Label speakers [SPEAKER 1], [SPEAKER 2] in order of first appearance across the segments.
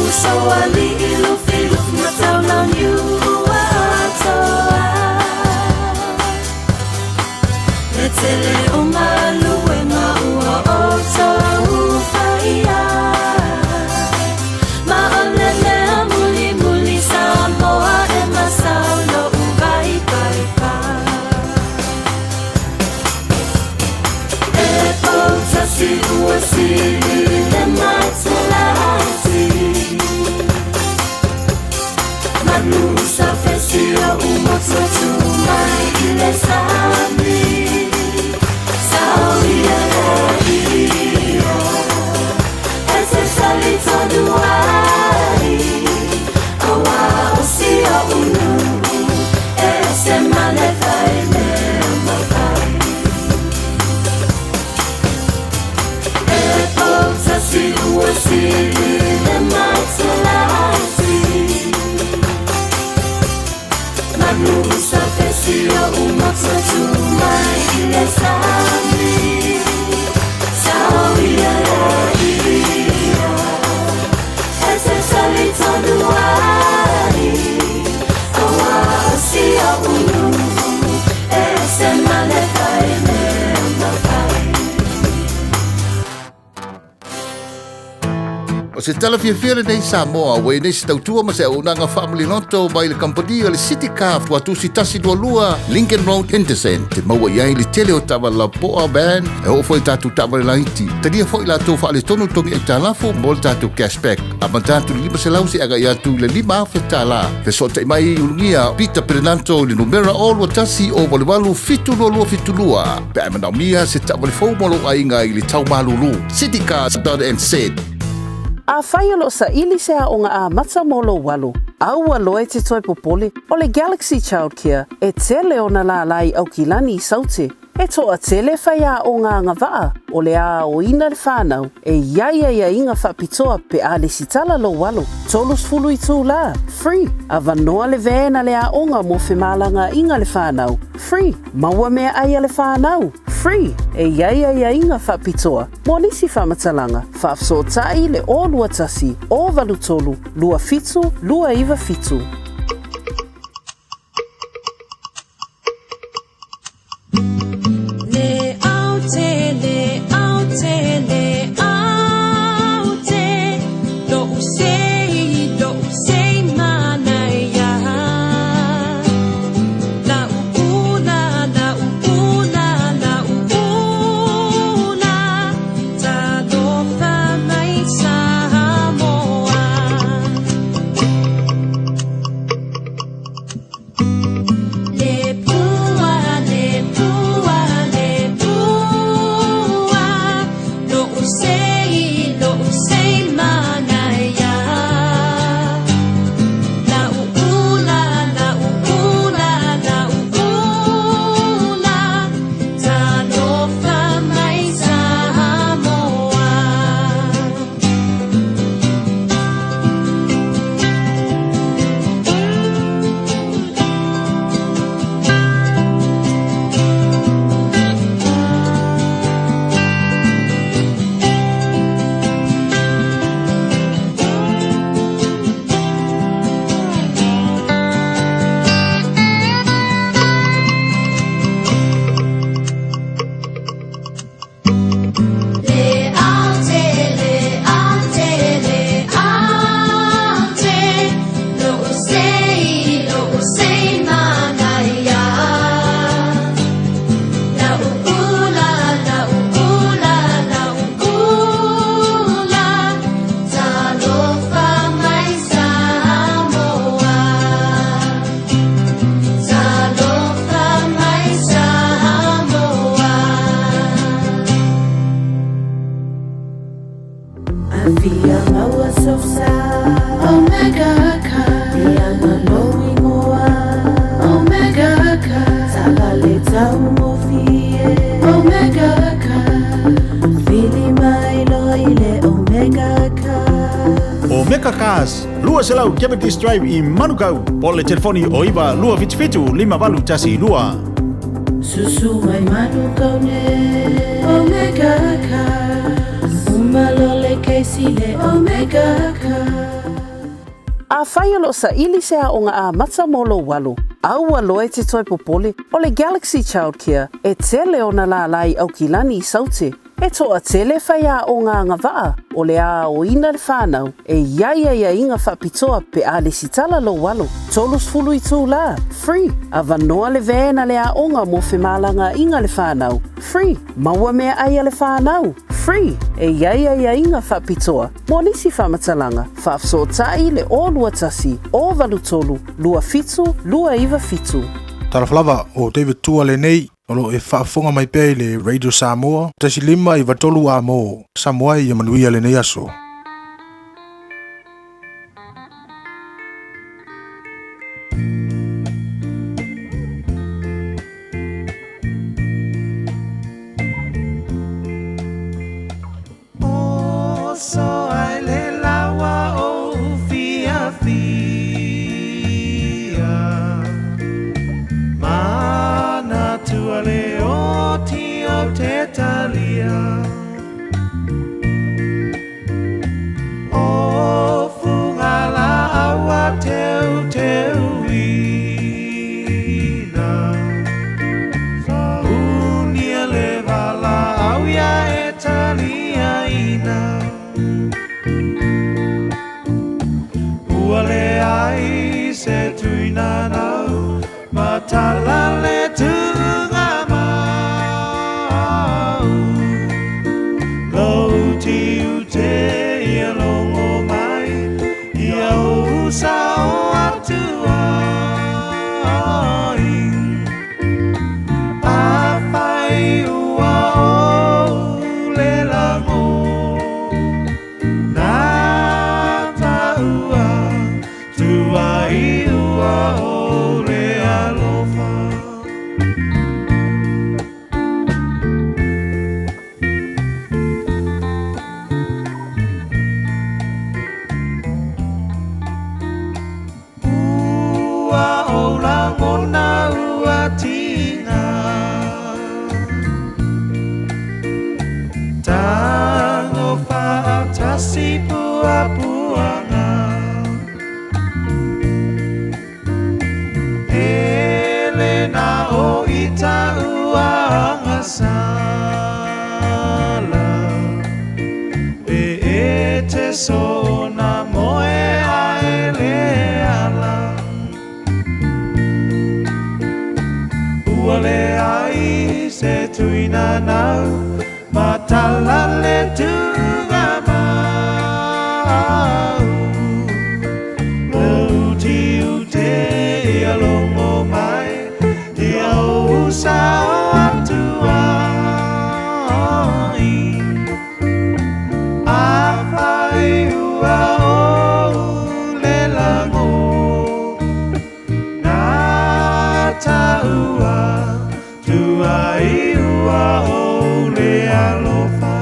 [SPEAKER 1] Uso alii lufilufi ma taulauniu ua atoa. Le tele o galuega ua outou faia. Ma o le mea mulimuli Samoa e masau lo'u vaipaipai. E poutasi ua sili le matalasi. Manu sa fesia umotu mai i le sami. Sao ia ia e te sali tonu ai. Aua o si o'u nuu e ese ma le fai mea mafai. E poutasi ua sili le matalasi. Manu sa fesia umotu mai i le sami. Sao ia ia e te sali tonu ai. Aua o si o'u nuu e ese ma le fai mea mafai.
[SPEAKER 2] O se tala fiafia lenei Samoa ua i nei se tautua ma se auaunaga faamaliloto mai le kamupani o le City Car Tuatusi 122 Lincoln Road Henderson. Te maua i ai le tele o taavale lapoa van e oo foi i tatou taavale laiti. Talia foi latou faaletonu togi aitalafu mo le tatou cashback. Amata atu i le 500 seia agai atu i le 5,000 tala. Fesootai mai i Ulugia Peter Perenanto i le numera 0 21 0 88 722 72 pe a e manaomia se taavale fou mo lou aiga i le tau malulu. Citycars.nz.
[SPEAKER 3] Afai o lo o saili se aoga amata mo lou alo, aua loa e te toe popole, o le Galaxy Childcare e tele ona lālā i Aukilani i Saute. E toatele faiaoga agavaa o le a aoina le fanau e i ai aiaiga faapitoa pe a lesitala lou alo. 30 itulā, free, avanoa le van a le aoga mo femalagaaiga le fanau, free, maua meaai a le fanau, free, e i ai aiaiga faapitoa mo nisi faamatalaga, faafesootai le 021 083 27 297.
[SPEAKER 1] Le aute, le aute, le aute, lo'u sei, lo'u sei manaia. La'u ula, la'u ula, la'u ula, talofa mai Samoa. Le pua, le pua, le pua, lo'u sei, lo'u sei manaia. La'u ula, la'u ula, la'u ula, talofa mai Samoa. Le aute, le aute, le aute, lo'u sei, lo'u sei manaia. La'u ula, la'u ula, la'u ula, talofa mai Samoa. Talofa mai Samoa.
[SPEAKER 4] Afia maua sosa Omega Car Iana lou igoa Omega Car Taavale taugofie Omega Car Vili mai loa i le Omega Car.
[SPEAKER 5] Omega Cars, 200 Cavendish Drive i Manukau, po o le telefoni o 9 277 5812.
[SPEAKER 4] Susu mai Manukau nei Omega Cars. Uma loa le kesi i le Omega Car.
[SPEAKER 3] Afai o lo o saili se aoga amata mo lou alo, aua loa e te toe popole, o le Galaxy Childcare e tele ona lālā i Aukilani i Saute. E toatele faiaoga agavaa o le a aoina le whānau e i ai aiaiga faapitoa pe a lesitala lou alo. 30 itulā, free, avanoa le van a le aoga mo femalagaaiga a le whānau, free, maua meaai a le whānau, free, e i ai aiaiga faapitoa mo nisi faamatalaga, faafesootai le 021 083 27 297.
[SPEAKER 6] Talofa lava, o David Tua lenei, o lo o e faafofoga mai pea i le Radio Samoa 1 5 9 3 A mo Samoa ia manuia lenei aso.
[SPEAKER 4] Oso ai le lawa o fiafia Manatua le oti o te talia O funga la aua teu teuina Unia le vala au ia e taliaina Ua leai se tuina nau ma tala le tuga mau Lou tiu te ia longo mai ia ou sao atu ai Afai ua ou le lago Nā tāua tuai ua ou le alofa. Ua ou lagona ua tina Tango faatasi puapuaga Ele na o ita ua agasala E e te sona moe ae le ala Ua leai se tuina nau ma tala le tuga mau Lou tiu te ia longo mai ia ou sao atu ai Afai ua ou le lago Nā tāua tuai ua ou le alofa.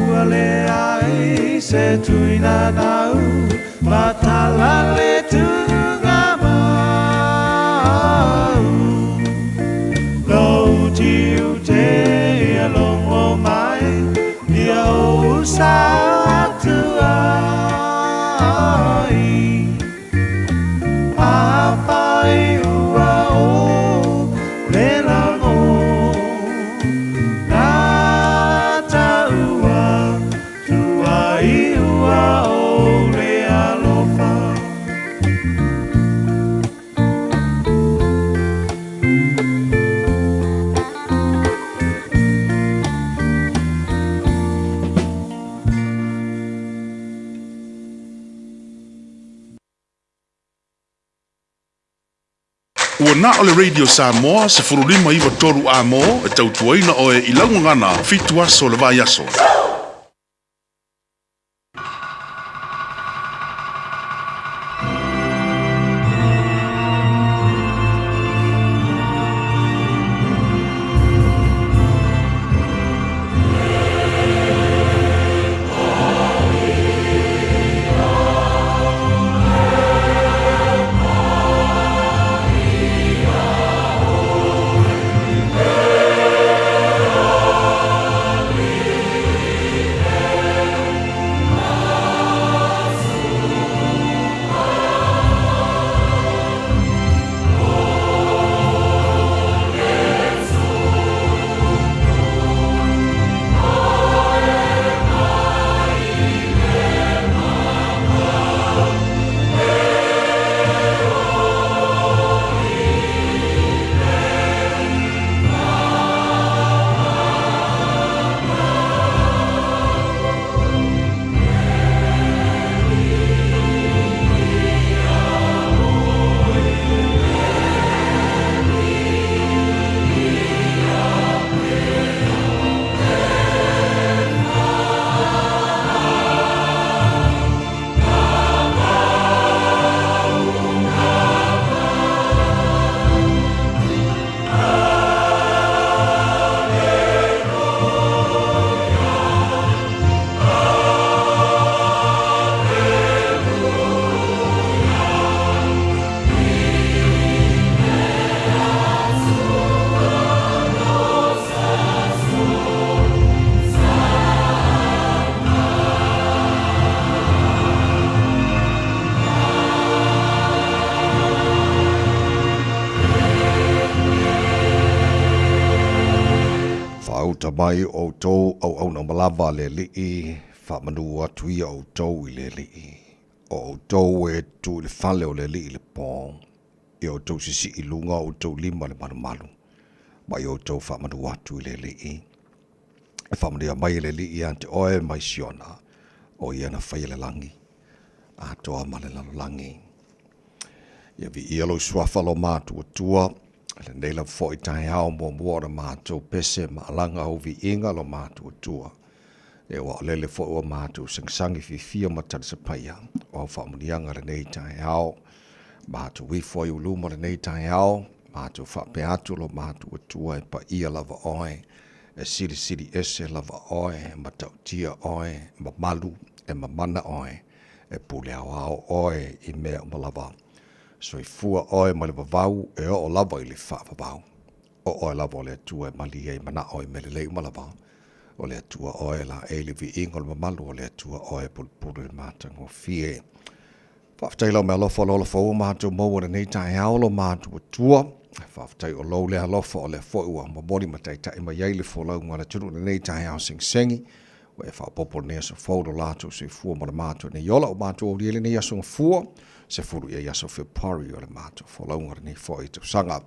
[SPEAKER 4] Ua leai se tuina nau ma tala le tuga mau Lou tiu te ia longo mai ia ou sao atu ai Afai ua ou le lago Nā tāua tuai ua ou le alofa.
[SPEAKER 7] Ua na o le Radio Samoa 1593 Amo e tautuaina oe i lau gagana 7 aso o le vaiaso.
[SPEAKER 8] Faauta mai outou auauna uma lava a le Alii, faamanu atu ia outou i le Alii. O outou e tu i le fale o le Alii i le po, ia outou sisii i luga o outou lima le malumalu, ma ia outou faamanu atu i le Alii. E faamanuia mai e le Alii ia te oe mai Siona, o ia na faia le lagi, atoa ma le lalolagi. Ia viia lou suafa lo matuatua, lenei lava foi taeao muamua o le matou pese ma alaga au viiga lo matuatua. E ua o lele foi ua matou sangisangi fiafia ma talisapaia o au faamanuiaga lenei taeao. Matou ifo ai uluma lenei taeao, matou faapea atu lo matuatua e paia lava oe, e silisili ese lava oe, e matautia oe, e mamalu, e mamana oe, e pule aoao oe i mea uma lava. Soifua oe mai le vavau e oo lava i le faavavau. O oe lava o le Atua e malie ai manao i mea lelei uma lava. O le Atua oe e laei le viiga o le mamalu, o le Atua oe e pulupulu i le matagofie. Faafetai lau meaalofa o le ola fou ua matou maua i lenei taeao lo matou Atua. Faafetai o lou lea alofa o lea foi ua momoli ma taitai mai ai le folauga a le atunuu i lenei taeao segisegi. Ua e faaopoopo lenei aso fou lo latou soifua ma le matou nei ola ua matou aulia i lenei aso gafua, 10 ia aso February o le matou folauga lenei foi tausaga.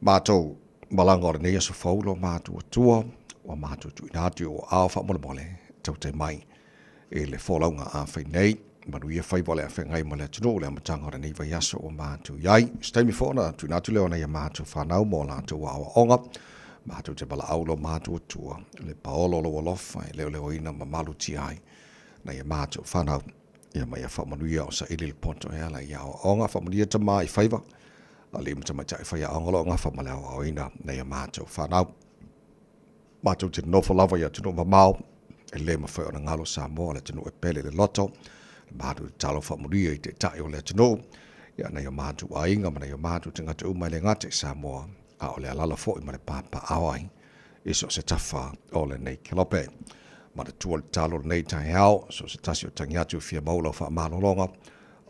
[SPEAKER 8] Matou malaga o lenei aso fou lo matou Atua, ua matou tuuina atu i ou aao faamolemole, tautai mai i le folauga a fai nei. Manuia faiva o le a feagai ma le atunuu i le amataga o lenei vaiaso ua matou i ai. Se taimi foi ona tuuina atu lea o nai a matou fanau mo latou aoaoga. Matou te valaau lo matou Atua, le paolo o lou alofa e leoleoina ma malutia ai nai a matou fanau. Ia ma ia faamanuia o saili le poto e ala i aoaoga. Faamanuia tama i faiva, alii ma tamaitai faiaoga o lo o gafa ma le aoaoina nai a matou fanau. Matou te nofo lava i atunuu mamao, e le mafai ona galo Samoa, le atunuu e pele i le loto, le matou tatalo faamanuia i taitai o le atunuu, ia nai o matou aiga ma nai o matou tagata uma e le gata i Samoa, a o le alaala foi ma le papaaao ai i so o se tafa o lenei kelope. Manatua le tatalo o lenei taeao, so o se tasi o tagi atu e fia maua lau faamalologa,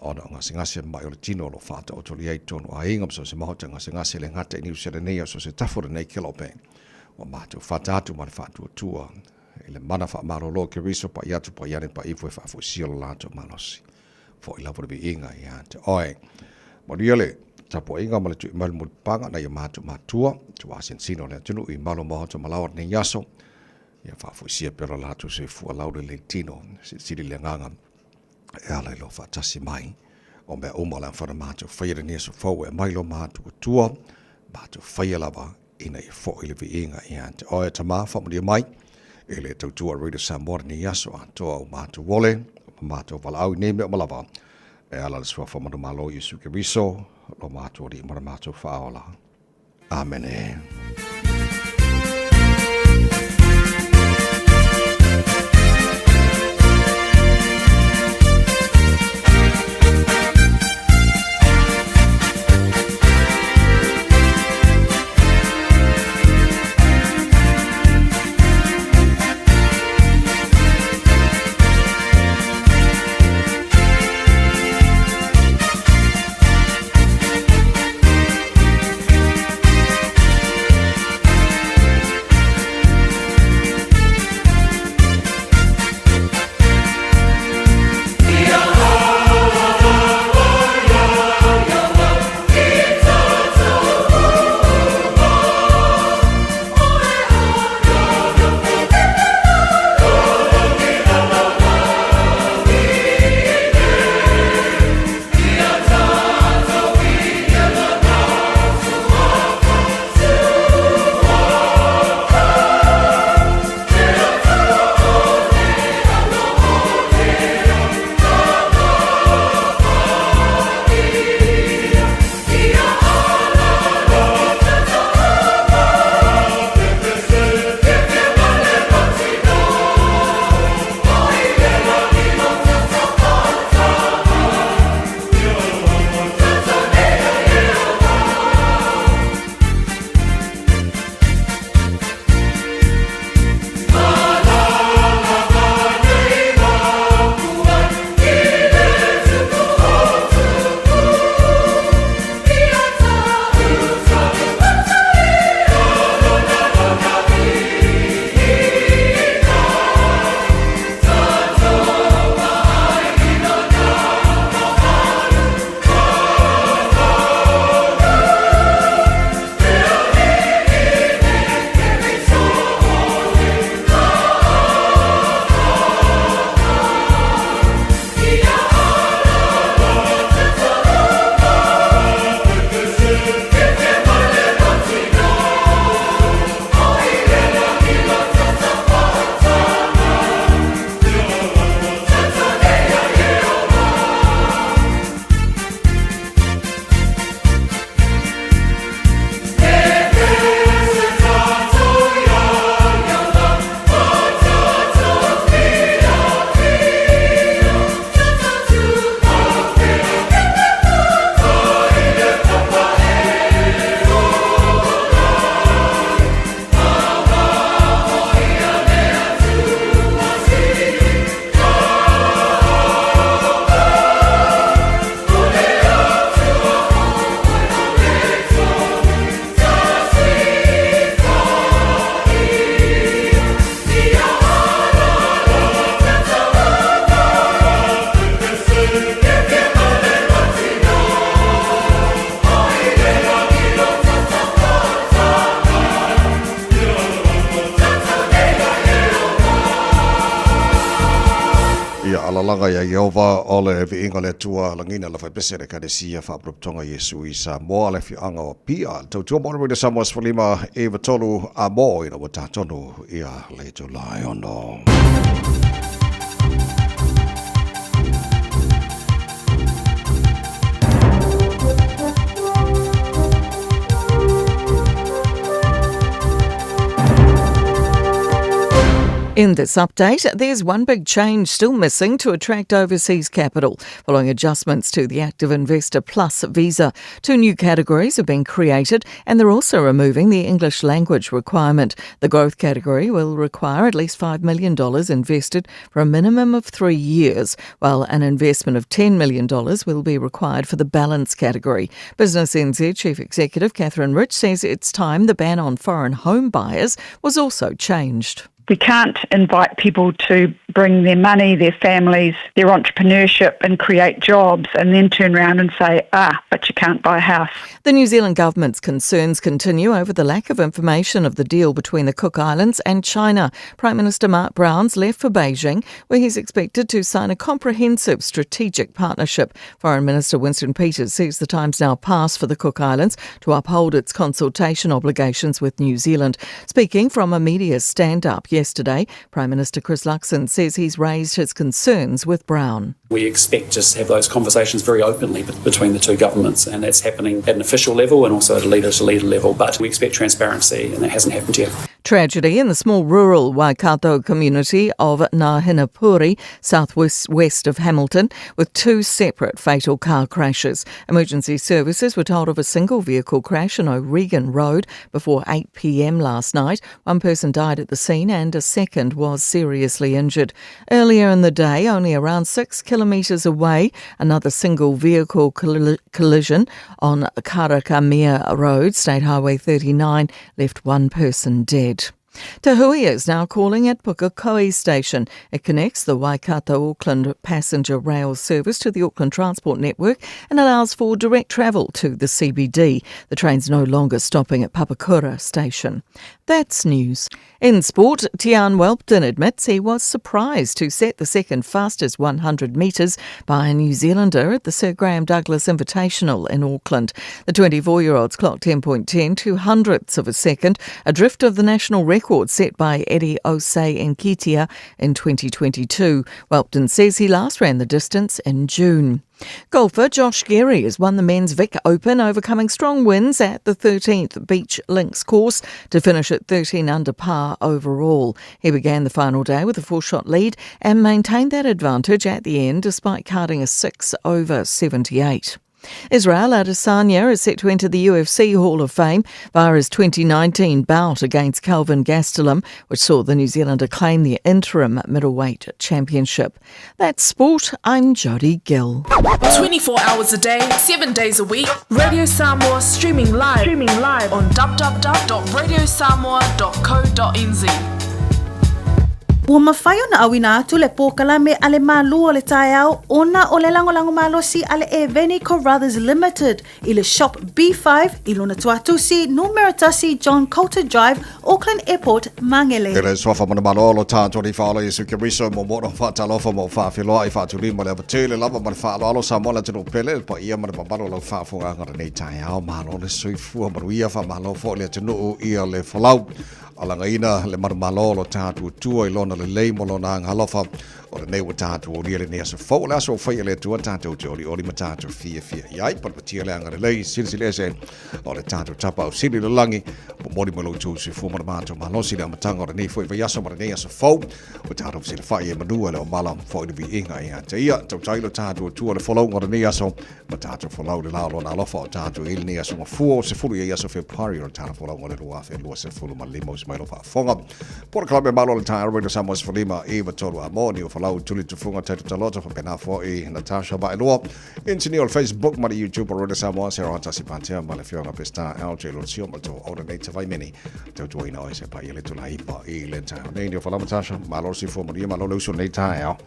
[SPEAKER 8] ona o gasegase ma mai o le tino o lo o faataotolia ai totonu o aiga ma so o se maota gasegase le gata i Niu Sila nei a so o se tafa o lenei kelope. Ua matou fata atu ma le faatuatua i le mana faamalolo o Keriso paia atu paia ane paia ifo e faafoisia lo latou malosi. Foi lava le viiga ia te oe. Manuia le tapuaiga ma le tui mai le mulipapaga nai o matou matua, tuasinsino o le atunuu i malo maota ma laoa lenei aso. Ia faafoisia pea lo latou soifua laulelei tino, silisili le agaga e ala i lou faatasi mai. O mea uma o le a mafai ona matou faia i lenei aso fou e aumai lo matou Atua, matou faia lava ina ia foi le viiga ia te Oe. Tama, faamanuia mai i le tautua a Radio Samoa lenei aso atoa o matou ole ma matou valaau i nei mea uma lava e ala le suafa manumalo Iesu Keriso lo matou Alii ma le matou Faaola. Amene. Ia alalaga ia Ieova o le viiga o le Atua lagina la faipese le Ekalesia Faapotopotoga Iesu i Samoa le afioaga o Apia le tautua mo le Radio Samoa 15 93 a mo ina ua tatonu ia le itula e ono.
[SPEAKER 9] In this update, there's one big change still missing to attract overseas capital following adjustments to the Active Investor Plus visa. Two new categories have been created and they're also removing the English language requirement. The growth category will require at least $5 million invested for a minimum of three years, while an investment of $10 million will be required for the balance category. Business NZ Chief Executive Catherine Rich says it's time the ban on foreign home buyers was also changed.
[SPEAKER 10] We can't invite people to bring their money, their families, their entrepreneurship and create jobs and then turn around and say, ah, but you can't buy a house.
[SPEAKER 9] The New Zealand government's concerns continue over the lack of information of the deal between the Cook Islands and China. Prime Minister Mark Brown's left for Beijing, where he's expected to sign a comprehensive strategic partnership. Foreign Minister Winston Peters says the time's now passed for the Cook Islands to uphold its consultation obligations with New Zealand. Speaking from a media stand up yesterday, Prime Minister Chris Luxon says he's raised his concerns with Brown.
[SPEAKER 11] We expect to have those conversations very openly between the two governments, and that's happening at an official level and also at a leader to leader level. But we expect transparency, and that hasn't happened yet.
[SPEAKER 9] Tragedy in the small rural Waikato community of Ngahinapouri, southwest west of Hamilton, with two separate fatal car crashes. Emergency services were told of a single vehicle crash on O'Regan Road before 8 p.m. last night. One person died at the scene and a second was seriously injured. Earlier in the day, only around six kilometres away, another single vehicle collision on Karakamia Road, State Highway 39, left one person dead. Te Huia is now calling at Pukekohe Station. It connects the Waikato Auckland passenger rail service to the Auckland Transport Network and allows for direct travel to the CBD. The train's no longer stopping at Papakura Station. That's news. In sport, Tiaan Whelpton admits he was surprised to set the second fastest 100 metres by a New Zealander at the Sir Graham Douglas Invitational in Auckland. The 24-year-old's clocked 10.10, two hundredths of a second, adrift of the national record set by Eddie Osei Nketia in 2022. Whelpton says he last ran the distance in June. Golfer Josh Geary has won the men's Vic Open, overcoming strong winds at the 13th Beach Links course to finish at 13 under par overall. He began the final day with a four-shot lead and maintained that advantage at the end despite carding a 6 over 78. Israel Adesanya is set to enter the UFC Hall of Fame via his 2019 bout against Kelvin Gastelum, which saw the New Zealander claim the interim middleweight championship. That's sport. I'm Jodie Gill.
[SPEAKER 12] 24 hours a day, 7 days a week, Radio Samoa streaming live, streaming live on www.radiosamoa.co.nz.
[SPEAKER 13] Ua mafai ona auina atu le polokalame a le Malu o le Taeao ona o le lagolago malosi a le Eveni Carruthers Limited i le Shop B5 i lona tuatusi numera 1 John Coulter Drive, Auckland Airport, Mangere.
[SPEAKER 8] E le suafa manumalo o lo tātou nei whaola Iesu Keriso mo mo no whaatalofa mo whaawheloa i whaatulima le avatele lava ma le whaaloalo Samoa le atunuu pele le paia ma le mamalu o lau faafofogaaga lenei taeao malo le soifua manuia faamalo foi le atunuu ia le folau alagaina le manumalo o lo tatou Atua i lona lelei ma lona agalofa o lenei ua tatou aulia lenei aso fou o le aso ua faia e le Atua tatou te olioli ma tatou fiafia i ai patapatia le agalelei silisili ese o le tatou Tapaau Sili i le lagi momoli mai lo outou soifua ma le matou malosi i le amataga o lenei foi vaiaso ma lenei aso fou ua tatou fesilafai e manua le omala foi le viiga ia te ia tautai lo tatou Atua le folauga o lenei aso ma tatou folau le la o lona alofa o tatou i lenei aso gafua o 10 i aso Fepuari o le tala folauga o le 2025 usi mai lo faafofoga Polokalame malo le taeao Radio Samoa 15 i 3 a mo ni o folau tuli tufunga taito taloto faapena foi Natasha Vaelua engineer o le Facebook ma le YouTube o Radio Samoa se roa tasi patea ma le afioga Pesta LJ Lotio ma to ona nei te vaimeni tautuaina oe se paia le tula ipa i le taeao nei ni o folau Natasha malo le soifua manuia malo le uso nei taeao.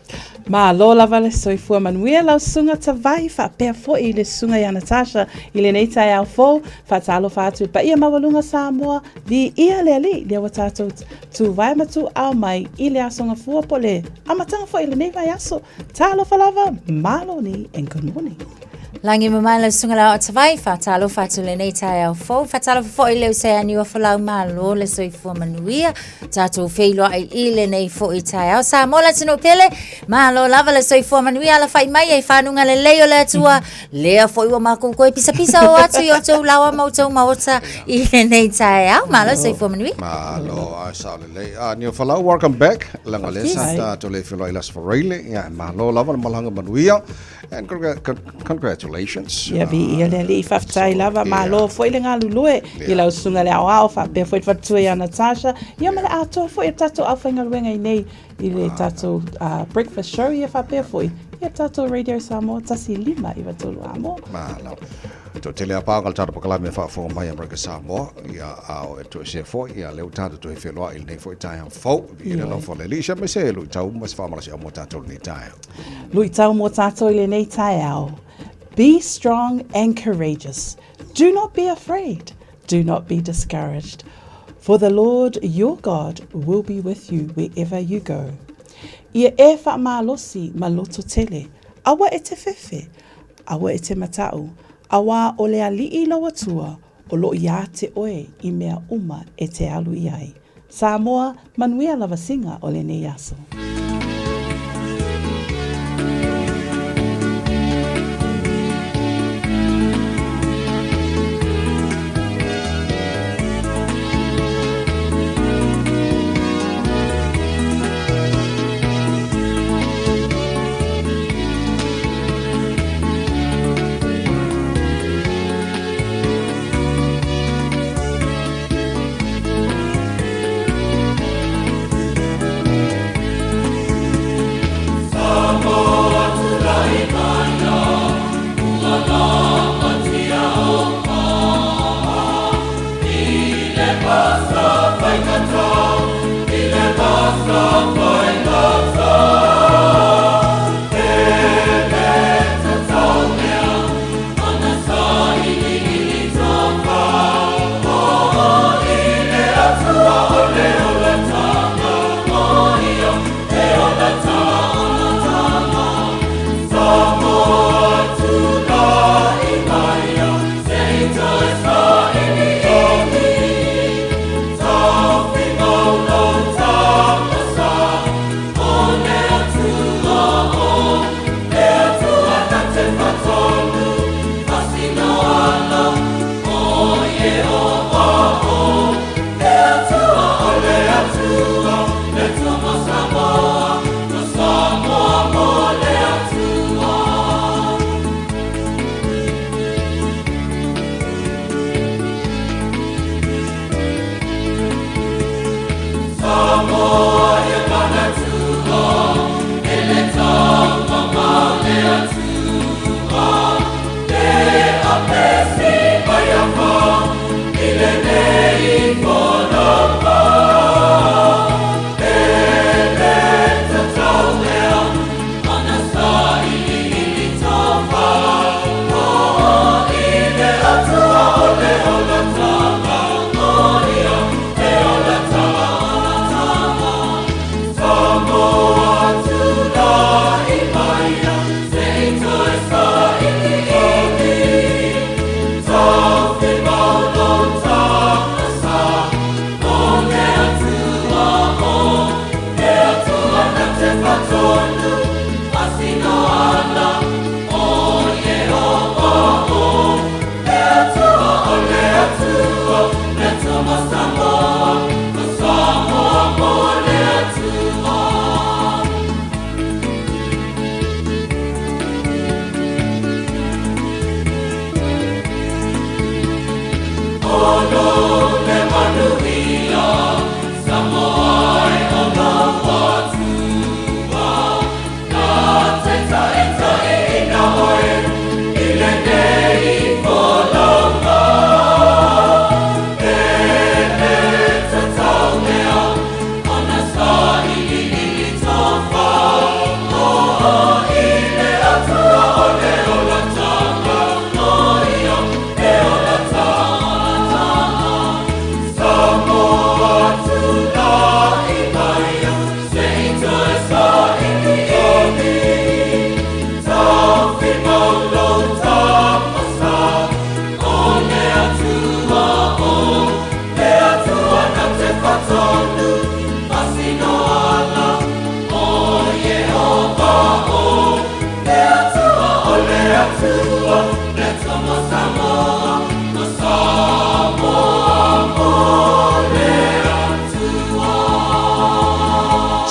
[SPEAKER 3] Malo lava le soifua manuia lau susuga Tavai faapea foi i le susuga ia Natasha i lenei taeao fou. Faatalofa atu i le paia maualuga Samoa, viia le Alii lea ua tatou tuvae ma tuuao mai i le aso gafua po o le amataga foi o lenei vaiaso. Talofa lava, malo ni and good morning.
[SPEAKER 14] Lagi mamae lau susuga le Aoao Tavai, faatalofa atu i lenei taeao fou, faatalofa foi i le uso ia Niuafolau, malo le soifua manuia, tatou feiloai i lenei foi taeao. Samoa le atunuu pele, malo lava le soifua manuia, alafai mai e fanuga lelei o le Atua, lea foi ua makou toe pisapisa o atu i outou laoa ma outou maota i lenei taeao. Malo le soifua manuia.
[SPEAKER 8] Malo, a sao lelei. Ah, Niuafolau, welcome back. Leaga o lea sa tatou le feiloai i le Aso Faraile. Ia, malo lava le malaga manuia. And congratulations.
[SPEAKER 3] Ia viia le Alii, faafetai lava, malo foi le galulue i lau susuga le aoao, faapea foi le faletua ia Natasha, ia ma le atoa foi o tatou aufaigaluega i nei i le tatou breakfast show, ia faapea foi.
[SPEAKER 15] Ia tātou Radio Samoa 1593 amo.
[SPEAKER 8] Malo. Toatele a paoga le tatou pakalame e faafofoga mai Amerika Samoa, ia a o e toesea foi, ia lea ua tatou toe feloai i lenei foi taeao fou, viia le alofa o le Alii, aemaise e luitau ma se faamalosiau mo tatou i lenei taeao.
[SPEAKER 15] Luitau mo tatou i lenei taeao. Be strong and courageous. Do not be afraid. Do not be discouraged. For the Lord your God will be with you wherever you go. Ia e faamalosi ma loto tele, aua e te fefe, Aua e te mataʻu, auā o le aliʻi lou Atua o loo iā te oe i mea uma e te alu i ai. Samoa, manuia lava siga o lenei aso.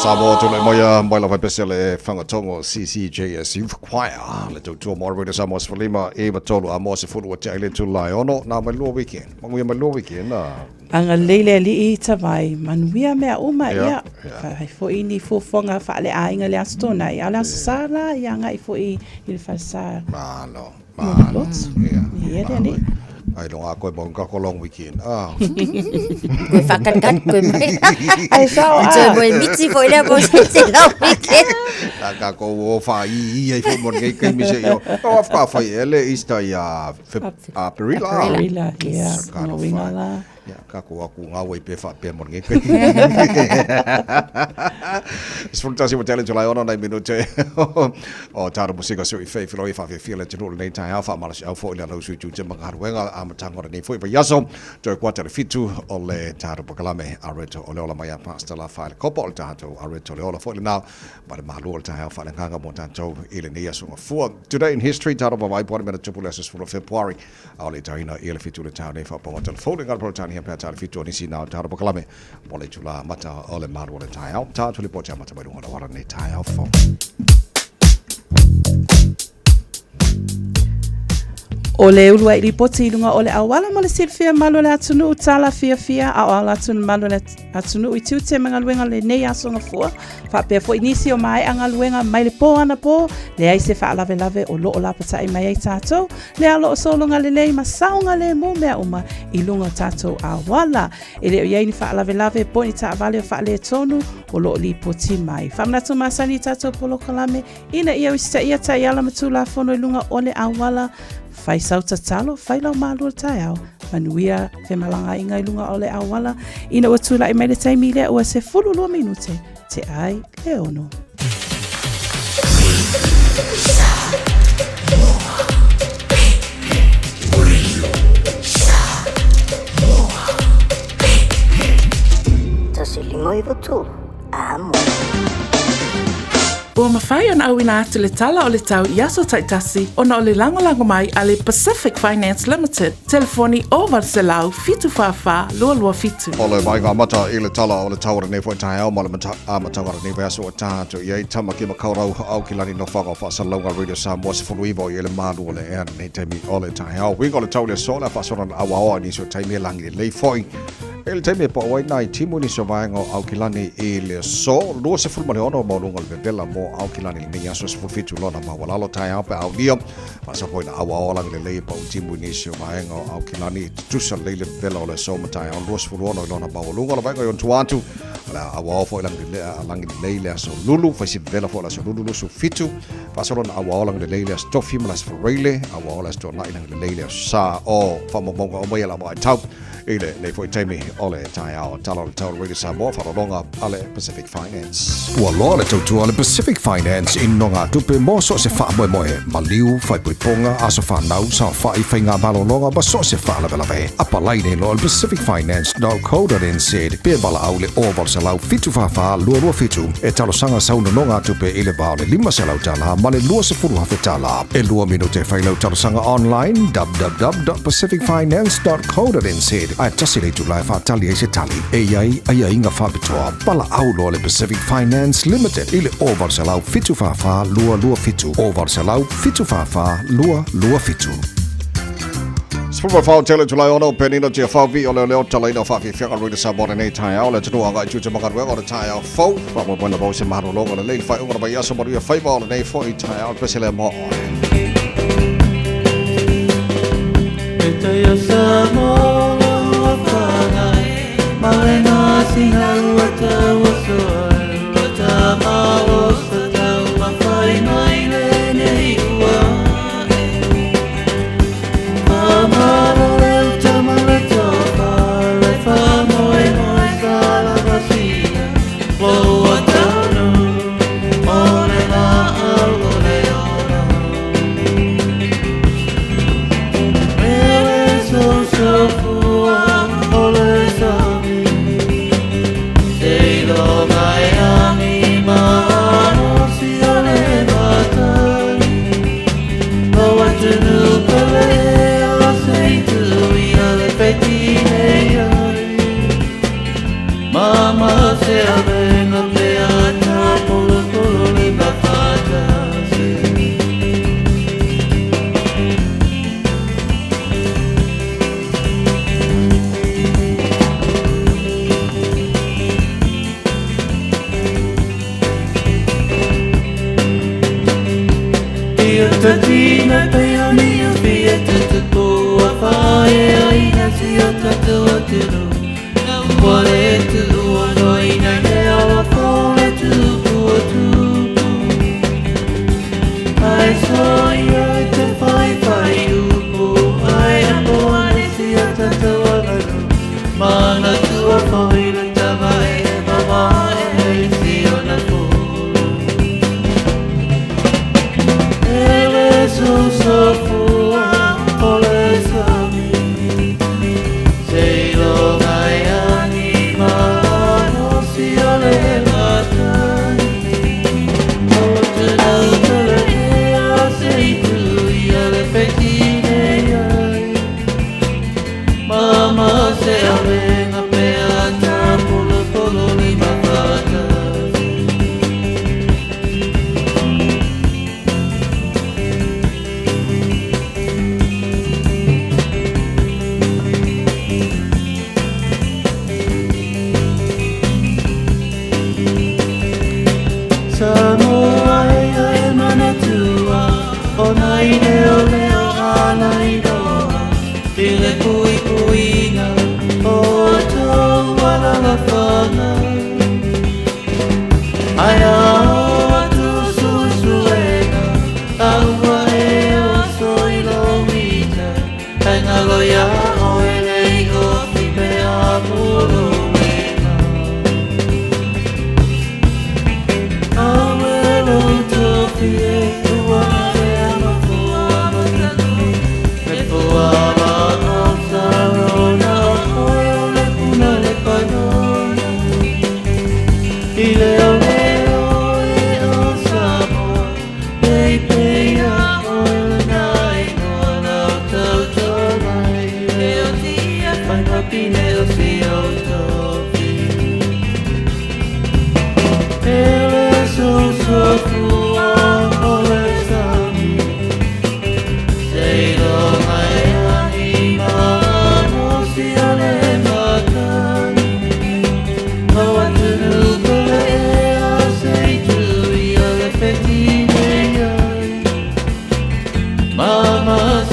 [SPEAKER 8] Samoa tulai mai a mai lava pese le whangatongo CCJS Youth Choir le tautua mo Radio Samoa 15 e matolu a mo se fulu o te aile tu lai ono nā mai lua weekend manguia mai lua weekend na.
[SPEAKER 15] Agalelei le Alii Tavai, manuia mea uma, ia, fai foi ni fuafuaga faaleaiga i le Aso Toonai, a o le Aso Sa la, ia agai foi i le falesa.
[SPEAKER 8] Malo,
[SPEAKER 15] malo.
[SPEAKER 8] Malo.
[SPEAKER 15] Lotu. Ia le Alii.
[SPEAKER 8] Ai longa koe mo ka ko long weekend. Ah.
[SPEAKER 14] Koe whakatkati koe mai.
[SPEAKER 15] Ai sao a.
[SPEAKER 14] Toe moe miti foi lea mo se te long weekend.
[SPEAKER 8] Ta ka ko o wha i i ai fo mo nei kai mi se yo. O af ka whai ele Easter ia Aperila.
[SPEAKER 15] Aperila, ia.
[SPEAKER 8] Ka
[SPEAKER 15] No winga la.
[SPEAKER 8] Ia, ka ko aku ngā wai pe wha pe mo nei kai. Sfruttasi mo tele July ono nei minute. O tāro musika sui fei filo i whawhi fia le tenu nei tai hao wha au fo i le lau sui tū te mangaruenga a matanga nei fo i vaiaso. Toe kwa te fitu o le tāro pakalame a reto o le ola mai a pasta la whaile kopo o le tātou a reto le ola fo i le nau. Ma le malu o le tai hao wha le nganga mo tātou i le nei asunga fua. Today in history, tāro mawai pōre mena tupu le asus furo February. A o le tauina i le fitu le tau nei wha ponga telefoni ngā poro tani hea pēr fitu o nisi nā tāro pakalame. Mo le tula mata o le malu o le tai hao. Tātou le po te mata mai runga wara nei tai hao fo.
[SPEAKER 15] O le ulu ai ripoti i lunga o le auala mo le silafia malu o le atunuu tala fiafia a o ala atu malu o le atunuu i tiute ma galuega lenei aso gafua faapea foi nisi o maea galuega mai le pō anapo leai se faalavelave o loo lapatai mai ai tatou le a loo sologa lelei ma saogalemu mea uma i luga o tatou auala e le o i ai ni faalavelave po o ni taavale o faaletonu o loo lipoti mai faamanatu masani i tatou polokalame ina ia usitaia taiala ma tulafono i luga o le auala fai sau tatalo fai lau malu o le taeao manuia femalagaaiga i luga o le auala ina ua tula'i mai le taimi lea ua 12 minute te ai le ono.
[SPEAKER 16] Tasi lima iwa tolu. Amo.
[SPEAKER 12] Ua mafai ona auina atu le tala o le tau i aso taitasi ona o le lagolago mai a le Pacific Finance Limited, telefoni 0800 744 227.
[SPEAKER 8] O le mai ngā mata i le tala o le tau o lenei foi taeao ma le amataga o lenei vaiaso ua taha atu i ai Tamaki Makaurau Aukilani Nofoaga o Faasalalauga Radio Samoa 19 o i le malu o le ea lenei taimi o le taeao. Uiga o le tau i le aso le a faasolo na auaoa i nisi o taimi e lagi lelei foi. E le taimi e pau ai nai timu nisi o vaega o Aukilani i le aso 26 maualuga o le vevela mo Aukilani lenei aso 17 lona maualalo taeao pe aulia. Faasa foi na auaoa lagi lelei e pau timu nisi o vaega o Aukilani tutusa lelei le vevela o le aso ma taeao 26 i lona maualuga o le vaega i ona tua atu. O le a auaoa foi lagi lelei le aso Lulu, faisi vevela foi le aso Lulu 27. Faasolo na auaoa lagi lelei le aso Tofi ma le aso Faraile, auaoa le aso Tuanai lagi lelei le aso Sa o faamaumauga uma ia la vaitau i lenei foi taimi o le taeao. Tala o le tau Radio Samoa, faalologa a le Pacific Finance.
[SPEAKER 17] Ua loa le tautua a le Pacific Finance i nogatupe mo so o se faamoemoe, maliu, faaipoipoga, aso fanau, saofai, faigamalologa ma so o se faalavelave. Apalai nei loa i le pacificfinance.co.nz pe valaau i le 0800 744 227 e talosaga sau nonogatupe i le va o le $500 ma le $20,000. E lua minute e fai lau talosaga online www.pacificfinance.co.nz ae tasi le itula e faatali ai se tali e i ai aiaiga faapitoa. Valaau loa le Pacific Finance Limited i le 0800 744 227 0800 744 227.
[SPEAKER 8] Sefulu ma tele Julai ono penina tia whauvi o leo leo talaina o whawhiwhianga rui sa mora nei taeao le atunuu agai tiute ma galuega o le taeao fou faamoemoe na maua se malologa lelei le faaiuga o le vaiaso manuia faiva o lenei foi taeao le pese lea mo oe.
[SPEAKER 4] E tai a Samoa ua whangai, ma le ngāti hau a tau o soa, ua tā malo sa tau mawhai mai lenei ua e. Whamalo le uta ma le tofa, le whamoe moe sa la vasia, loa taunu, o le laau o le ola.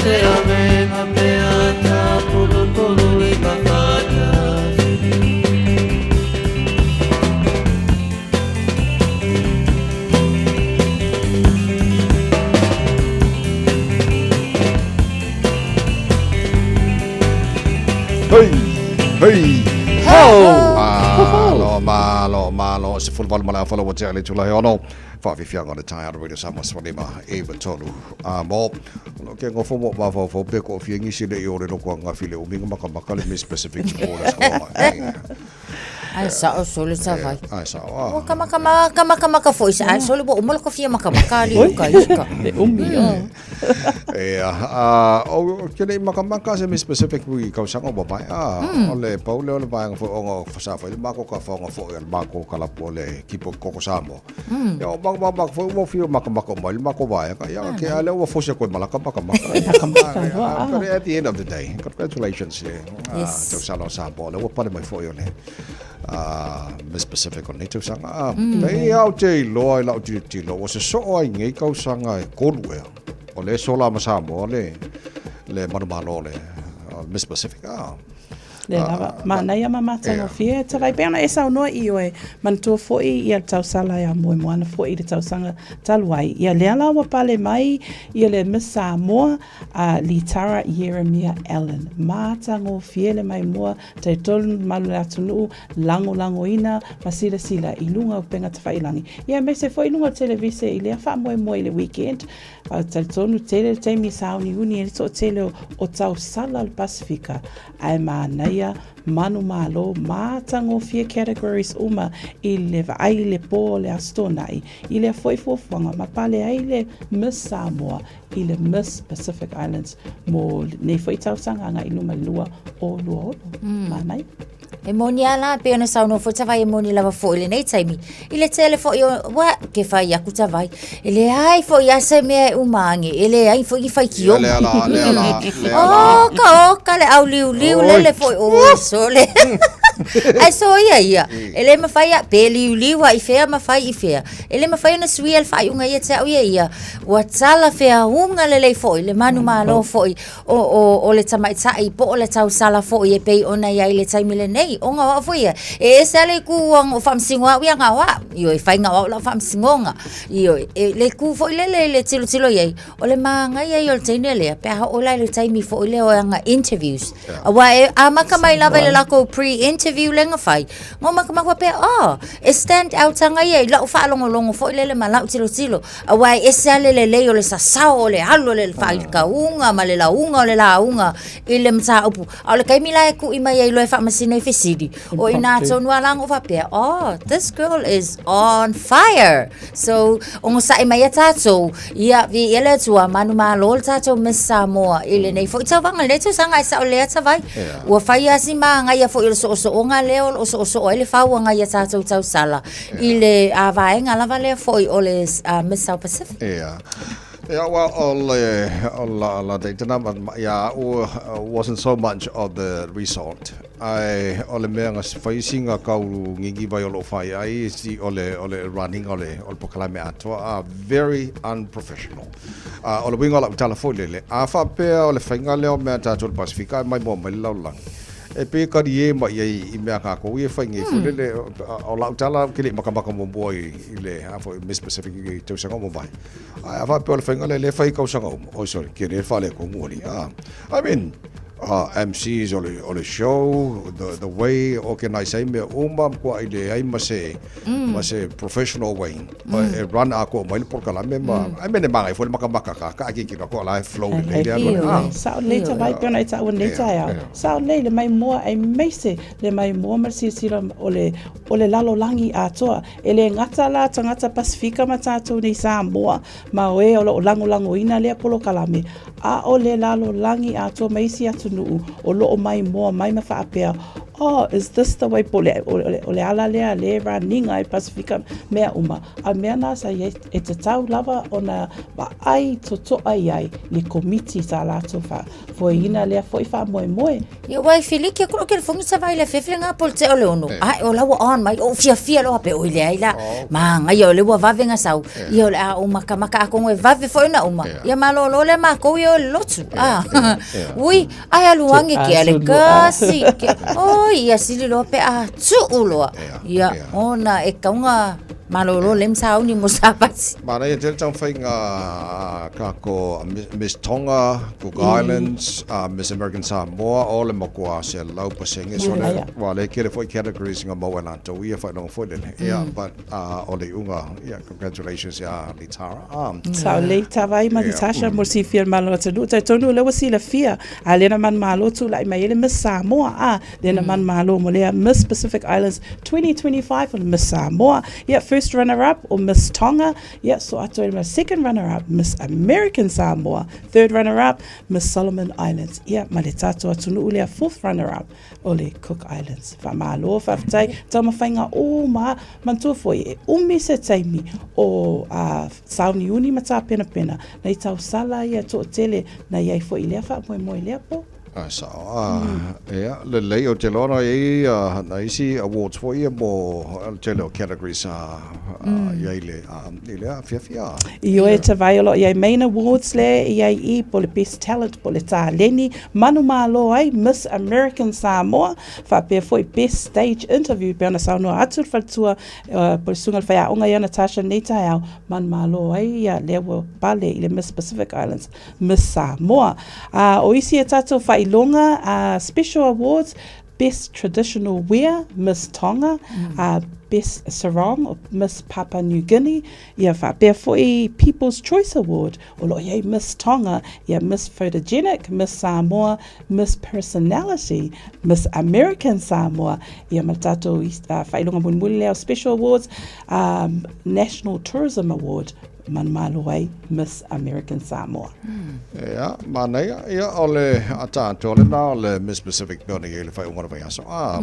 [SPEAKER 4] se avenga pea ta pulupulu i mafatasi.
[SPEAKER 8] Hey! Hey! Ho! Malo, malo, malo, 18 ma le afa ua tea le itula e ono. Faafiafiaga o le taeao Radio Samoa 15 e 3 a mo. O ke ngofo mo mafaufau pe ko fia ngisi le i o le loko anga file uminga makamaka le Miss Pacific Borders ko mai.
[SPEAKER 14] Ai sao sole sa vai.
[SPEAKER 8] Ai sao a.
[SPEAKER 14] Ua kama kama kama ka foi sa ai sole ua uma le kofia makamaka ali uka uka.
[SPEAKER 15] Le umi o.
[SPEAKER 8] E a o ke nei makamaka se Miss Pacific wi kausaga ua mai a o le pau lea o le vaega foi ona sa fai le mako ka faoga foi a le mako kalapu o le kipo koko Samoa. Ia o mako mako foi ua fia makamaka mai le mako vaega ia ke a lea ua fosi atu ai ma laka makamaka. But at the end of the day, congratulations le tausala o Samoa lea ua pale mai foi o le Miss Pacific o lenei tausaga. Pei lava ou te iloa i lau tilotilo ua sosoo ai nei tausaga e tolu ea o lea e sola ma Samoa le le manumalo o le Miss Pacific.
[SPEAKER 15] Lea lava, manaia ma matagofie e tavai pei ona e saunoa i oe, manatua foi ia le tausala ia Moemoana foi i le tausaga talu ai. Ia lea la ua pale mai ia le Miss Samoa a Litara Ieremia Allan. Matagofie le maimoa 33 malu le atunuu, lagolagoina ma silasila i luga o upega tafailangi. Ia aemaise foi i luga o televise i lea faamoemoe i le weekend. A talitonu tele le taimi e sauniuni ai le toatele o tausala o le Pasifika, ae manaia manumalo matagofie categories uma i le vaai i le po o le Aso Toonai i lea foi fuafuaga ma pale ai le Miss Samoa i le Miss Pacific Islands mo lenei foi tausaga agai i luma i le 2026. Manaia.
[SPEAKER 14] E moni a la, pei ona saunoa foi Tavai e moni lava foi i lenei taimi. I le tele foi o, ua, ke fai aku Tavai. E leai foi a se mea e uma ange, e leai foi ni faitioga.
[SPEAKER 8] Lea la, lea la, lea la.
[SPEAKER 14] Oka, oka le auliuliu lele foi, oi sole. Ae soia ia, e le mafai a, pe liuliu a i fea ma fai i fea. E le mafai ona suia le faaiuga ia te au ia ia. Ua talafeauga lelei foi, le manumalo foi o, o, o le tamaitai po o le tausala foi e pei ona i ai i le taimi lenei. Ona o au foi ia, e ese lava le itu o faamasino au ia na o au. Ioe, e fai na o au lau faamasinoga. Ioe, e, le itu foi lele i le tilotilo i ai, o le manaia ia o le teine lea, pe a oo la i le taimi foi lea o ana interviews. Aua e amata mai lava i le latou pre-interview lea na fai, na matamata faapea, oh, e stand out ana ia i lau faalogologo foi lele ma lau tilotilo. Aua e ese lava le lelei o le sasao o le alu o le faitauga ma le lauga o le lauga i le mataupu. A o le taimi la e kuʻi mai ai loa e faamasino i fesili, o i ina tonu lava la na ou faapea, oh, this girl is on fire. So, onosai mai ia tatou, ia, viia le Atua, manumalo le tatou Miss Samoa i lenei foi tauvaga, lenei tausaga e sao lea tavai. Ua fai lava si magaia foi o le soosooga lea o lo o soosoo ai le fau a nai a tatou tausala i le vaega lava lea foi o le Miss South Pacific.
[SPEAKER 8] Yeah. Yeah, well, o le, o la, la teitana ma, ma, ia, o, wasn't so much of the result. Ai, o le mea nga fai singa kau ngingi vai o lo fai ai, si o le, o le running o le, o le pokalame atoa, very unprofessional. O le uiga o lau tala foi lele, a faapea o le faiga lea o mea a tatou i le Pasifika e maimoa mai le lalolagi, e pei e kalie mai i ai i mea a kākou ia e fai nei foi lele, o lau tala ou te le i makamaka muamua i le a foi Miss Pacific i tausaga ua mavae. Ae a faapea o le faiga lea lea e fai i tausaga uma, oi sorry, ke le faaletonu alii, a. I mean, MCs o le, o le show, the way e organise ai mea uma, matua i leai ma se, ma se professional way e run atoa mai le polokalame ma, I mean e magaia foi le makamaka ka ka ake kino ko la e flow lelei le alu ah.
[SPEAKER 15] Sao lelei tavai pei ona e taua nei taeao. Sao lelei le maimoa aemaise le maimoa ma le silasila o le o le lalolagi atoa. E le gata la tagata Pasifika ma tatou nei Samoa ma o e o lo o lagolagoina lea polokalame, a o le lalolagi atoa ma isi atunuu o lo o maimoa mai ma faapea, Oh, is this the way po le, o, le, o le ala lea le raniga ai Pasifika mea uma. A mea nā sa i ai, e tatau lava ona vaai totoa i ai le komiti tā lātou whaafoeina lea foi faamoemoe.
[SPEAKER 14] Ia wai Filiki ko ke fongi sa vai le fefe nga pol te ole ono. Ai o laua on mai o fia fia loa pe o ile ai la. Ma ngai o le ua vave nga sau. Ia o le a o maka maka a kongo e vave foi na uma. Ia ma lo lo le ma ko ia o le lotu. Ah. Ui ai alu ange ke ale kasi. O ia sili loa pe a tuu loa. Ia ona e kaunga malolo le msauni mo sapati.
[SPEAKER 8] Manaia tele taumafaiga a kako Miss Tonga, Cook Islands, Miss American Samoa, o le makuā 100%. So le, wa le kele foi categories nga maua e latou ia faailoga foi lele. Ia, but o le iuga, ia, congratulations ia Litara.
[SPEAKER 15] Sao lei Tavai ma Natasha mo le silafia e le Malo atunuu. Talitonu o lea ua silafia, a lea na manumalo tulai mai ai le Miss Samoa, a lea na manumalo mo lea Miss Pacific Islands 2025 o le Miss Samoa. Ia, first runner up o Miss Tonga, ia, so atu ai ma second runner up Miss American Samoa, third runner up Miss Solomon Islands, ia, ma le tatou atunuu lea fourth runner up o le Cook Islands. Faamalo, faafetai, taumafaiga uma, manatua foi e umi se taimi o a sauniuni ma tapenapena nei tausala ia toatele na i ai foi i lea faamoemoe i lea po.
[SPEAKER 8] Ae sao, a, ia, lelei, ou te iloa na i ai na isi awards foi ia mo le tele o categories a, i ai le, i lea afiafi a.
[SPEAKER 15] Ioe Tavai o lo o i ai main awards le i ai i po o le best talent po o le taleni manumalo ai Miss American Samoa faapea foi best stage interview pei ona saunoa atu le faletua po o le susuga i le faiaoga ia Natasha nei taeao manumalo ai ia lea ua pale i le Miss Pacific Islands Miss Samoa. Ā, o isi a tātou whailoga, ā, special awards, Best Traditional Wear, Miss Tonga, ā, Best Sarong, Miss Papua New Guinea, ia faapea foi People's Choice Award, o lo o i ai Miss Tonga, ia Miss Photogenic, Miss Samoa, Miss Personality, Miss American Samoa, ia ma le tātou whailoga mulimuli lea o Special Awards, ā, National Tourism Award, Manumalo ai Miss American Samoa.
[SPEAKER 8] Ia, manaia, ia, o le ata atoa lena o le Miss Pacific pei ona i ai le faaiuga o le vaiaso. Ah,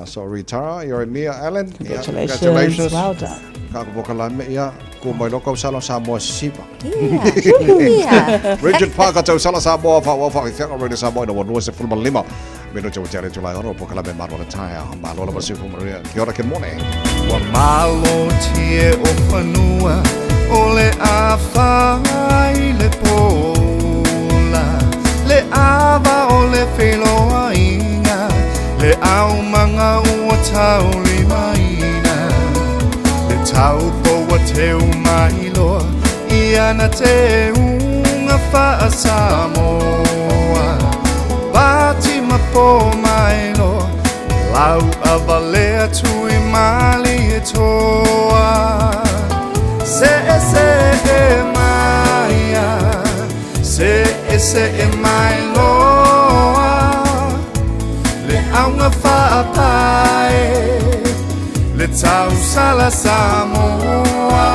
[SPEAKER 8] sorry Tara, Ieremia Allen.
[SPEAKER 15] Ia, Congratulations. congratulations. Well done.
[SPEAKER 8] Ka ko pokalame, ia, ku mai lo tausala Samoa sisiva.
[SPEAKER 14] Ia.
[SPEAKER 8] Regent Parker tausala Samoa, wha wha wha wha Radio Samoa ina wanua se fulma lima. Meno te o te ale tulai ono pokalame malo le taea. Malo lava sifu maria. Kia ora, good morning.
[SPEAKER 18] Ua malo tie o fanua o le āwha i le pōla Le ava o le wheloaiga Le aumaga ua taulimaina Le taupo ua teu mai loa I ana teuga faa-Samoa Pati ma po mai loa Lau avalea tui mali e toa Se e se e maia Se e se e mai loa Le auga faapae Le tausala Samoa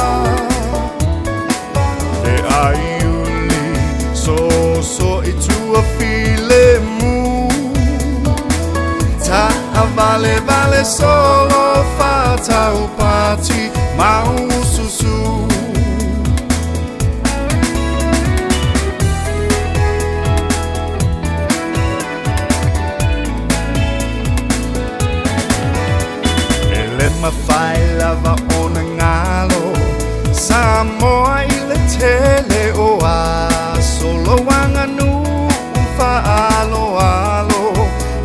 [SPEAKER 18] Le aiuli soso i tua filemu Taavalevale solo faataupati maususu E le mafai lava ona galo Samoa i le tele o aso Lou aganuu faaaloalo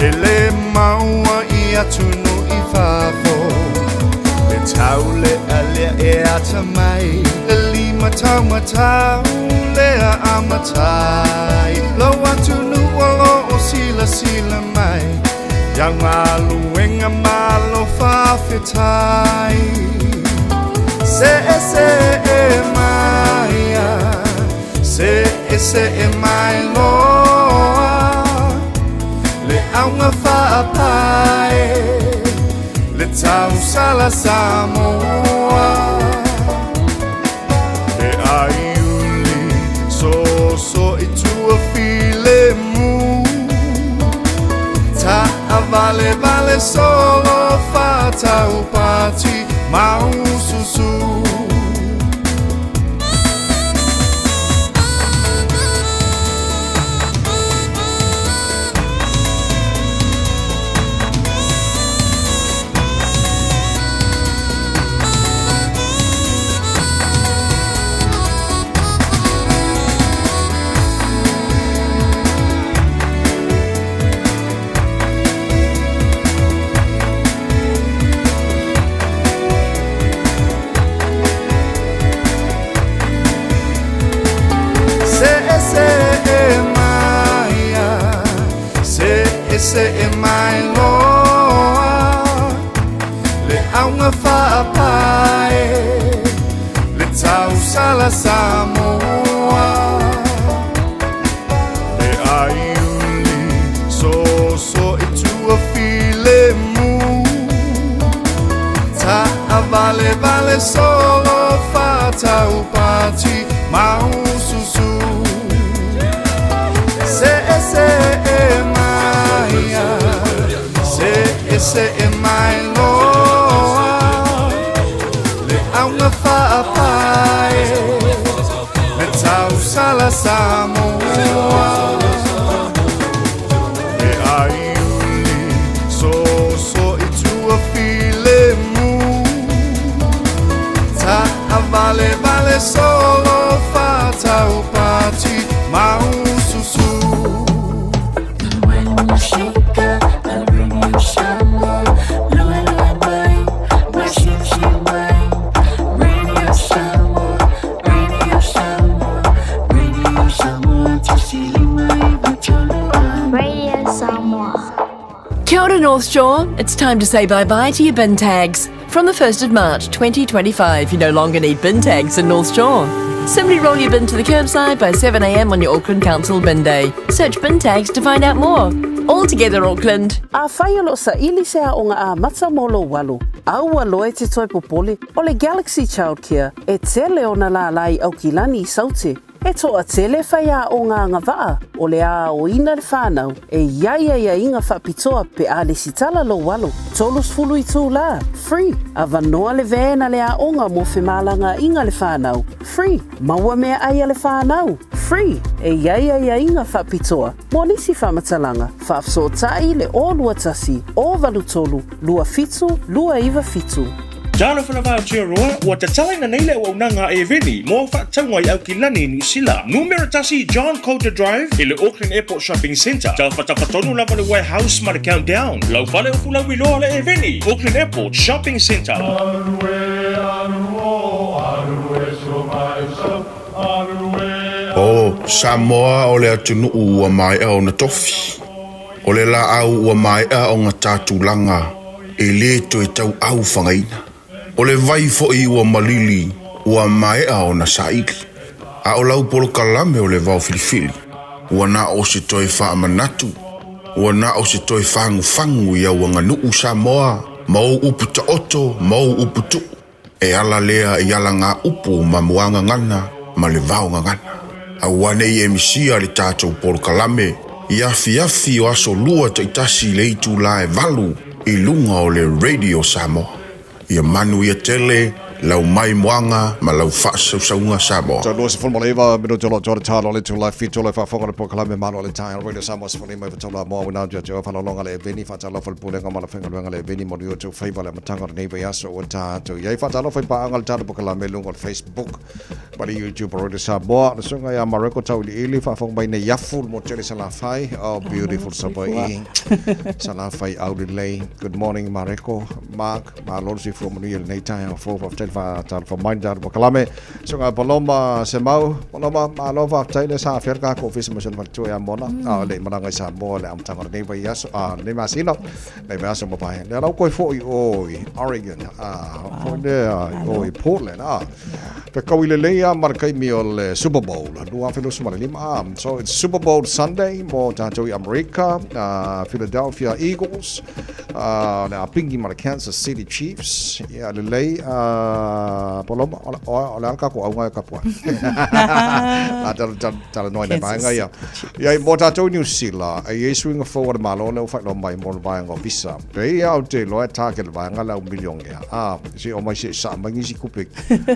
[SPEAKER 18] E le maua i atunuu i fafo Le taulealea e atamai Le lima taumatau lea a matai Lou atunuu o lo o silasila mai Iau galuega malo faafetai Se'ese'e maia Se'ese'e mai loa Le auga faapae Le tausala Samoa Le aiuli soso i tua filemu Taavalevale vale solo fatau pati maususu. Se se e maia, se se e mai loa, le auga faapae, le tausala Samoa. Le aiuli soso i tua filemu, taʻavalevale solo fataupati maususu. Se se e maia, se se e mai loa, le auga faapae, le tausala Samoa. Le aiuli soso i tua filemu, taʻavalevale solo fataupati maususu.
[SPEAKER 1] Radio Samoa.
[SPEAKER 19] Kia ora North Shore, it's time to say bye-bye to your bin tags. From the 1st of March 2025, you no longer need bin tags in North Shore. Simply roll your bin to the curbside by 7am on your Auckland Council bin day. Search bin tags to find out more. All together, Auckland.
[SPEAKER 3] Afai o loo saili se aoga amata mo lou alo, aua loa e te toe popole, o le Galaxy Childcare e tele ona lālā i Aukilani i Saute. E toatele faiaoga agavaa o le a aoina le fanau e i ai aiaiga faapitoa pe a lesitala lou alo. 30 itulā, free, avanoa le van a le aoga mo femalagaaiga a le fanau, free, maua meaai a le fanau, free, e i ai aiaiga faapitoa mo nisi faamatalaga, faafesootai i le 021 083 27 297.
[SPEAKER 20] Talofa lava Aotearoa, ua tatalaina nei le auaunaga a Eveni mo au faatauga i Aukilani i Niu Sila. Numera tasi John Coulter Drive i le Auckland Airport Shopping Centre. Tafatafa tonu lava le warehouse ma le Countdown. Lau fale o fulauiloa le Eveni, Auckland Airport Shopping Centre.
[SPEAKER 7] O Samoa o le atunuu ua maea ona tofi. O le laau ua maea ona ta tulaga e lē toe tauau fagaina. O le vai foʻi ua malili ua maea ona saili. A o lau polokalame o le vao filifili. Ua na o se toe faamanatu. Ua na o se toe fagufagu i au aganuu Samoa ma ou upu taoto ma ou upu tuu. E ala lea i alagāupu ma muagagana ma le vaogagana. Aua nei e misia le tatou polokalame i afiafi o aso lua taitasi i le itulā e 8 i luga o le Radio Samoa. Ia manuia tele lau maimoaga ma lau faasausauga Samoa.
[SPEAKER 8] So 29 minuti o loo toa le talo le tula fitu le faafofoga le polokalame Malo le Taeao Radio Samoa 15 93 Amoa uina atu ia te oe faalologa le Eveni faatalofa le Pulega ma le Faigaluega le Eveni mo le tou faiva le amataga o lenei vaiaso ua tatou i ai faatalofa i paaga le tatou polokalame i luga o le Facebook ma le YouTube o Radio Samoa le susuga ia Mareko Tauiliili faafofoga mai nei afu le motu tele Salafai. Oh, beautiful Savaii. Salafai aulelei. Good morning Mareko, Mark. Malo le soifua manuia i lenei taeao fou. Faafetai le faatalofa mai le tatou polokalame. Susuga Paloma Semau. Paloma, malo faafetai lea sa afea le tatou ofisa ma si ona faletua ia Mona. A o le i malaga i Samoa le amataga o lenei vaiaso, a lenei masina, lenei vaiaso ua mavae. Lea la ua toe foi i o i Oregon, a foi lea i o i Portland, a. Fekaui lelei lava ma le taimi o le Super Bowl 2025, a. So it's Super Bowl Sunday mo tatou i Amerika, Philadelphia Eagles, a le a pingi ma le Kansas City Chiefs. Ia lelei, a Paloma, o le a le tatou auga e tapuai. A talanoa i nai vaega ia. Ia, mo tatou i Niu Sila, e i ai suiga fou a le Malo lea ua faailoa mai mo le vaega o visa. Pei lava ou te iloa e target le vaega lea au milionea. A, se i omai se i saa mai nisi tupe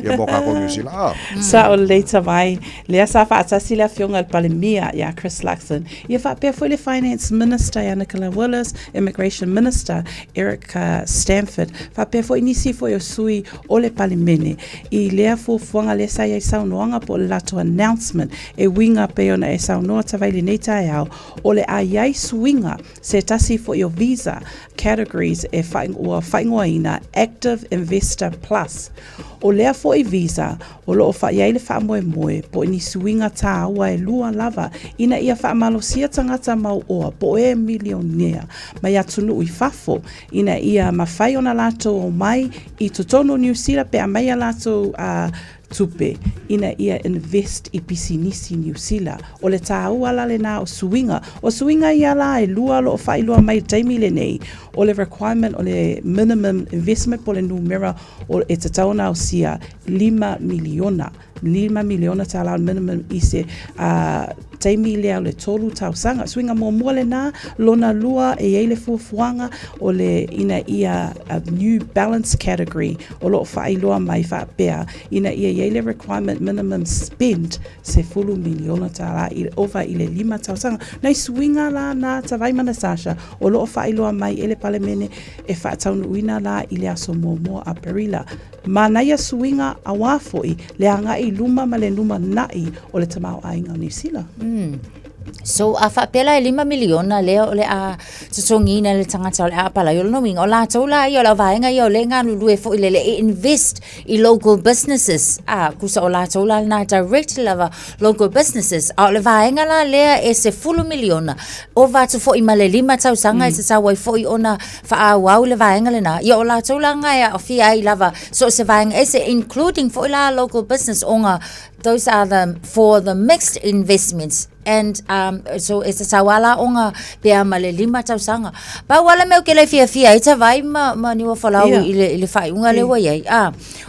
[SPEAKER 8] ia mo tatou i Niu Sila. A.
[SPEAKER 15] Sao lelei Tavai, lea sa faatasi le afioga i le Palemia ia Chris Luxon, ia faapea foi le Finance Minister ia Nicola Willis, Immigration Minister Eric Stanford, faapea foi nisi foi o sui o le Palemene i lea fuafuaga lea sa i ai saunoaga po o le latou announcement e uiga pei ona e saunoa Tavai i lenei taeao, o le a i ai suiga se tasi foi o visa categories e ua faaigoaina Active Investor Plus. O lea foi visa o lo o fai ai le faamoemoe po o ni suiga tāua e lua lava ina ia faamalosia tagata mauoa po o e milionea mai atunuu i fafo ina ia mafai ona latou omai i totonu o Niu Sila pe aumai a latou tupe ina ia invest i pisinisi Niu Sila. O le tāua la lenā o suiga. O suiga ia la e lua o lo o faailoa mai i le taimi lenei, o le requirement o le minimum investment po o le numera o e tatau ona ausia $5 miliona, $5 miliona le minimum i se taimi lea o le 3 tausaga. Suiga muamua lenā. Lona lua, e i ai le fuafuaga o le ina ia a new balance category o lo o faailoa mai faapea ina ia i ai le requirement minimum spend $10 miliona i ova i le 5 tausaga. Nai suiga la na Tavai ma Natasha o lo o faailoa mai e le Palemene e faataunuuina la i le aso 1 Aperila. Manaia suiga auā foi le agai i luma ma le lumanai o le tamaoaiga o Niu Sila.
[SPEAKER 14] So a faapea la e $5 miliona lea o le a totogiina e le tagata o le a apalai, o lona uiga o latou la ia o le auvaega ia o lea e galulue foi lele e invest i local businesses, a tusa o latou la lena direct lava local businesses, a o le vaega la lea e $10 miliona ova atu foi ma le 5 tausaga e tatau ai foi ona faaauau le vaega lena, ia o latou la na e aafia ai lava so o se vaega ese, including foi la local business, ona those are the for the mixed investments and so e tatau lava la ona pea ma le 5 tausaga. Pau lava le mea ou te le fiafia ai Tavai ma Niuafolau i le faaiuga lea ua i ai,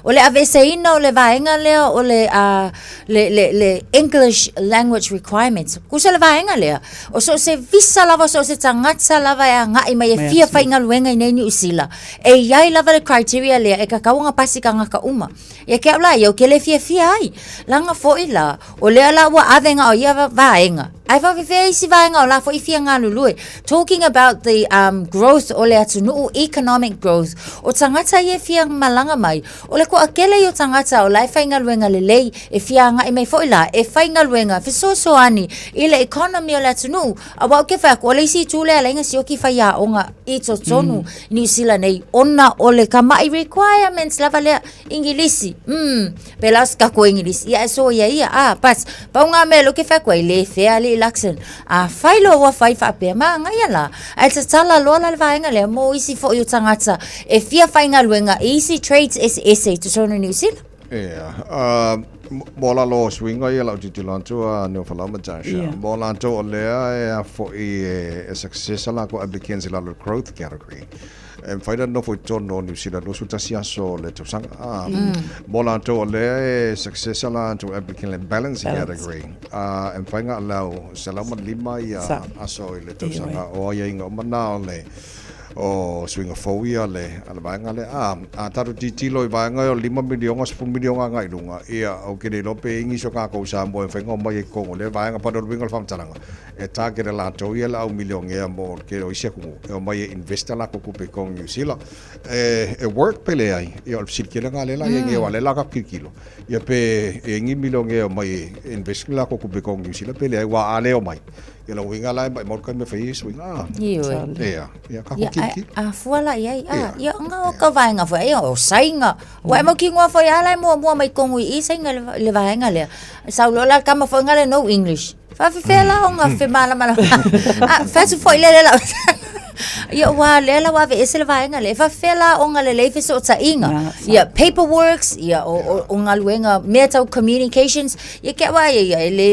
[SPEAKER 14] o le aveeseina o le vaega lea o le English language requirements. Tusa le vaega lea, o so o se visa lava, so o se tagata lava e agai mai e fia faigaluega i nei Niu Sila, e i ai lava le criteria lea e tatau ona pasi tagata uma. Ia ke au la ia, ou te le fiafia ai. Leaga foi la, o lea la ua ave na o ia vaega. Ae faafefea isi vaega o la foi fia galulue. Talking about the growth o le atunuu, economic growth, o tagata ia e fia malaga mai, o le toatele ia o tagata o la e faigaluega lelei, e fia agai mai foi la, e faigaluega, fesoasoani i le economy o le atunuu. Aua ou te fai atu, o le isi itu lea e ala ai ona sioki faiaoga i totonu Niu Sila nei, ona o le tamai requirements lava lea, Igilisi, pela o se tatou Igilisi, ia e soia ia, but, pau ngā mea lea ou te fai atu ai, le fair alii Luxon. Afai loa ua fai faapea, manaia la, ae tatala loa la le vaega lea mo isi foi o tagata e fia faigaluega i isi trades eseese i totonu o Niu Sila.
[SPEAKER 8] Ia, mo lalo o suiga ia lau tilotilo atu a Niuafolau ma Tasha. Mo latou o lea e a foi e success a latou applicants i lalo o le growth category. E mafai ona nofo i totonu o Niu Sila 21 aso o le tausaga. Mo latou o lea e success a latou applicant i le balance category. E mafai ona allow 105 ia aso i le tausaga. O aiaiga uma na o le o suiga fou ia le a le vaega lea. A tatou tilotilo i vaega ia o le $5 miliona, $10 miliona agai i luga, ia, ou te le iloa pe i ai nisi o tatou Samoa e mafai ona omai ai i totonu o lea vaega. But o le uiga o le faamatalaga, e target e latou ia le au milionea mo le tele o isi atunuu e omai e invest a latou tupe i totonu o Niu Sila. E work pe leai? Ia o le fesili tele lena lea la i ai nei aua o lea la tatou tilotilo, ia pe i ai ni milionea e omai e invest ni latou tupe i totonu o Niu Sila pe leai, aua a le omai, Ia lou uiga la e maumau le taimi e fai ai suiga.
[SPEAKER 14] Ioe.
[SPEAKER 8] Ia, ia ka
[SPEAKER 14] Ia, a fua la i ai. A, ia, nga o ka vaega foi, ia, o sainga. Ua e mau ki ngoa foi ala e muamua mai kongu i i sainga le vaega lea. Sau loa la le tama foi nga le no English. Faafefea la ona femalamalama. A, fai atu foi le le lau. Ia ua lea la ua aveese le vaega lea. E faapefea la ona lelei fesootaiga? Ia paperworks, ia o, o, o galuega mea tau communications, ia ke aua ia, ia e le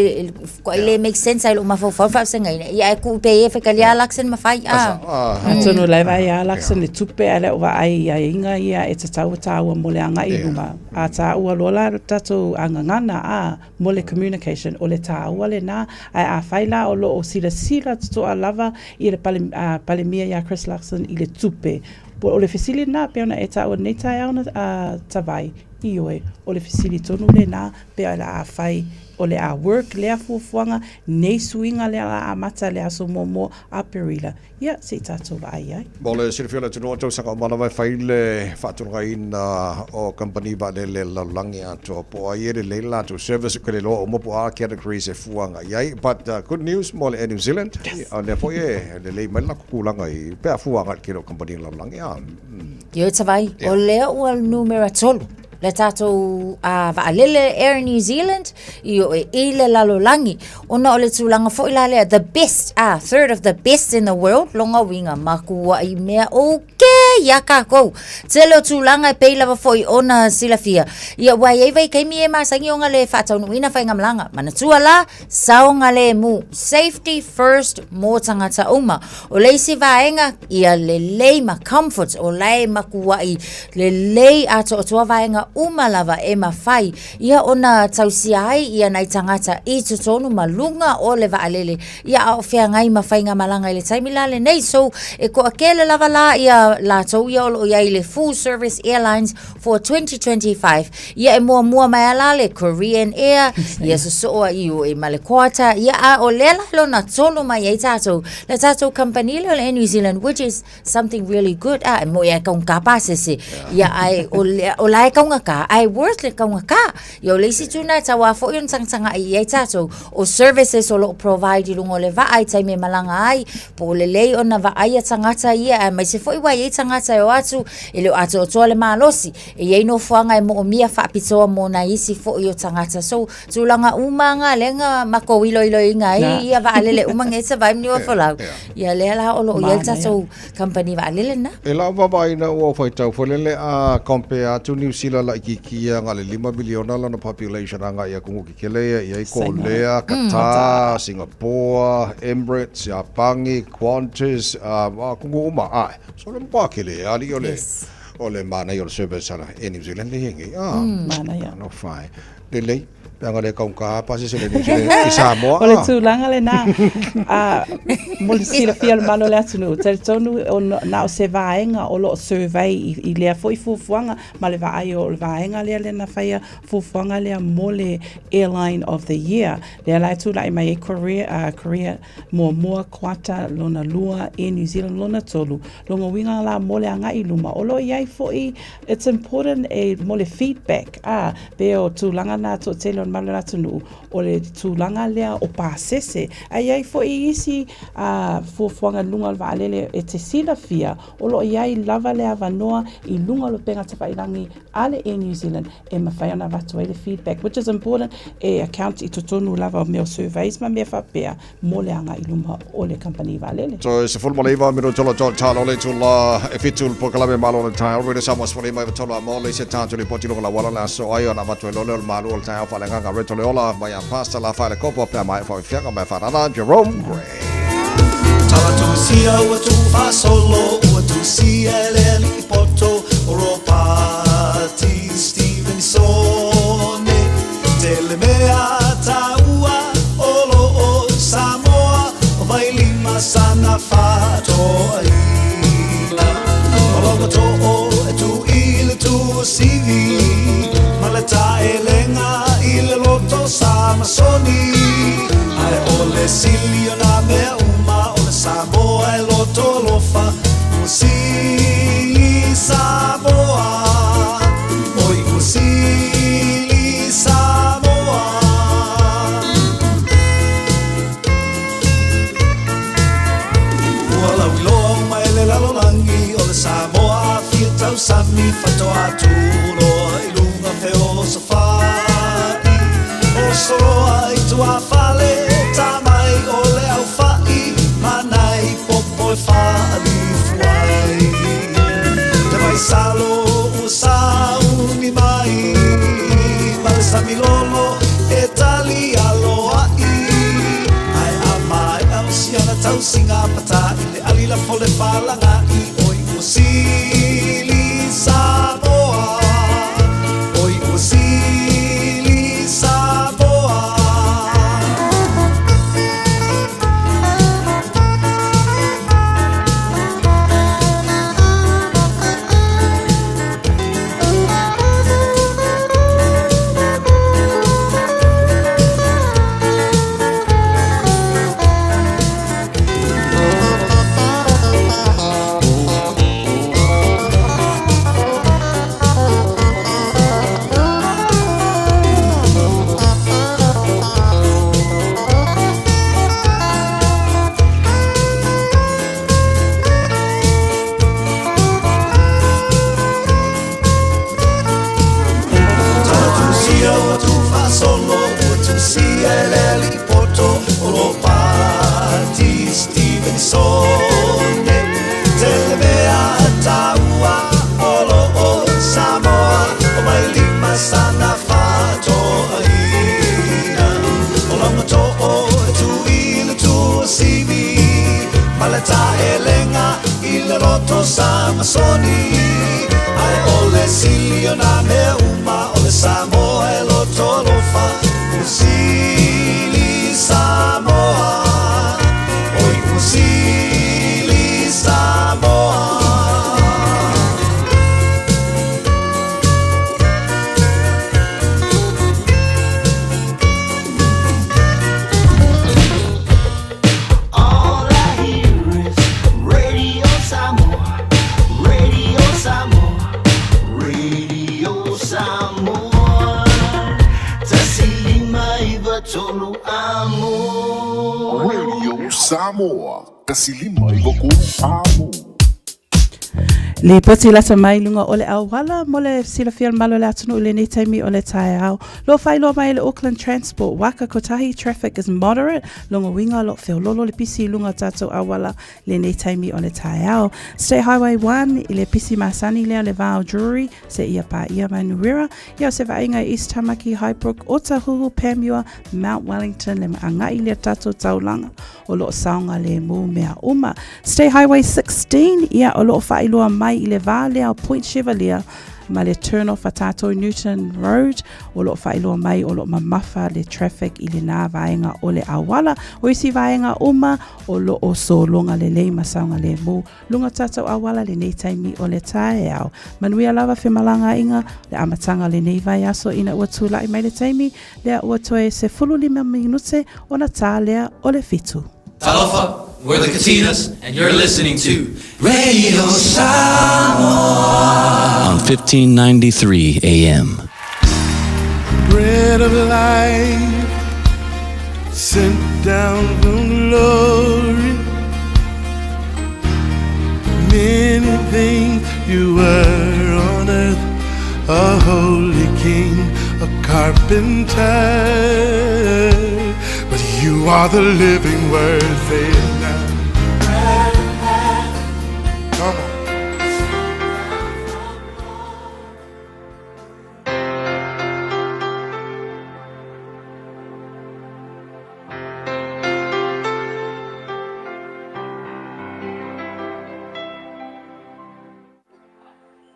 [SPEAKER 14] e le make sense ai lou mafaufau faavasegaina. Ia ae tuu pea ia e faitalia a Luxon ma fai a.
[SPEAKER 15] Atonu o la e vaai ia Luxon le tupe ae le o vaai i aiaiga ia e tatau ona taua mo le agai i luma. A taua loa la le tatou gagana a mo le communication o le taua lena ae afai la o lo o silasila totoa lava i le pale, Palemia ia Chris Luxon i le tupe po o le fesili lena pei ona e taua i lenei taeao na Tavai, ioe, o le fesili tonu lena pe o le a fai o le a work lea fuafuaga nei suiga lea o le a amata i le aso muamua Aperila. Ia, se i tatou vaai ai.
[SPEAKER 8] Mo le silafia o le atunuu, o tausaga uma lava e fai le faatulagaina o kamupani vaalele a le lalolagi atoa po o ai e lelei le latou service, ou te le iloa uma po o a categories e fua agai i ai. But good news mo le Air New Zealand, o lea foi e lelei mai le latou tulaga i pe a fua agai i le tele o kamupani a le lalolagi.
[SPEAKER 14] Ioe Tavai, o lea ua numera tolu le tatou vaalele Air New Zealand i o e i le lalolagi ona o le tulaga foi la lea the best third of the best in the world longa uiga makuai mea okay ia kākou tele o tulaga e pei lava foi ona silafia ia ua i ai vaitaimi e masani ona le faataunuuina faigamalaga manatua la saogalemu safety first mo tagata uma O le isi vaega, ia lelei ma comfort, o la e makuaʻi lelei atoatoa vaega uma lava e mafai ia ona tausia ai ia nai tagata i totonu ma luga o le vaalele, ia a o feagai ma faigamalaga i le taimi la lenei. So, e toatele lava la ia latou ia o lo o i ai i le full service airlines for 2025. Ia e muamua mai a la le Korean Air, ia sosoo a i o e ma le Qatar, ia a o lea la lona tolu mai ai tatou, le tatou company lea o le Air New Zealand, which is something really good, a e moi e kaunga pasese, ia ai o lea, o la e kaunga ka, ai worth le kaunga ka. Ia o le isi tuna e tau a foi ona tagataga i ai tatou, o services o lo o provide i luga o le vaa i taimi e malaga ai, po o lelei ona vaaia tagata ia, aemaise foi ua i ai tagata e o atu, e le o atoatoa le malosi, E i ai nofoaga e moomia faapitoa mo nai isi foi o tagata. So, tulaga uma nga lea na matou iloiloina ai ia vaalele uma nei sa vaai ni folau. Ia lea la o lo o i ai le tatou company vaalele na.
[SPEAKER 8] E lau vaavaai ina ua ou faitau foi lele a compare atu Niu Sila laitiiti ia na o le 5 miliona lona population agai i atunuu tetele ia e i ai Kolea, Qatar, Singapore, Emirates, Iapani, Qantas, atunuu uma ae. So le matua tele alii o le O le manaia o le service a Air New Zealand lea e i ai nei. Ah,
[SPEAKER 15] Manaia.
[SPEAKER 8] Alofa e. Lelei, pe ana le taugata pasese le New Zealand i Samoa.
[SPEAKER 15] O le tulaga lena, a, mo le silafia o le malo o le atunuu, talitonu o na o se vaega o lo o survey i, i lea foi fuafuaga ma le vaai o le vaega lea lea na faia fuafuaga lea mo le Airline of the Year. Lea la e tulai mai ai Korea, Korea muamua, Qatar lona lua, Air New Zealand lona tolu. Lona uiga la mo le agai i luma, o lo o i ai foi, it's important e mo le feedback, ā, pei o tulaga na toatele o le malu o le atunuu, o le tulaga lea o pasese. Ae i ai foi isi fuafuaga i luga o le vaalele e te silafia, o lo o i ai lava le avanoa i luga o le upega tafailagi a le Air New Zealand e mafai ona avatu ai le feedback, which is important e account i totonu lava o mea o surveys ma mea faapea mo le agai i luma o le kamupani vaalele.
[SPEAKER 8] So, 19 minuta o tō talo le tula e fitu le polokalame malo o le taeao. Radio Samoa sefulu lima iva tolu a mo le isi tatou lipoti luga lauala le aso ai ona avatu ai loa lea o le malu o le taeao faaleagaga Reto le ola mai a Pastor Lafaele Kopo pe a maea faafiafiaga mai a Whanana Jerome Gray.
[SPEAKER 4] Talatusia ua tuufaasolo ua tusia e le alii poto o Ropati Stevenson Tele mea taua o lo o Samoa o Vailima sana faatoaina O loko too e tu i le tuasivi Ma le taelega i le loto Samasoni Ae o le sili o nā mea uma o le Samoa e loto alofa Ua sili Samoa Oi ua sili Samoa Ua lauiloa uma e le lalolagi o le Samoa Afia tausami faatoa tuloa i luga feosofai O soloa i tuafale ta mai o le aufa'i ma nai popo e faalifua.
[SPEAKER 21] ona tausiga patā i le ali lafo le falagaʻi oi ua sili Samoa oi ua sili Samoa. Tusia ua tuufaasolo ua tusia e le alii poto o Ropati Stevenson tele mea taua o loo Samoa o Vailima sana faatoaina o laugatoo e tui le tuasivi ma le taelega i le loto Samasoni ae o le sili o nā mea uma o le Samoa e loto alofa ua sili Samoa oi ua sili Samoa.
[SPEAKER 4] All I hear is Radio Samoa, Radio Samoa, Radio Samoa. Tasilima iva tolu amo.
[SPEAKER 7] Radio Samoa, tasilima iva tolu amo.
[SPEAKER 15] Lipoti lata mai luga o le auala mo le silafia o le malo o le atunuu i lenei taimi o le taeao. Lo faailoa mai e le Auckland Transport Waka Kotahi Traffic is moderate, lona uiga o lo o feololo le pisi i luga o tatou auala lenei taimi o le taeao. State Highway 1 i le pisi masani lea o le va o Drury seia paia Manurewa, ia o se vaaiga i East Tamaki, Highbrook, Otahuhu, Panmure, Mount Wellington le aga'i lea tatou taulaga o lo o saogalemu mea uma. State Highway 16, ia o lo o faailoa mai i le va lea o Point Chevalier ma le turn off a tātou Newton Road, o lo o faailoa mai o lo o mamafa le traffic i lenā vaega o le auala. O isi vaega uma o lo o sologa lelei ma saogalemu luga o tātou auala lenei taimi o le taeao. Manuia lava femalagaaiga le amataga o lenei vaiaso ina ua tula'i mai le taimi lea ua toe 15 minute ona tā lea o le 7.
[SPEAKER 22] Talofa, we're the Katinas, and you're listening to Radio Samoa
[SPEAKER 23] on 1593 AM.
[SPEAKER 18] Bread of life sent down from glory. Many things you were on earth, a holy king, a carpenter. But you are the living word, say it now. Come on.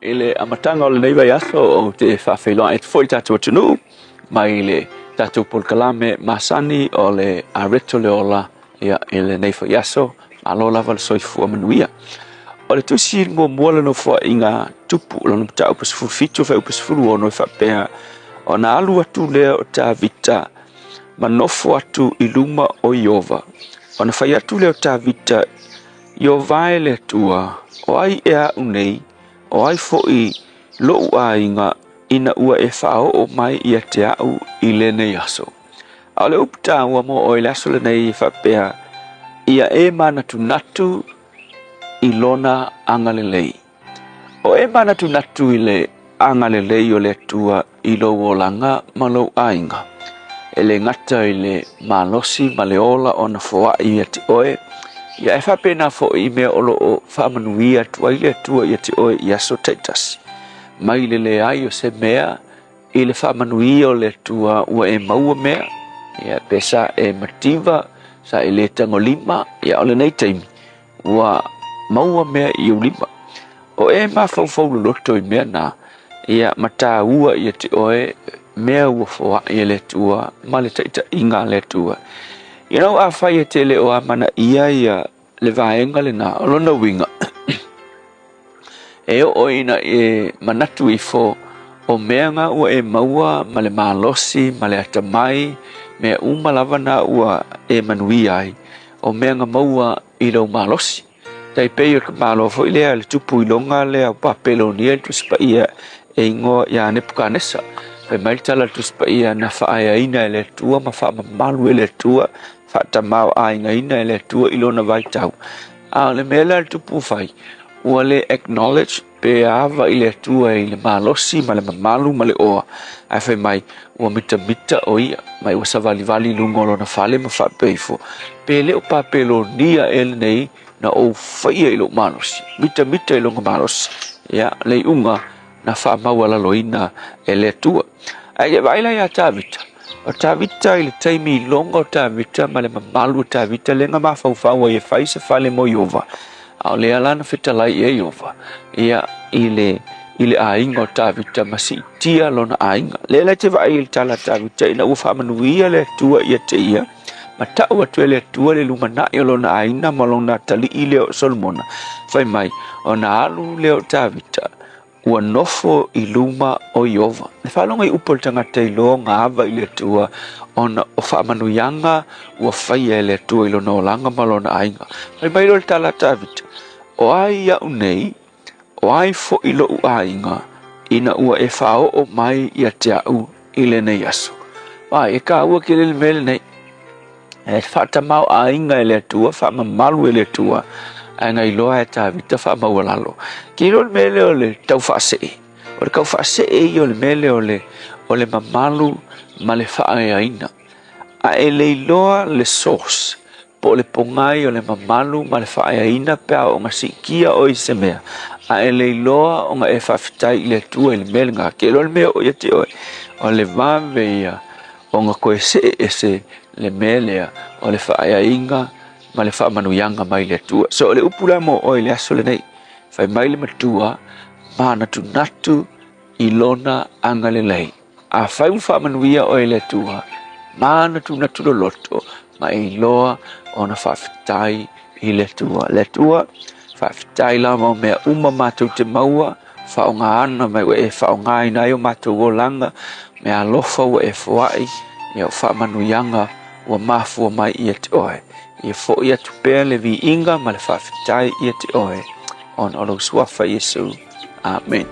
[SPEAKER 24] I le amataga o lenei vaiaso ou te faafeiloai atu foi i le tatou atunuu mai le tatou polokalame masani o le Areto le Ola ia, i lenei foi aso. Malo lava le soifua manuia. O le tusi muamua o le Nofoaiga Tupu lona mataupu 17 fuaiupu 16 e faapea, Ona alu atu lea o Tavita ma nofo atu i luma o Ieova. Ona fai atu lea o Tavita, Ieova e le Atua, o ai ea aʻu nei, o ai foʻi loʻu aiga ina ua e faaoo mai ia te aʻu i lenei aso? A o le upu taua mo oe i le aso lenei e faapea, Ia e manatunatu i lona agalelei. O e manatunatu i le agalelei o le Atua i lou olaga ma lou aiga. E le gata i le malosi ma le ola ona foai ia te oe, ia e faapena foi i mea o lo o faamanuia atu ai le Atua ia te oe i aso taitasi. Mai le leai o se mea i le faamanuia o le Atua ua e maua mea, ia pe sa e mativa Sa e le tagolima, ia o lenei taimi, ua maua mea i ou lima. O e mafaufau loloto i mea na, ia ma taua ia te oe mea ua foai e le Atua ma le taitaiga a le Atua. You know, afai e te le o amanaia ia le vaega lena, o lona uiga, e oo ina e manatu ifo o mea na ua e maua ma le malosi ma le atamai, mea uma lava na ua e manuia ai, o mea na maua i lou malosi. Tai pei o le tamaloa foi lea le tupu iloga lea o Papelonia le Tusi Paia e igoa ia Nepukanesa. Fai mai le tala a le Tusi Paia na faaeaina e le Atua ma faamamalu e le Atua, faatamaoaigaina e le Atua i lona vaitau. A o le mea lea le tupu fai, ua le acknowledge pe ava i le Atua i le malosi ma le mamalu ma le oa, ae fai mai ua mitamita o ia, mai ua savalivali i luga o lona fale ma faapea ifo, pe le o Papelonia ea lenei na ou faia i lou malosi, mitamita i lona malosi, ia, le iuga na faamaualaloina e le Atua. Ae ke vaai la ia Tavita, o Tavita i le taimi i loga o Tavita ma le mamalu o Tavita lea na mafaufau ai e fai se fale mo Ieova, a o lea la na fetalai i ai Ieova, ia, i le, i le aiga o Tavita ma siitia lona aiga. Lea la e te vaai i le tala a Tavita ina ua faamanuia le Atua ia te ia, ma tau atu e le Atua le lumanai o lona aiga ma lona atalii lea o Solomona, fai mai, ona alu lea o Tavita, ua nofo i luma o Ieova. E faalogo i upu a le tagata i loga ava i le Atua, ona o faamanuiaga ua faia e le Atua i lona olaga ma lona aiga. Fai mai loa le tala a Tavita, O ai iaʻu nei, o ai foʻi loʻu aiga, ina ua e faaoo mai ia te aʻu i lenei aso. Ai, e kāua tele le mea lenei. E faatamaoaiga e le Atua, faamamalu e le Atua, ae na iloa e Tavita faamaualalo. Ke iloa le mea lea o le tau faasee. O le tau faasee ia o le mea lea o le, o le mamalu ma le faaeaina. A e le iloa le source, po o le pogai o le mamalu ma le faaeaina pe a oo ina siitia oe i se mea, a e le iloa ona e faafetai i le Atua i le mea lena. Ke iloa le mea o ia te oe, o le vave ia ona toe see ese le mea lea o le faaeaina ma le faamanuiaga mai le Atua. So o le upu la mo oe i le aso lenei, fai mai le matua, manatunatu i lona agalelei. Afai ua faamanuia oe e le Atua, manatunatu loloto ma e iloa ona faafetai i le Atua. Le Atua, faafetai lava o mea uma matou te maua, faaaogaina mai ua e faaaogaina ai o matou olaga, mea alofa ua e foai, ia o faamanuiaga ua mafua mai ia te oe. Ia foi atu pea le viiga ma le faafetai ia te oe, ona o lou suafa Iesu. Amen.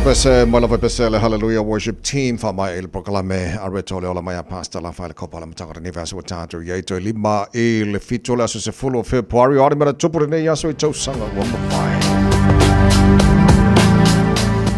[SPEAKER 8] Pese, mai lava pese le Hallelujah Worship Team fa mai il proclame a reto le ola mai a Pastor la file kopa la matanga ni vaso tātou i ei toi lima i le fito le aso se fulu o February o mera tupu nei aso i tausaga ua mawai.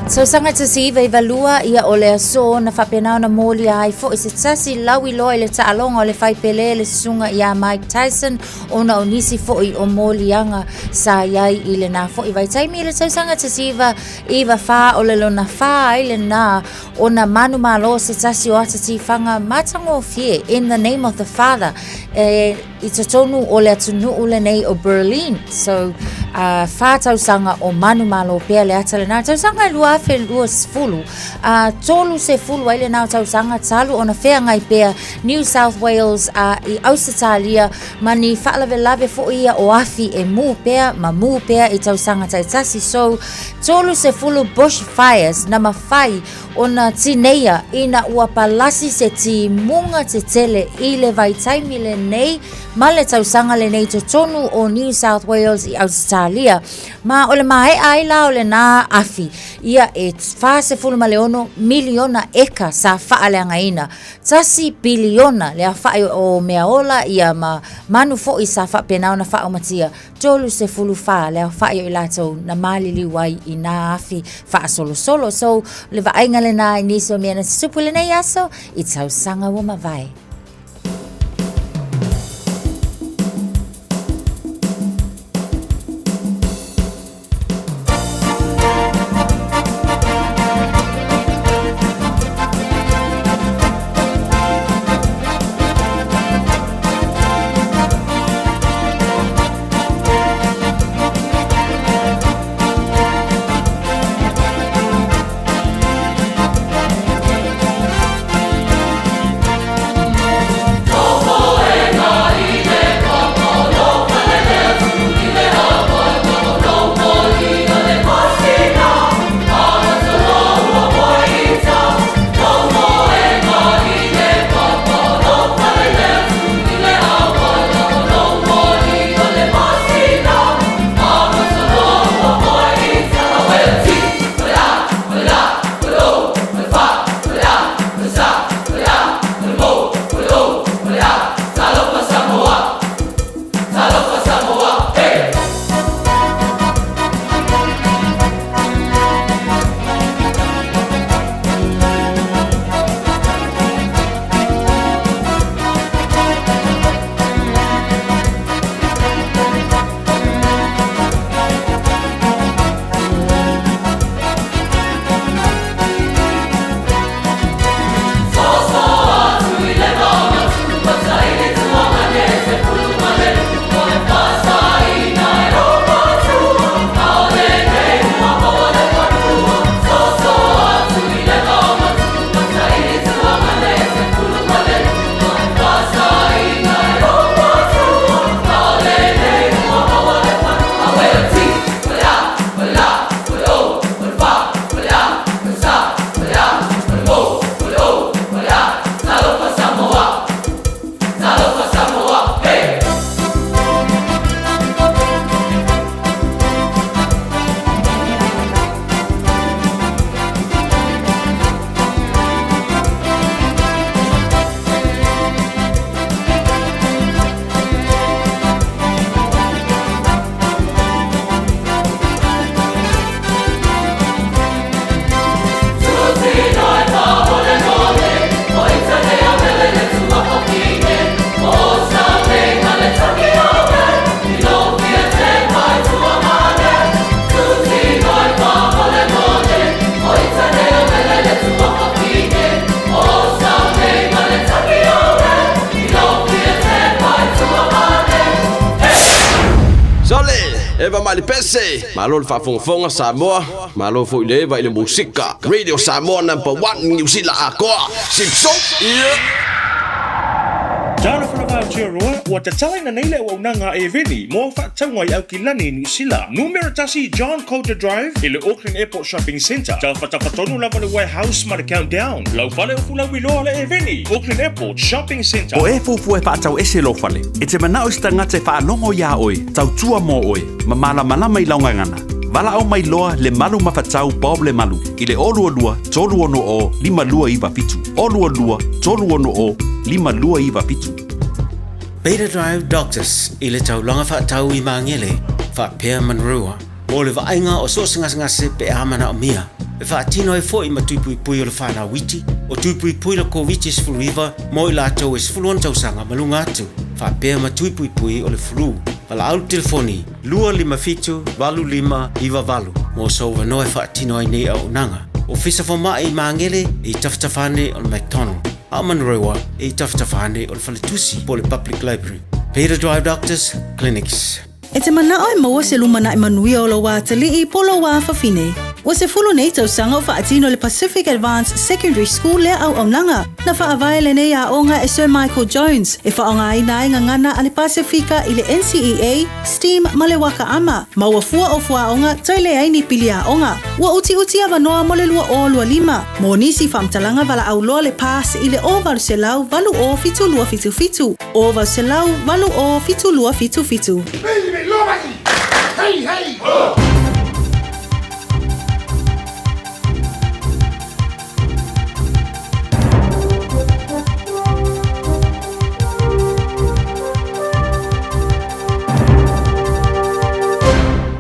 [SPEAKER 14] Tausaga 1992 ia o le aso na faapena ona molia ai fo'i se tasi lauiloa i le taaloga o le faipele le susuga iā Mike Tyson ona o nisi fo'i o moliaga sa i ai i lenā fo'i vaitaimi i le tausaga 1994 o le lona whā ai lenā ona manumalo se tasi o ata tifaga matagofie In the Name of the Father e i totonu o le atunuu lenei o Berlin. So, whā tausaga o manumalo pea le ata lenā. Tausaga e 2020, 30 ai lenā o tausaga talu ona feagai pea New South Wales i Ausetalia ma ni faalavelave fo'i ia o afi e mū pea ma mū pea i tausaga taitasi. So, 30 bush fires na mawhai ona tineia ina ua palasi se timuga tetele i le vaitaimi lenei ma le tausaga lenei totonu o New South Wales i Ausetalia. Ma o le maea ai la o lenā afi ia e 46 miliona eka sa faaleagaina Tasi piliona le afaʻi o meaola ia ma manu foʻi sa faapena ona faaumatia, 34 le aofaʻi o i latou na maliliu ai i nā afi faasolosolo. So, le vaaiga lenā i nisi o mea na tutupu i lenei aso i tausaga ua mavae.
[SPEAKER 2] Sole, Eva mai le pese, malo le faafogafoga Samoa, malo foi le Eva i le musika. Radio Samoa number one Niu Sila atoa. Sipso, yeah.
[SPEAKER 20] Talofa lava Aotearoa, ua tatalaina nei le auaunaga a Eveni mo au faatauga i Aukilani, Niu Sila. Numera tasi John Coulter Drive i le Auckland Airport Shopping Centre. Tafatafa tonu lava le Warehouse ma le Countdown. Lau fale o Fulauiloa le Eveni, Auckland Airport Shopping Centre.
[SPEAKER 5] O e fuafua e faatau ese lou fale, e te manao i se tagata e faalogo iā oe, tautua mō oe, ma malamalama i lau gagana. Valaau mai loa le malu mafatau Bob Lemalu i le 022 360 5297. 022 360 5297.
[SPEAKER 6] Beta Drive Doctors i le taulaga faatau i Magele, faapea Manurewa, mo le vaaiga o so o se gasegase pe a manaomia. E faatino ai foi ma tui puipui o le fanau iti, o tui puipui le Koviti-19 mo i latou e 16 tausaga ma luga atu, faapea ma tui puipui o le flu. Valaau le telefoni 257 8598 mo sou avanoa e faatino ai nei auaunaga. Ofisa Fomai i Magele e i tafatafa ane o le McDonald, a o Manurewa e i tafatafa ane o le Faletusi po o le Public Library. Beta Drive Doctors Clinics.
[SPEAKER 13] E te manao e maua se lumanai manuia o lou atalii po o lou afafine. Ua 10 nei tausaga o faatino le Pacific Advanced Secondary School lea auaunaga. Na faavae lenei aoga e Sir Michael Jones e faaaogaina ai gagana a le Pasefika i le NCEA, STEAM ma le Waka Ama, ma ua fua o fuaoga toe leai ni pili aoga. Ua utiuti avanoa mo le 2025. Mo nisi faamatalaga valaau loa le PASS i le 0800 80 7277, 0800 80 7277.
[SPEAKER 18] Hey, hey! Oh!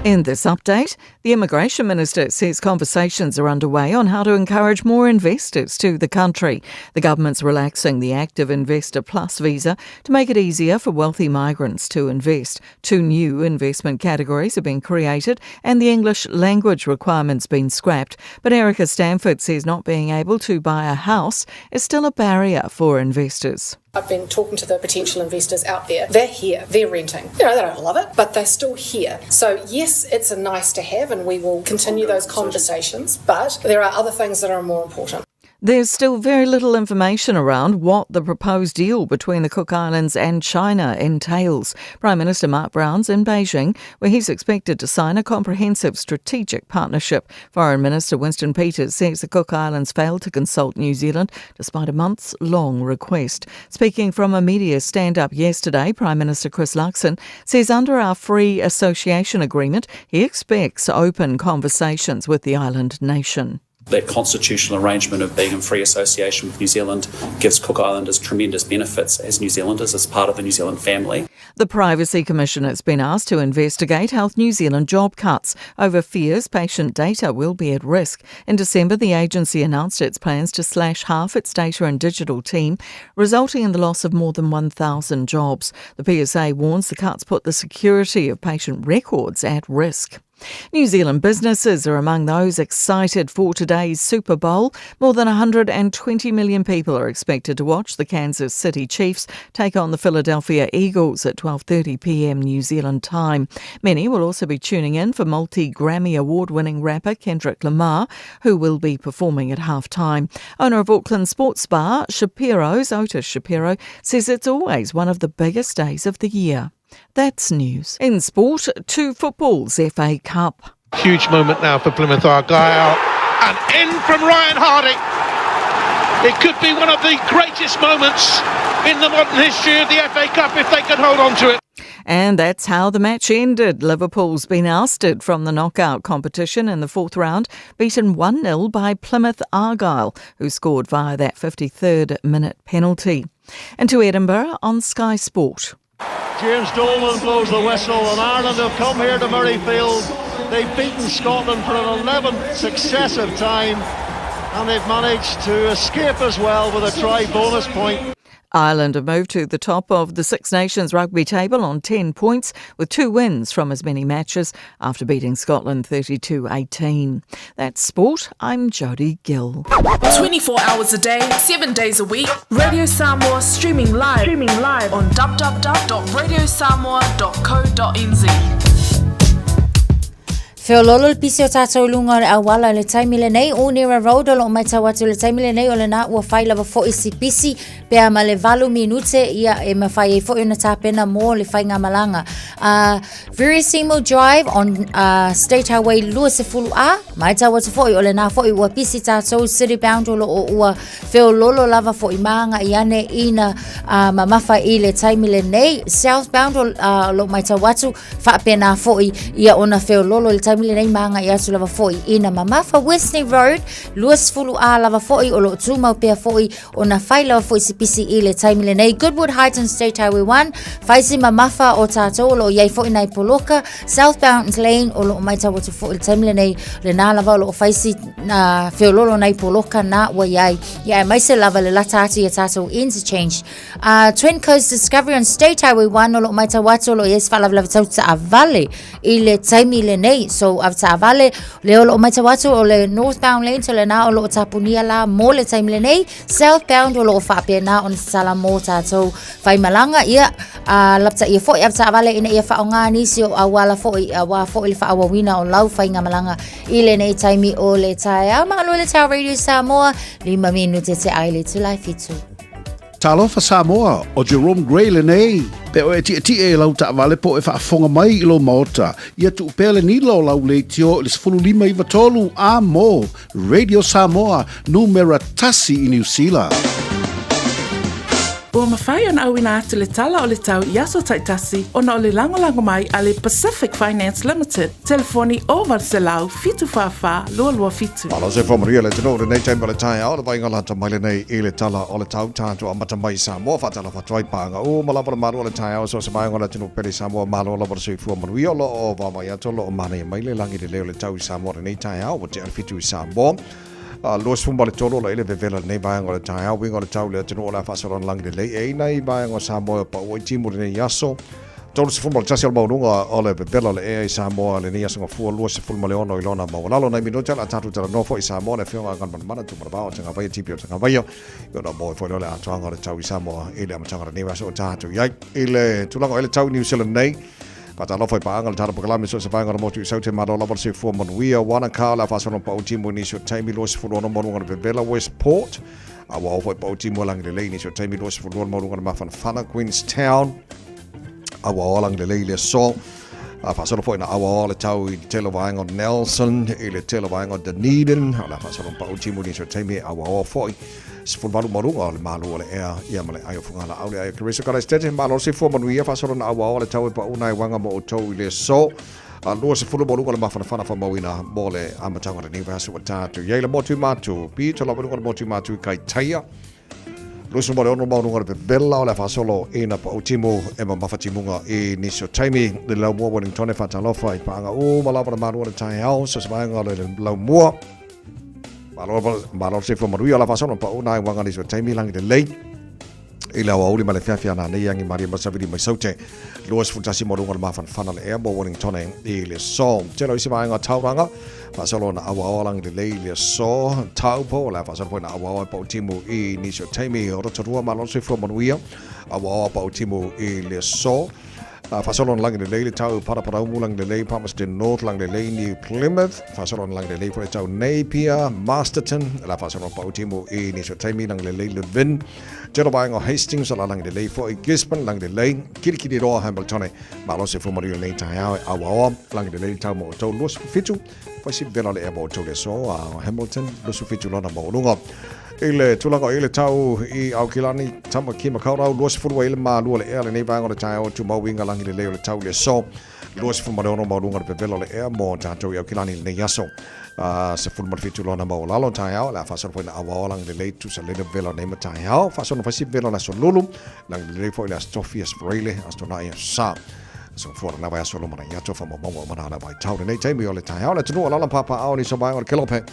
[SPEAKER 9] In this update, the Immigration Minister says conversations are underway on how to encourage more investors to the country. The government's relaxing the Active Investor Plus visa to make it easier for wealthy migrants to invest. Two new investment categories have been created and the English language requirement's been scrapped. But Erica Stanford says not being able to buy a house is still a barrier for investors.
[SPEAKER 10] I've been talking to the potential investors out there. They're here, they're renting. You know, they don't love it, but they're still here. So, yes, it's a nice to have, and we will continue those conversations, but there are other things that are more important.
[SPEAKER 9] There's still very little information around what the proposed deal between the Cook Islands and China entails. Prime Minister Mark Brown's in Beijing, where he's expected to sign a comprehensive strategic partnership. Foreign Minister Winston Peters says the Cook Islands failed to consult New Zealand despite a months long request. Speaking from a media stand up yesterday, Prime Minister Chris Luxon says under our free association agreement, he expects open conversations with the island nation.
[SPEAKER 11] That constitutional arrangement of being in free association with New Zealand gives Cook Islanders tremendous benefits as New Zealanders, as part of the New Zealand family.
[SPEAKER 9] The Privacy Commission has been asked to investigate Health New Zealand job cuts over fears patient data will be at risk. In December, the agency announced its plans to slash half its data and digital team, resulting in the loss of more than 1,000 jobs. The PSA warns the cuts put the security of patient records at risk. New Zealand businesses are among those excited for today's Super Bowl. More than 120 million people are expected to watch the Kansas City Chiefs take on the Philadelphia Eagles at 12:30 p.m. New Zealand time. Many will also be tuning in for multi-Grammy award-winning rapper Kendrick Lamar, who will be performing at halftime. Owner of Auckland sports bar Shapiro's Otis Shapiro says it's always one of the biggest days of the year. That's news. In sport, to football's FA Cup.
[SPEAKER 25] Huge moment now for Plymouth Argyle. And in from Ryan Harding. It could be one of the greatest moments in the modern history of the FA Cup if they can hold on to it.
[SPEAKER 9] And that's how the match ended. Liverpool's been ousted from the knockout competition in the fourth round, beaten 1 0 by Plymouth Argyle, who scored via that 53rd minute penalty. And to Edinburgh on Sky Sport.
[SPEAKER 26] James Dolan blows the whistle, and Ireland have come here to Murrayfield. They've beaten Scotland for an 11th successive time, and they've managed to escape as well with a try bonus point.
[SPEAKER 9] Ireland have moved to the top of the Six Nations rugby table on 10 points with two wins from as many matches after beating Scotland 32 18. That's sport. I'm Jodie Gill.
[SPEAKER 12] 24 hours a day, 7 days a week. Radio Samoa streaming live, streaming live on www.radiosamoa.co.nz.
[SPEAKER 14] Feololo le pisi o tātou lunga o le auala i le taimi lenei, Onera Road o loo matau atu i le taimi lenei o lena ua fai lava fo'i si pisi pea ma le valu minute ia e mawhai ai fo'i ona tāpena mō le whaingamalaga. Very Seymour Drive on State Highway 20A, matau atu fo'i o lena fo'i ua pisi tātou city bound o loo ua feololo lava fo'i maanga i ane ina mamafa i le taimi lenei. Southbound o loo matau atu Faapena foi ia ona feololo i le taimi taimi lenei ma agai atu lava foi ina mamafa Westney Road 20 A lava foi o loo tumau pea foi ona fai lava foi si pisi i le taimi lenei. Goodwood Heights on State Highway 1, fai si mamafa o tātou o loo iai foi nai poloka. Southbound Lane o loo maitau atu foi i le taimi lenei, lena lava o loo fai si feololo nai poloka na ua iai. Ia aemaise lava le lata atu ia tātou interchange. Twin Coast Discovery on State Highway 1 o loo maitau atu o loo iai se faalavelave tau taavale i le taimi lenei. So avetaavale le o loo maitau atu o le northbound lane so lena o loo tapunia la mo le taimi lenei. Southbound o loo faapena ona tatala mo tātou faimalaga ia a lapataia foi avetaavale ina ia faaaoga nisi o auala foi auā foi le faaauauina o lau faigamalaga i lenei taimi o le taeao. Malo le Tao Radio Samoa, 5 minute te ai le itula e 7.
[SPEAKER 1] Talofa Samoa, ʻo Jerome Gray lenei. Pe o e tietie i lau taavale po o e faafofoga mai i lou maota, ia tuu pea le nila o lau leitio i le 15 93 a mo Radio Samoa, numera tasi i Niu Sila.
[SPEAKER 12] Ua mafai ona auina atu le tala o le tau i aso taitasi ona o le lagolago mai a le Pacific Finance Limited, telefoni 0800 744 227.
[SPEAKER 8] Malo se whamaria le tino lenei taimi o le taeao le vainga lata mai lenei i le tala o le tau tātou amata mai i Samoa whaatala whatuai pānga u ma lava le malu o le taeao so se vaenga o le tino pele Samoa malo lava le soifua manuia o loo vaavai atu o loo manaia mai le lagi le leo le tau i Samoa lenei taeao ua tea le 7 i Samoa 23 la ile vevela lenei vaega o le taeao uiga o le tau le atunuu o le a faasolana lagi lelei e ai nai vaega o Samoa e paua i timu lenei aso 31 o le maualuga o le vevela o le ea i Samoa lenei aso gafua 26 i lona maualalo nai minute o le a tatou talanoa foi i Samoa le afioga a Galumalemana Tumanavao o Tagavaia TP o Tagavaia i ona moe foi lea o le atoaga o le tau i Samoa i le amataga o lenei aso o tatou i ai i le tulaga o le tau i New Zealand nei Faatalofa i paaga le tala polokalame so o se vaega o le motu i Saute Malo lava le soifua manuia Wanaka o le a faasolo pau timu i nisi o taimi 26 maualuga le vevela Westport a ua oo foi pau timu a Lagilelei i nisi o taimi 22 maualuga le mafanafana Queenstown a ua oo Lagilelei i le aso a faasolo foi na aua le tau i le tele o vaega o Nelson i le tele o vaega o Dunedin o le a faasolo pau timu i nisi o taimi a ua oo foi 18 maualuga o le malu o le ea ia ma le ai o Fugalaau le ai o Keriso Karaisitete malo le soifua manuia faasolo na auao le tau e pau nai uaga mo outou i le aso a 20 maualuga le mafanafana faamauina mo le amataga o lenei vaiaso ua tatou i ai le motu i Matu pito lava i luga o le motu i Matu i Kaitaia 26 maualuga le vevela o le faasolo i na pau timu e mamafa timuga i nisi o taimi le laumua Wellington e faatalofa i paaga uma lava le malu o le taeao so se vaega o le laumua Malo malo le soifua manuia o la faasolo pau nai uaga nisi o taimi lagi lelei i le aoauli ma le feafea na nei agi maria masavili mai Saute 21 maualuga le mafanafana le ea mo Wellington i le aso. Tele o isi vaega o tauranga faasolo na auaoa lagi lelei i le aso Taupo o le a faasolo foi na auaoa e pau timu i nisi o taimi o Rotorua malo le soifua manuia auaoa pau timu i le aso. Faasolo na lagi lelei le tau Paraparaumu lagi lelei Palmerston North lagi lelei New Plymouth faasolo na lagi lelei foi le tau Napier Masterton la faasolo na pau timu i nisi o taimi lagi lelei Levin tele vaega o Hastings o la lagi lelei foi Gisborne lagi lelei Kirikiriroa Hamilton malo se fua manuia lenei taeao e auaoa lagi lelei le tau mo outou 27 foi si vela le ea mo outou le aso a Hamilton 27 lona maualuga I le tulaga o i le tau i Aukilani, Tamaki Makaurau, 20 ai le malua le ea lenei vaega o le taeao tumau i lagi lelei o le tau i le aso. 26 maualuga le vevela o le ea mo tatou i Aukilani i lenei aso. 17 lona maualalo taeao, le a faasolo foi na auaoa lagi lelei tusa lele vevela o nei ma taeao. Faasolo faisi vevela o le aso Lulu, lagi lelei foi le aso Tofi, aso Faraile, aso Tona'i, aso Sa. Aso Gafua lena vaiaso luma na i atu, whamaumaua o mana ala vai tau lenei taimi o le taeao le atunuu o lala pāpāao ni so vaega o le Kelope.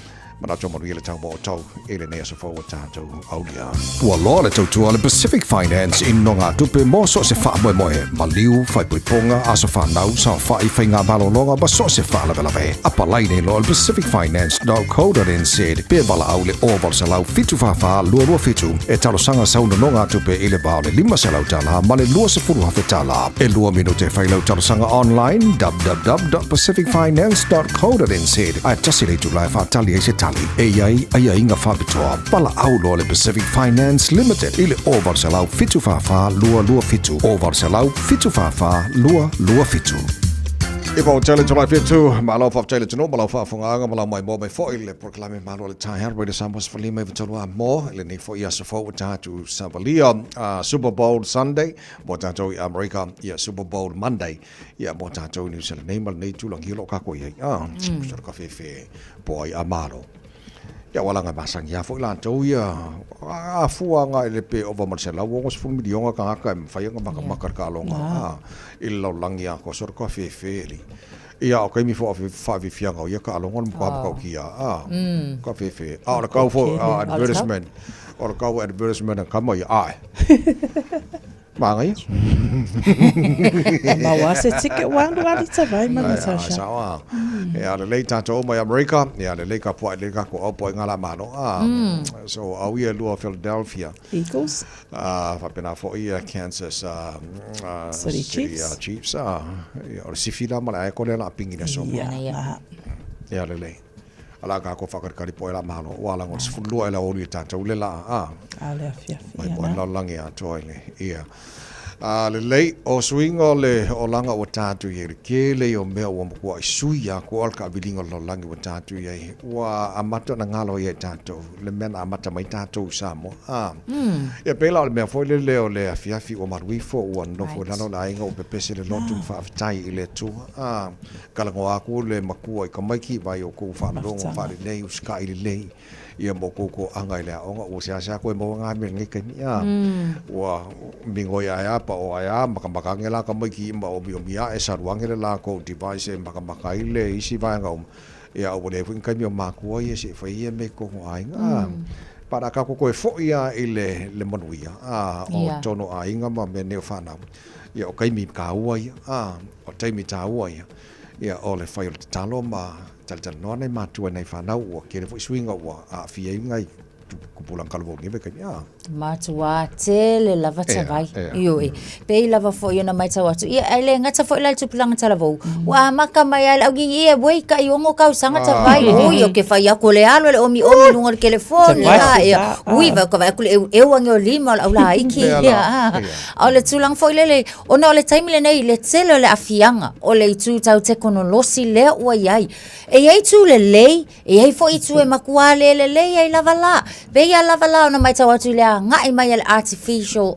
[SPEAKER 8] Manatu manuia le tau mo outou i lenei aso fou o tatou aulia.
[SPEAKER 1] Ua loa le tautua a le Pacific Finance i nogatupe mo so o se faamoemoe, maliu, faaipoipoga, aso fanau, saofai, faiga malologa ma so o se faalavelave. Apalai nei loa i le pacificfinance.co.nz pe valaau i le 0800 744 227 e talosaga sau nonogatupe i le va o le $500 ma le $20,000. E lua minute e fai lau talosaga online www.pacificfinance.co.nz ae tasi le itula e faatali ai se tali e i ai aiaiga faapitoa. Valaau loa le Pacific Finance Limited i le 0800 744 227, 0800 744 227. I pa o tele tolai whitu, malo whaftai le tino, malo whaafunganga, malo mai mō mai fo i le proklame malo le tae hara, reira Samoa sefulima iva tolu a mō, i lenei foi aso fou ua tātou savalia, Super Bowl Sunday, mō tātou i Amerika, ia Super Bowl Monday, ia mō tātou i New Zealand nei, ma lenei tūlangi o lo kako i ai, mm. ka whewhe po ai a malo. Ia ua laga masangi lava foi latou ia a fua agai i le pe ova ma le 160 miliona tagata e mafai ona makamaka le taaloga a i le lalolagi atoa solo ka fefe alii. Ia a o taimi foi o faafiafiaga o ia taaloga o le matua matautia a ka fefe. A o le tau foi advertisement o le tau advertisement a tama ia ae. Māngaia.
[SPEAKER 15] Maua se ticket ua alu ali tawai ma Natasha.
[SPEAKER 1] Sao a. Ia lelei tātou mai Amerika, ia lelei ka puai lelei ka ko au puai ngā la malo. Ah. So au ia lua Philadelphia.
[SPEAKER 15] Eagles.
[SPEAKER 1] Ah, whapena fo ia Kansas
[SPEAKER 15] City Chiefs.
[SPEAKER 1] Chiefs. Ah, ia o le sifi la ma le ae kole la pingi le so.
[SPEAKER 15] Ia.
[SPEAKER 1] Ia lelei. Ala ka ko whakarekari po e la malo. Ua la ngol sefulu lua e la olu i tātou le la. Ah.
[SPEAKER 15] A le afiafi.
[SPEAKER 1] Mai po e langi a toa i le. Ia. A lelei, o suiga o le olaga ua tatou i ai, le tele ia o mea ua matuai sui atoa le taaviliga o le lalolagi ua tatou i ai, ua amata ona galo ai ia i tatou le mea na amata mai tatou i Samoa. A, ia pei la o le mea foi lele o le afiafi ua malu ifo, ua nonofo i lalo le aiga ua pepese le lotu ma faafetai i le Atua. A, talanoa atu le matua i tamaiti, vaai o outou faalogo faalelei, usitai lelei. Ia mo kou toaga i le aoga, ua seasea koe maua ngā mea lenei taimi, a. Ua migoi ae a, pao ae a, makamaka ane la tamaiti ma omiomi ae, salu ane le lakou device e makamaka ai le isi vaega uma. Ia, a ua leai foi ni taimi o mākua ia se i fai ia mea i totonu o aiga, a. Pa o le a tatou toe foi lava i le manuia, a, o totonu o aiga ma mea nei o fanau. Ia, o taimi taua ia, a, o taimi taua ia. Ia, o le fai o le tatalo ma talatalanoa nai matua i nai fanau, ua tele foi suiga ua aafia ai nai tupulaga talavou i lenei vaitaimi. A.
[SPEAKER 14] Matua tele lava tavai. Ioe. Pei lava foi ona matau atu, ia, e le gata foi la i le tupulaga talavou, ua amata mai lava i le augigie e uei tai ono tausaga tavai, oi, ou te fai atu o le alo e le omiomi i luga o le telefoni, a, ia, ui, vai ka vaai atu le eueu ane o lima o le aulaiki, ia, a. A o le tulaga foi lele, Ona o le taimi lenei i le tele o le aafiaga o le itu tau tekonolosi lea ua i ai. E i ai itu lelei, e i ai foi itu e matua le lelei ai lava la. Pei a lava la ona matau atu i le agai mai a le artificial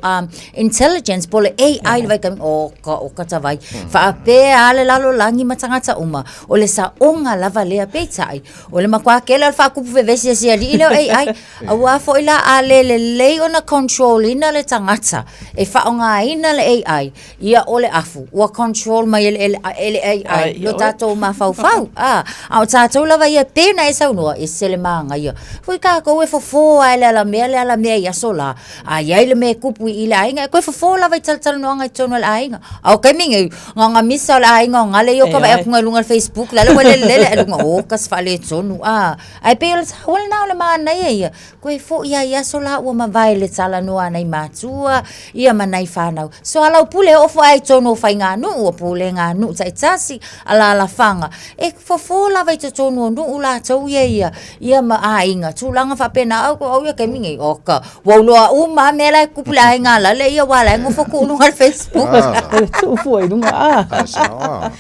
[SPEAKER 14] intelligence po o le AI i le vaitaimi, oka oka tavai, faapea a le lalolagi ma tagata uma, o le saoga lava lea. Peitai, o le matua tele o le faatupu vevesi a si alii lea o AI. Aua foi la a le lelei ona control ina le tagata e faaaogaina le AI, ia o le afu ua control mai e le, e le AI lo tatou mafaufau. A, a o tatou lava ia pei ona e saunoa, e se le manaia. Foi tatou e fofo lava e le alamea le alamea i aso la, a i ai le mea e tupu i le aiga, e toe fofo lava i talatalanoaga i totonu o le aiga. A o taimi nei, na ona misa o le aiga o gale ia o ka vaai atu i luga o le Facebook, la le ua lelele ae luga, oka se faaletonu. A, Ae pei o le taua lena o le manaia ia, koe foʻi lava i aso la ua mavae le talanoa a nai matua, ia ma nai fanau. Soalaupule oo foi lava i totonu o faiganuu, o pulega a nuu taitasi, alaalafaga, e fofo lava i totonu o nuu latou ia ia, ia ma aiga, tulaga faapena. Au, au ia taimi nei, oka, ua ou iloa uma lava mea la e tupu i le aiga a Lale ia, aua o la e nofo tuu i luga o le Facebook.
[SPEAKER 15] O le tuu fua i luga, ah.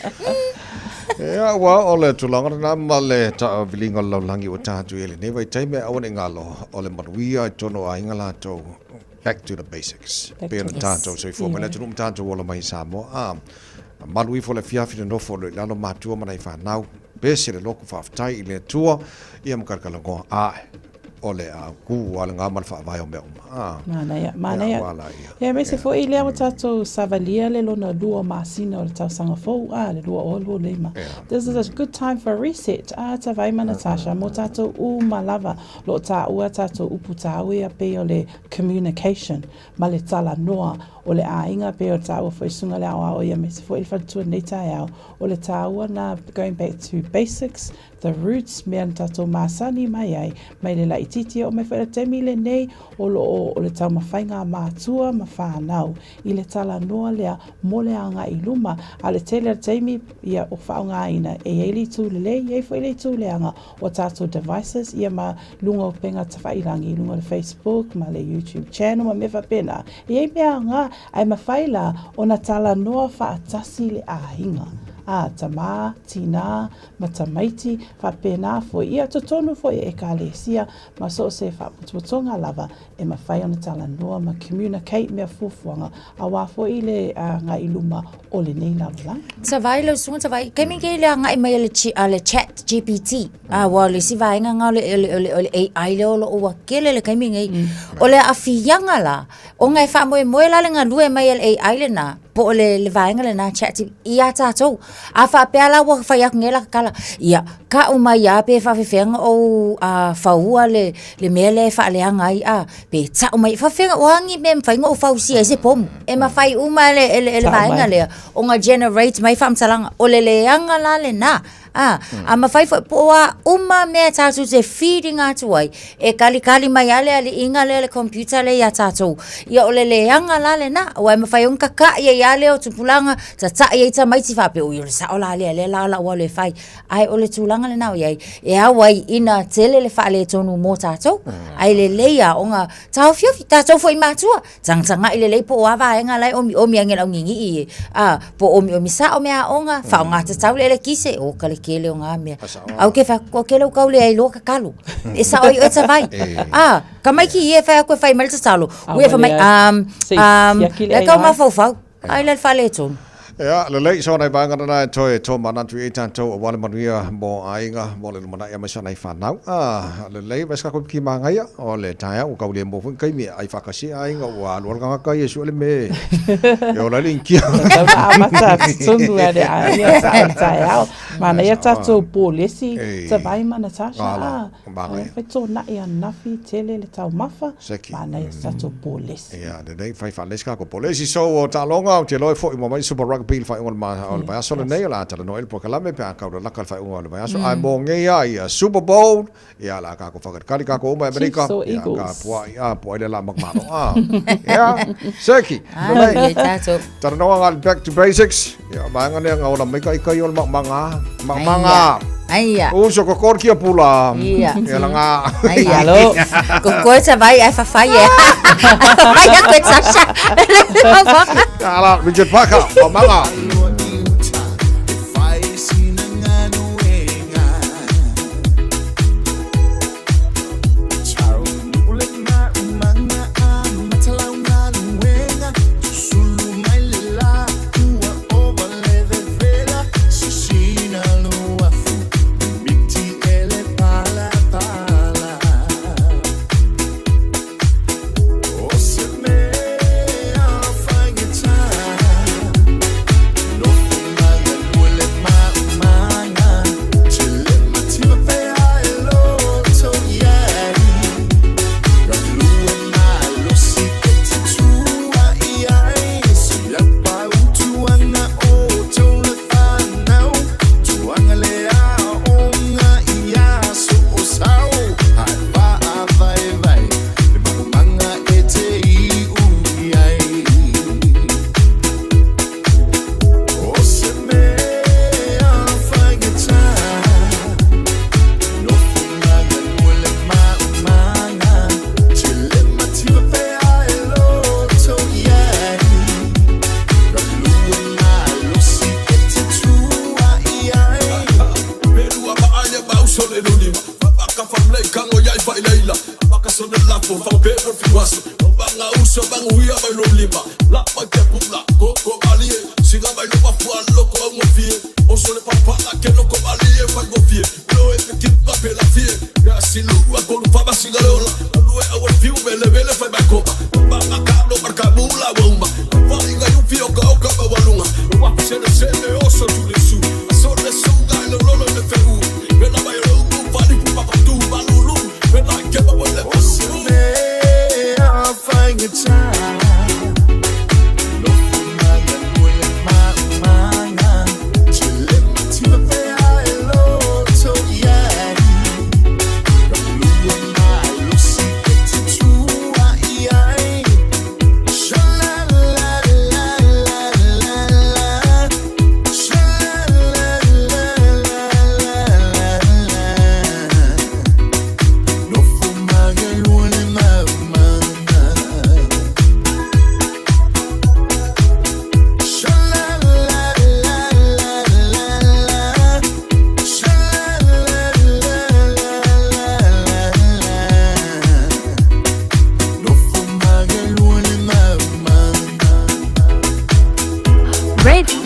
[SPEAKER 1] Ia, ua o le tulaga lena ma le taaviliga o le lalolagi ua tatou i ai i lenei vaitaimi, aua ne i galo, o le manuia i totonu o aiga latou, back to the basics. Pei ona tatou soifua mai le atunuu ma tatou ola mai i Samoa. A malu ifo le afiafi nonofo loa i lalo matua ma nai fanau, pese le lotu faafetai i le Atua, ia ma kalakalanoa ae. O le a kū a le ngā ma le faavae o mea uma.
[SPEAKER 15] Ah. Manaia, manaia. Ia, wala ia. Ia, aemaise foi lea ua tatou savalia le lona lua masina o le tausaga fou, a, le 2025. This is a good time for a reset, a, Tavai ma Natasha, mō tatou uma lava, lo o tāua tatou upu tāua ia pei o le communication, ma le talanoa o le aiga, pei o le tāua foi susuga le aoao ia, aemaise foi le faletua nei taeao, o le tāua nā going back to basics, The Roots, mea na tatou masani mai ai, mai le laitiiti e oo mai foi i le taimi lenei o lo o o le taumafaiga a matua ma whanau i le talanoa lea mo le agai i luma. A o le tele o le taimi ia o faaaogaina e i ai le itu lelei, e i ai foi le itu leaga o tatou devices ia ma luga o upega tafailangi i luga o le Facebook ma le YouTube channel ma mea faapena. E i ai mea aoga ae mafai la ona talanoa faatasi le aiga. ā, tamā, tinā, ma tamaiti, faapena foi, ia totonu foi e Ekalesia ma so o se faapotopotoga lava e mafai ona talanoa ma communicate mea fuafuaga auā foi le agai i luma o lenei lalolagi.
[SPEAKER 14] Savai lau susuga Savai, taimi kei le agai mai a le, a le chat GPT, a ua o le isi vaega lena o le, o le, o le, o le AI lea o lo o ua tele le taimi nei. O le aafiaga la, ona e faamoemoe la le galue mai a le AI lena, po o le, le vaega lena chat iā tatou. A faapea la ua fai atu nei la tala, ia, tau mai lava pe faapefea ona ou faua le, le mea lea e faaleaga ai a, pe tau mai, faapefea, o a ni mea e mafai ona ou fausia ai se pomu? E mafai uma e le, e le, e le vaega lea ona generate mai faamatalaga. O le leaga la lena. A, a mafai foi po o a uma mea tatou te feeding atu ai, e kalikali mai lava le aliiga lea le computer lea iā tatou. Ia o le leaga la lena, aua e mafai ona tata'i ai lava lea o tupulaga, tata'i ai tamaiti faapea, ui o le sao la lea, lea la o la'u alu e fai. Ae o le tulaga lena o i ai, e ao ai ina tele le faaletonu mo tatou, ae lelei lava ona taofiofi, tatou foi matua, Tagatagai lelei po o a vaega la e omiomi ai le auninii e, a, po o omiomi sao mea aoga, faaaoga tatau le elekise, o ka le tele o ngā mea. Au ke whai, ko ke lau kau le ai loa tatalo. E sao ai oe tawai. A, ka mai ki e whai aku e whai mai le tatalo. Ui e whai mai, le kau mafaufau. Ai le whale tonu.
[SPEAKER 1] Ia, lelei, so nai vaega lena e toe tomanatu i ai tatou aua le manuia mo aiga, mo le lumanai aemaise o nai fanau. Ah, lelei, vae se kakou ki magaia, o le taeao ua tau le moa foi ni taimi e ai faatasi ai aiga ua alu alu tagata ia e sue le mea e ola ai le inikia.
[SPEAKER 15] Tau na amata tutunu a le aiga sa o le taeao. Manaia tatou polesi, Tavai ma Natasha, ah, fai tōnaʻi ananafi, tele le taumafa, Manaia sa tatou polesi.
[SPEAKER 1] Ia, lelei, fai faalelei se kakou polesi. So, o taaloga, ou te iloa e foi uma mai Super Rugby i le faaiuga o le vaiaso lenei, o le a talanoa i ai le polokalame pe a tau lalaka le faaiuga o le vaiaso. Ae mo nei lava ia Super Bowl, ia, o le a tatou faakalikali tatou uma i Amerika.
[SPEAKER 15] Chiefs or
[SPEAKER 1] Ia, ka
[SPEAKER 15] Eagles?
[SPEAKER 1] puaʻi, a, puaʻi le la makamalo. A, ia, Seki, lelei.
[SPEAKER 14] Ia tatou.
[SPEAKER 1] Talanoa ngali back to basics. Ia, vaega lea nga ola mai kai kai o le maumanga. Maumanga.
[SPEAKER 14] Aia.
[SPEAKER 1] Uso ko kor kia pula.
[SPEAKER 14] Ia.
[SPEAKER 1] Ia la nga.
[SPEAKER 14] Aia. Alo. Ko koe sa vai ai whawhai e. Ai a koe Sasha.
[SPEAKER 1] Ala, Richard Parker, maumanga.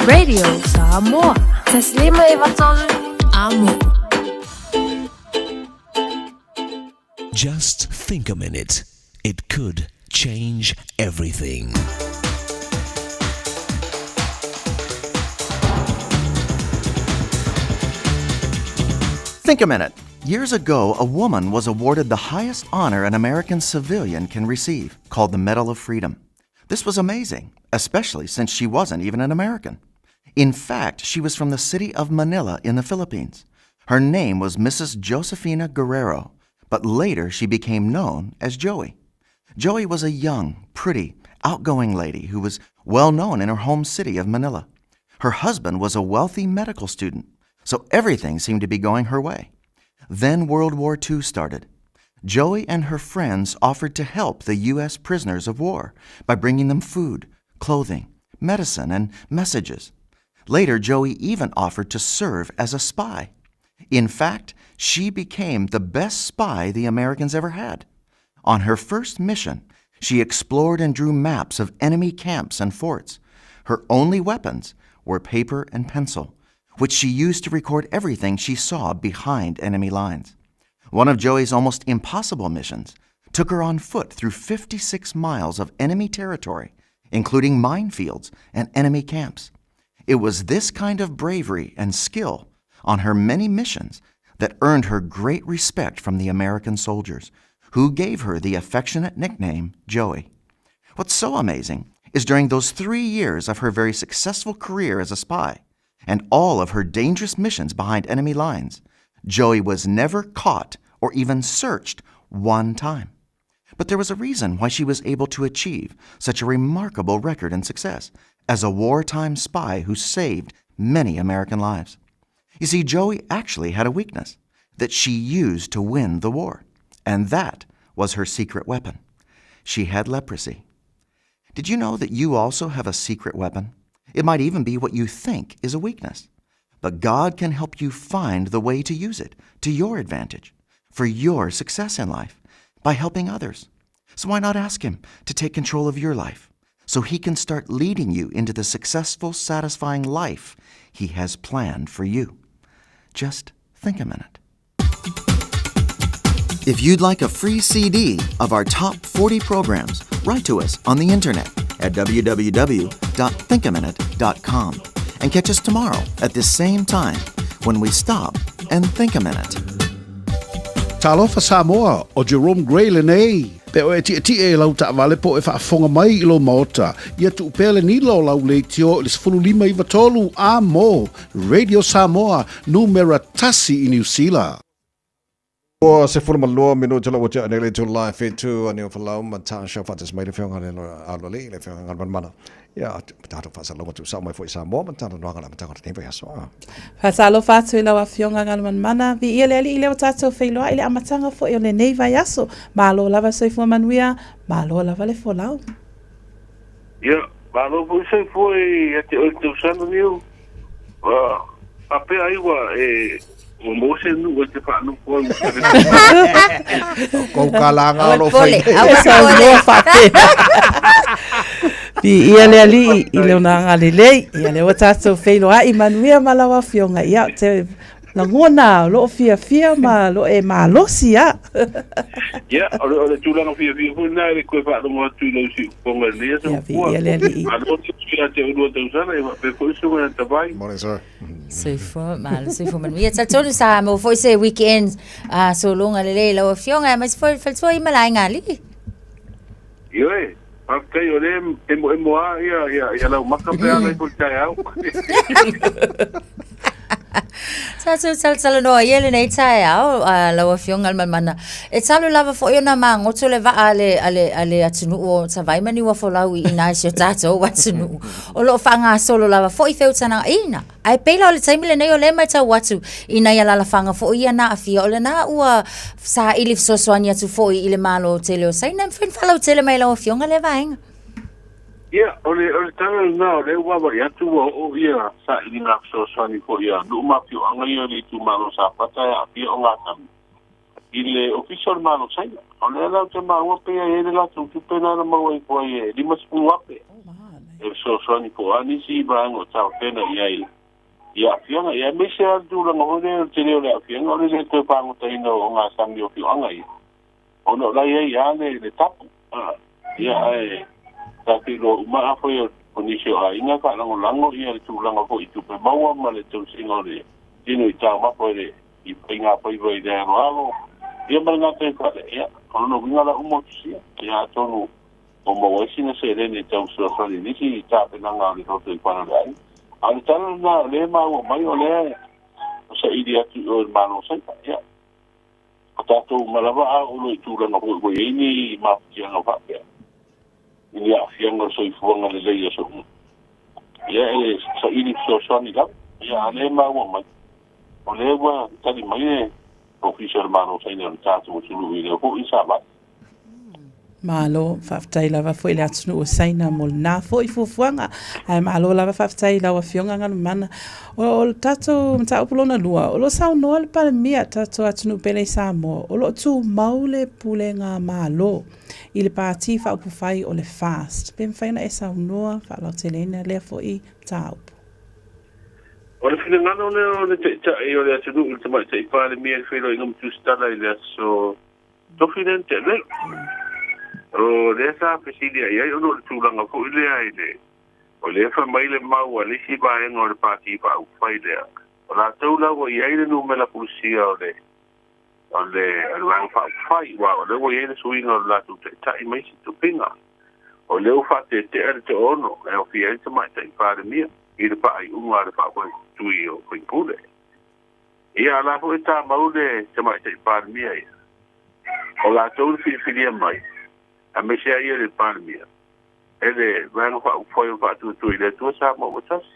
[SPEAKER 3] Radio Samoa. 1.593 Amo.
[SPEAKER 4] Just think a minute. It could change everything.
[SPEAKER 16] Think a minute. Years ago, a woman was awarded the highest honor an American civilian can receive, called the Medal of Freedom. This was amazing, especially since she wasn't even an American. In fact, she was from the city of Manila in the Philippines. Her name was Mrs. Josefina Guerrero, but later she became known as Joey. Joey was a young, pretty, outgoing lady who was well known in her home city of Manila. Her husband was a wealthy medical student, so everything seemed to be going her way. Then World War II started. Joey and her friends offered to help the U.S. prisoners of war by bringing them food, clothing, medicine, and messages. Later, Joey even offered to serve as a spy. In fact, she became the best spy the Americans ever had. On her first mission, she explored and drew maps of enemy camps and forts. Her only weapons were paper and pencil, which she used to record everything she saw behind enemy lines. One of Joey's almost impossible missions took her on foot through 56 miles of enemy territory, including minefields and enemy camps. It was this kind of bravery and skill on her many missions that earned her great respect from the American soldiers, who gave her the affectionate nickname Joey. What's so amazing is during those 3 years of her very successful career as a spy and all of her dangerous missions behind enemy lines, Joey was never caught or even searched one time. But there was a reason why she was able to achieve such a remarkable record and success as a wartime spy who saved many American lives. You see, Joey actually had a weakness that she used to win the war, and that was her secret weapon. She had leprosy. Did you know that you also have a secret weapon? It might even be what you think is a weakness. But God can help you find the way to use it to your advantage, for your success in life, by helping others. So why not ask Him to take control of your life so He can start leading you into the successful, satisfying life He has planned for you? Just think a minute. If you'd like a free CD of our top 40 programs, write to us on the internet at www.thinkaminute.com and catch us tomorrow at this same time when we stop and think a minute.
[SPEAKER 25] Talofa Samoa, ʻo Jerome Gray lenei. Pe o e tietie i lau taavale po o e faafofoga mai i lou maota, ia tuu pea le nila o lau leitio i le 15 93 a mo Radio Samoa, numera tasi i Niu Sila.
[SPEAKER 1] Ua 12 minute la ua tea nei le itula e 7 a Niufalau ma Tasha faatasi mai le Afioga i le Aloalii, le Afioga Galumalemana. Ia, tatou faasalalauga tuusao mai foi i Samoa ma le talanoaga i le amataga o lenei vaiaso.
[SPEAKER 15] Faatalofa atu i lau Afioga Galumalemana, viia le Alii lea ua tatou feiloai i le amataga foi o lenei vaiaso. Malo lava le soifua manuia, malo lava le folau.
[SPEAKER 17] Ia, malo foi soifua ia te oe le tausana niu. Ua faapea ai ua e ua maua se nuu e te faanofo ai ma te
[SPEAKER 1] Kou ka lāga o lo whai.
[SPEAKER 15] Saunoa faapea. Viia le Alii i lona agalelei. Ia lea ua tatou feiloai manuia ma lau Afioga. Ia, te lagona o loo fiafia ma loo e malosi a.
[SPEAKER 17] Ia, o le, o le tulaga fiafia foi lena e le koe faalogo atu i lau siufofoga i lenei aso
[SPEAKER 15] Ia,
[SPEAKER 17] matua.
[SPEAKER 15] viia le Alii.
[SPEAKER 17] Malo te atu ia te oe lua tausana, ia faapea foi le susuga ia Tavai.
[SPEAKER 1] Morning, sir.
[SPEAKER 14] Soifua malo, soifua manuia. Talitonu sa maua foi se weekend sologa lelei i lau Afioga, aemaise foi le faletua i Malaegalii.
[SPEAKER 17] Ioe, faafetai o lea e emoemo lava ia lau maka pe a ala ifo i le taeao.
[SPEAKER 14] Tatou talatalanoa ia lenei taeao, lau Afioga Aliimalemana. E talu lava foi ona magoto le vaa a le, a le, a le atunuu o Savaii ma Niuafolau i ina i si o tatou atunuu. O lo o faagasolo lava foi feutagaiga. Ae pei la o le taimi lenei o lea e matau atu i nai alalafaga foi ia na aafia, o lena ua saili fesoasoani atu foi i le Malo tele o Saina. E mafai ona faalautele mai e lau Afioga lea vaega?
[SPEAKER 17] Ia, o le, o le tala lena o lea ua vaavaai atu ua oo ia sailiga fesoasoani foi a nuu ma afioaga ia o le itumalo o Safata e aafia ogatami i le Ofisa o le Malo o Saina. O lea la ou te maua pei e i ai le latou tupe lena na maua ifo ai e 50,000. e fesoasoani po o a nisi vaega o taofena i ai i aafiaga. Ia aemaise lava le tulaga foi lea o le tele o le aafiaga o le lē toe fagotaina o gasami o afioaga ia ona o la i ai lava le le tapu a ia ae tatou iloa uma afai o nisi o aiga e faalagolago ia le tulaga foi i tupe maua ma le tausiga o le tino i taumafa i le i faigafaiva i le aloalo ia ma le gataifale. Ia o lona uiga la uma o tusia ia atonu o maua ai sina seleni e tau fesoasoani i nisi tapenaga o le loto i fale o le aiga. A o le tala lena o lea e maua mai o lea o saili atu i o i le Malo o Saina. Ia o tatou uma lava a oo loa i tulaga foi ua i ai ni mafatiaga faapea i ni aafiaga o le soifuaga lelei i aso uma, ia e saili fesoasoani lava. Ia a o lea e maua mai o lea ua tali mai le Ofisa o le Malo o Saina o le tatou atunuu i lea foi Savaii.
[SPEAKER 15] Malo, faafetai lava foi i le atunuu o Saina mo lena foi fuafuaga. Ae malo lava faafetai i lau Afioga Galumalemana. O le tatou mataupu lona lua, o lo o saunoa le Palemia, tatou atunuu pele i Samoa, o lo o tumau le pulega Malo i le Pati Faaupufai o le FAST. Pe mafai ona e saunoa faalauteleina lea foi mataupu.
[SPEAKER 17] O le finagalo lea o le Taitai o le atunuu i le Tamaitai Palemia i le feiloaiga ma Tusitala i le aso Tofi lea na tea nei. O lea sa fesili ai ai ona o le tulaga foi lea i le o lea fai mai le mau a le isi vaega o le Pati Faaupufai lea, o latou la ua i ai le numera pulusia o le o le o le Vaega Faaupufai, aua o lea ua i ai le suiga o le latou taitai ma isi tofiga. O lea ua faatetea le toaono e aofia ai le Tamaitai Palemia i le faaiuga a le Faafoetui o Faipule. Ia, a la foi e tamau le Tamaitai Palemia ia. O latou na filifilia mai, aemaise lava ia le Palemia, e le Vaega Faaupufai o le Faatuatua i le Atua Samoa ua Tasi.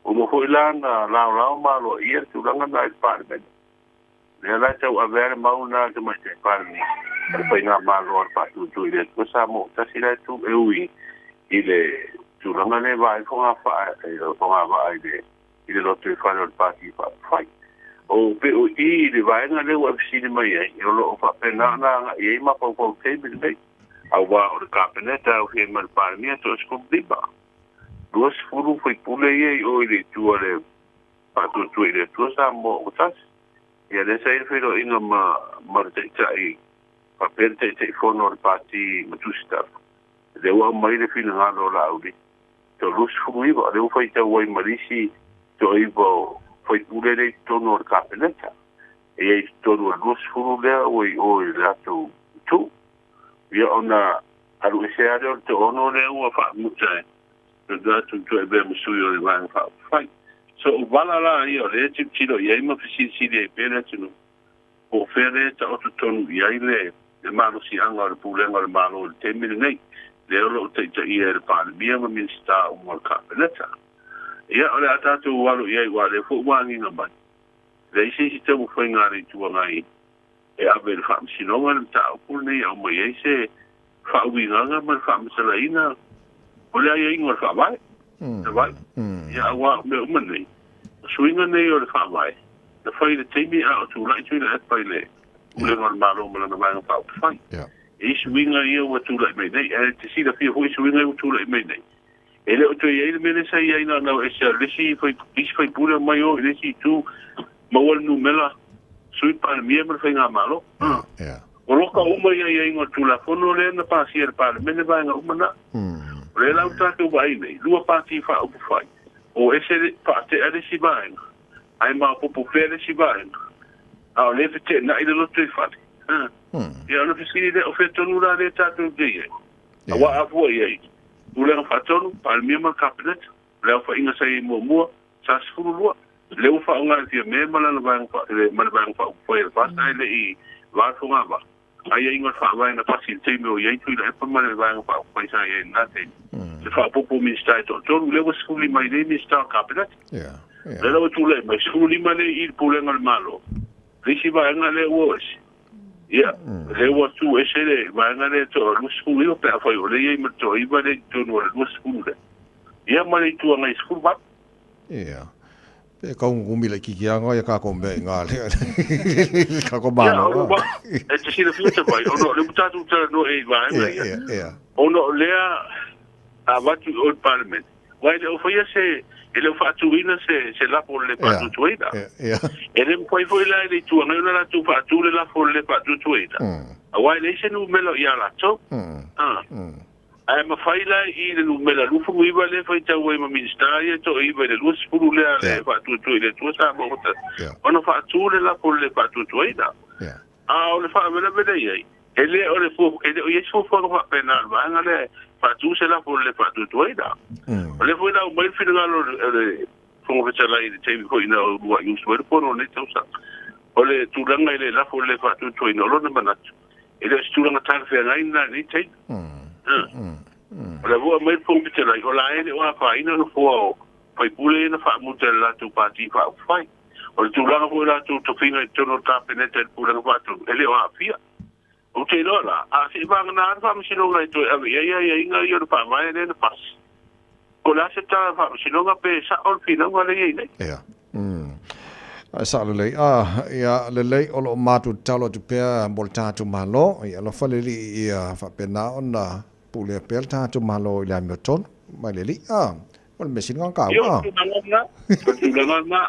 [SPEAKER 17] Ua uma foi la ona laolao ma aloaia le tulaga lena i le Palemene. Lea la e tauave lava le mau lena a le Tamaitai Palemia, o le Faigamalo a le Faatuatua i le Atua Samoa ua Tasi la e tu e ui i le tulaga lea e va ai le fogavaa i le i le lotoifale o le Pati Faaupufai. O pei o i i le vaega lea ua e fesili mai ai, o lo o faapena ona agai i ai mafaufau i le taimi lenei, aua o le Kapeneta e aofia ai ma le Palemia 35, 20 faipule ia i o i le itu a le Faatuatua i le Atua Samoa ua Tasi. Ia lea sa i ai le feiloaiga ma ma le Taitai faapea le Taitaifono o le Pati ma Tusitala, lea ua aumai le finagalo o Laauli 39, o lea ua faitau ai ma le isi toaiva o faipule lea i totonu o le Kapeneta. E i ai i totonu o le 20 lea ua i o i le latou itu. Ia ona alu ese lava lea o le toaono lea ua faamuta e latou toe avea ma sui o le Vaega Faaupufai. So o vala la ia o lea e tilotilo i ai ma fesilisili ai pea le atunuu, po o fea lea e taoto tonu i ai le malosiaga o le pulega o le Malo i le taimi lenei, lea o lo o taitaia e le Palemia ma Minisita uma o le Kapeneta. Ia, o le a tatou alo i ai aua o lea foi ua agiga mai, e leai se isi taumafaiga a le Itu Agai e ave i le Faamasinoga le mataupu lenei e aumai ai se faauigaga ma le faamatalaina o le aiaiga o le Faavae. Savaii. Ia aua o mea uma nei, o suiga nei o le Faavae, na fai i le taimi a o tulai Tuilaepa i le Pulega o le Malo ma lana Vaega Faaupufai. E i ai suiga ia ua tulai mai nei, ae te silafia foi suiga ia ua tulai mai nei, e le o toe i ai le mea lea sa i ai na o ese le isi faipule omai o i le isi itu maua le numera Sui Palemia ma le Faigamalo. Ua loka uma i aiaiga o le Tulafono lea na pasia e le Palemene vaega uma na. O lea la ua tatou vaai nei, lua pati faaupufai, o ese faatea le isi vaega, ae maopoopo pea le isi vaega, a o lea e feteenai le lotoifale. Ia ona fesili lea, o fea tonu la lea tatou te i ai? Aua a fua i ai, Pulega Faatonu, Palemia ma le Kapeneta, o le aofaiga sa i ai muamua, sa 12. Lea ua faaaoga e Fiame ma lana vaega ma le Vaega Faaupufai a le FAST ae le i va le fogavaa. Aiaiga o le Faavae na pasi i le taimi o i ai Tuilaepa ma le Vaega Faaupufai sa i ai i lena taimi. Le faaopoopo o Minisita e toatolu, lea ua 15 ai nei Minisita o le Kapeneta. Lea la ua tulai mai, 15 lea i i le Pulega o le Malo. Le isi vaega lea ua o ese. Ia, lea ua tu ese le vaega lea toa 29 pe afai o lea i ai ma le toaiva lea i totonu o le 20 lea. Ia ma le Itu Agai 18.
[SPEAKER 1] Ia. Pe kau ngumi le kiki anga ia ka ko me nga le ka ko
[SPEAKER 17] malo. E te silafia te vai, ono le mutatu tala no e vaenga ia. Ia, ia. Ono lea Avatu i o le Palemene. Uaʻa e le o faia se e le o faatuina se lafo o le lē faatuatuaina. E le mafai foi la e le Itu Agai ona latou faatu le lafo o le lē faatuatuaina, auā e leai se numera o iā latou. Ae mafai la i le numera 29 lea e faitau ai ma Minisita ia e toaiva i le 20 lea e faatuatua i le Atua Samoa Faatasi ona faatu le lafo o le lē faatuatuaina. A o le faalavelave lea i ai, e le o le e le o i ai se fuafuaga faapena a le vaega lea e faatu se lafo o le lē faatuatuaina. O lea foi na aumai le finagalo o le Fofoga Fetalai i le taimi foi na uluai usu ai le fono o lenei tausaga, o le tulaga i le lafo o le lē faatuatuaina, o lona manatu, e le o se tulaga talafeagai lena i lenei taimi. O lea foi ua aumai le Fofoga Fetalai, o la e le o afaina nofoa o faipule ia na faamuta e le latou Pati Faaupufai. O le tulaga foi o latou tofiga i totonu o le Kapeneta i le Pulega Faatonu, e le o aafia. Ou te iloa la, a se i vagana lava le Faamasinoga e toe ave i ai aiaiga ia o le Faavae lea na pasi, po o le a se tala a le Faamasinoga pe sa'o le finauga lea e i ai nei.
[SPEAKER 1] Ia. Ae sao lelei. Ah, ia, lelei, o lo o matou tatalo atu pea mo le tatou Malo, ia alofa le Alii ia faapena ona pulea pea le tatou Malo i le amiotonu mai le Alii. Ah, o le mea sili ona
[SPEAKER 17] taua. Ia, o le tulaga lena, o le tulaga lena,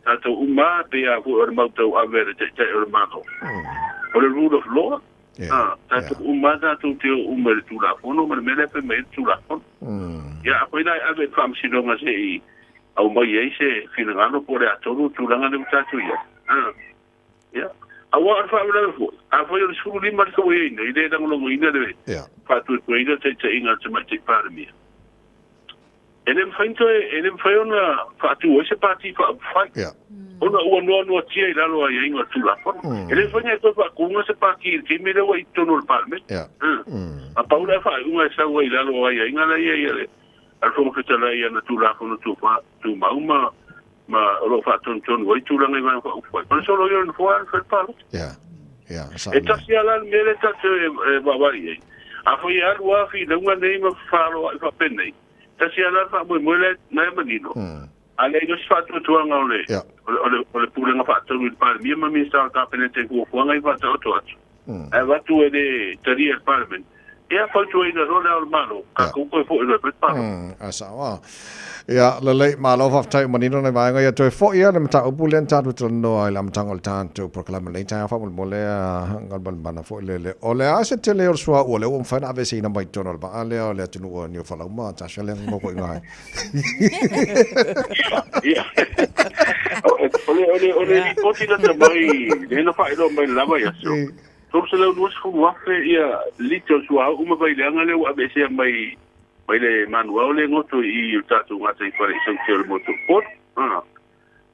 [SPEAKER 17] tatou uma lava, pei lava foi o le mau tauave a le Taitai o le Malo, o le rule of law, tatou uma lava tatou te o uma i le Tulafono ma le mea lea e fai mai ai le Tulafono. Ia, afai la e ave i le Faamasinoga se i aumai ai se finagalo po o le a tonu le tulaga lea ua tatou i ai. Ia, aua o le faalavelave foi, afai o le 15 le ua i ai nei, le lagolagoina le faatuatuaina le taitaiga a le Tamaitai Palemia, e le mafai toe, e le mafai ona faatu ai se pati faaupufai, ona ua noanoatia i lalo o aiaiga o le Tulafono. E le mafai ona e toe faatuga se pati i le taimi lea ua i totonu o le Palemene. A pau la faaiuga e sau ai i lalo o aiaiga la e i ai a le Fofoga Fetalai i ana Tulafono Tumau ma ma o lo o faatonutonu ai tulaga i Vaega Faaupufai. O le solo ia o le nofoa alu fai le palota.
[SPEAKER 1] Ia, ia, sa
[SPEAKER 17] E tasi lava la le mea lea tatou te vaavaai i ai. Afai e alu lava finauga nei ma fefaloai faapenei, tasi lava la le faamoemoe lea na e manino, a leai loa se faatuatuaga o le, o le, o le Pulega Faatonu i le Palemia ma Minisita o le Kapeneta i fuafuaga ia faataoto atu, ae avatu e le talia e le Palemene, Ia, fautuaina loa le Ao o le Malo, tatou toe foi loa e fai le palota.
[SPEAKER 1] A sao a. Ia, lelei, malo faafetai ua manino nai vaega ia. Toe foi ia le mataupu lea na tatou talanoa i le amataga o le tatou polokalame lenei taeao faamolemole a Galumalemana foi lele. O le a se tele o le suauu o lea ua mafai ona aveeseina mai totonu o le vaa lea o le atunuu o Niufalau ma Tasha lea na gogo i ina ai.
[SPEAKER 17] Ia, o le lipoti lata mai, lea na faailoa mai i le la vaiaso, 320,000 ia lita o le suauu ma vaileaga lea ua aveesea mai mai le manuao lea e goto i i o le tatou gataifale i Saute o le motu o Upolu.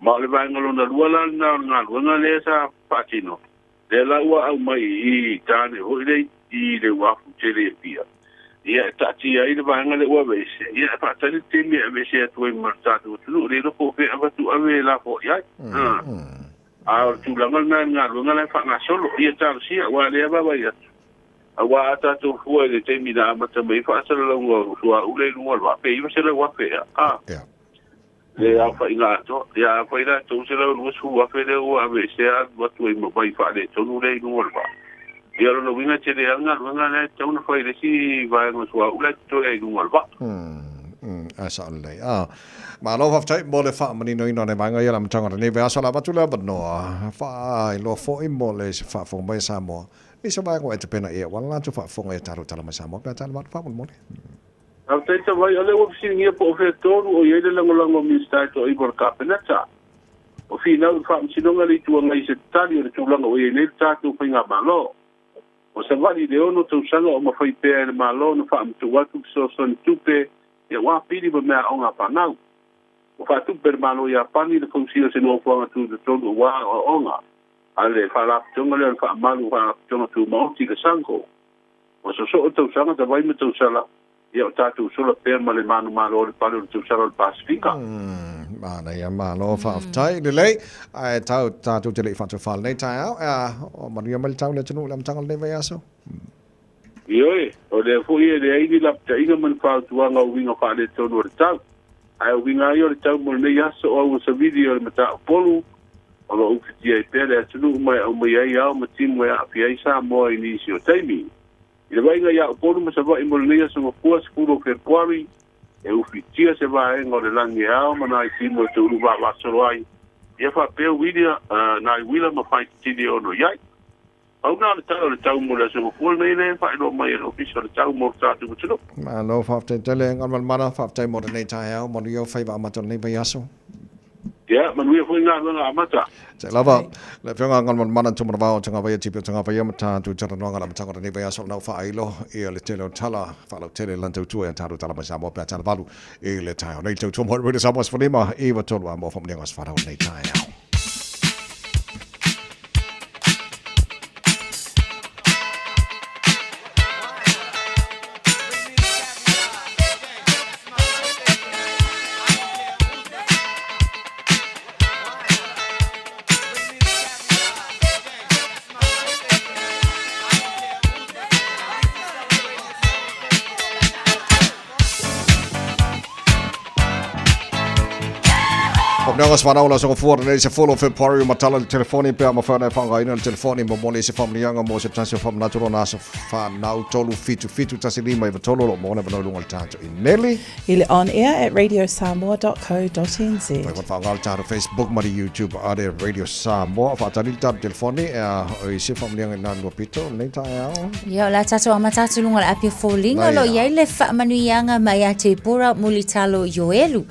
[SPEAKER 17] Ma o le vaega lona lua la lena o le galuega lea sa faatino, lea la ua aumai i i tane foi lea i le uafu tele i Apia, ia e taatia ai le vaega lea ua aveese, ia e faatali le taimi e aveese atu ai ma le tatou atunuu, le iloa po o fea e avatu ave e lafoai ai. A o le tulaga lena i le galuega la e faagasolo, ia talosia, aua o lea e vaavaai atu, aua a tatou fua i le taimi na amata mai ai faasalalauga o suauu lea i luga o le vaa, pe 900,000 ea, a? Le aofaiga atoa. Ia afai la e 320,000 lea ua aveesea alu atu ai ma vai faaletonu lea i luga o le vaa, ia o lona uiga e tele lava le galuega lea e tatau ona fai i le isi vaega o suauu la e totoe ai i luga o le vaa.
[SPEAKER 1] Ae sao lelei. A, malo faafetai mo le faamaninoina o nai vaega ia i le amataga o lenei vaiaso. O le a avatu le avanoa faailoa foi mo le faafofoga mai a Samoa, nisi o vaega ua e tapena i ai aua le latou faafofoga i a tatou tala mai Samoa pe a tala faamolemole.
[SPEAKER 17] Faafetai Tavai, o lea ua fesiligia po o fea tonu o i ai le lagolago a Minisita e toaiva o le Kapeneta. O finau i le Faamasinoga le Itu Agai i se tali o le tulaga ua i ai nei le tatou Faigamalo. O savali i le ono tausaga o mafai pea e le Malo ona faamatuu atu fesoasoani tupe i aua pili ma meaaoga a fanau. Ua faatupe e le Malo o Iapani le fausia o se nofoaga tutotonu aua aoaoga a le Faalapotopotoga lea o le Faamalu o Faalapotopotoga Tumaoti, le SANGO. Ua sosoo tausaga tavai ma tausala, ia o tatou sola pea ma le manumalo o le pale o le tausala o le Pasefika.
[SPEAKER 1] Manaia, malo, faafetai, lelei. Ae tau tatou te le i faatofā lenei taeao, ea, o manuia mai le tau i le atunuu i le amataga o lenei vaiaso.
[SPEAKER 17] Ioe, o lea foi e leai ni lapataiga ma ni fautuaga o uiga faaletonu o le tau. Ae o uiga lava ia o le tau mo lenei aso o augasavili o le mataupu o lo o ufitia ai pea le atunuu ma e aumai ai ao ma timu e aafia ai Samoa i nisi o taimi. I le vaaiga iā Upolu ma Savaʻi mo lenei aso gafua 10 o Fepuari, e ufitia se vaega o le lagi e ao ma nai timu e toulu vaavaasolo ai, ia faapea uilia nai uila ma faititili e ono i ai. Pau na o le tala o le tau mo le aso gafua lenei lea e faailoa mai e le Ofisa o le Tau mo le tatou atunuu.
[SPEAKER 1] Malo faafetai tele Galumalemana, faafetai mo lenei taeao, manuia o faiva amata o lenei vaiaso.
[SPEAKER 17] Ia, manuia foi galuega amata.
[SPEAKER 1] Te lava, le Afioga a Galumalemana Tumanavao o Tagavaia Tipi o Tagavaia ma tatou talanoaga le amataga o lenei vaiaso o lena ua faailo ia le tele o tala faalautele lana tautua ia tatou tala mai Samoa pe a tala valu i le taeao nei tautua mo le Samoa 15 9 3 a mo faamanuiaga o se whanau lenei taeao. Faamanuiaga se whanau la songa fua nei se folo February matala le telefoni pe a mawhana e whangaina le telefoni mo mole se faamanuiaga mo se tasi o faamanatu lona aso whanau tolu fitu fitu tasi lima iwa tolu o lo mo ona whanau lunga le tātou imeli.
[SPEAKER 15] I le on air at radiosamoa.co.nz.
[SPEAKER 1] Whai whawhanga le tātou Facebook ma le YouTube a le Radio Samoa. Whaatani le tātou telefoni e a o i se faamanuiaga i nā lua pito nei taeao.
[SPEAKER 14] Ia, o le a tatou amata atu luga o le api o foliga, o lo o i ai le faamanuiaga mai ia Tepora Mulitalo Ioelu.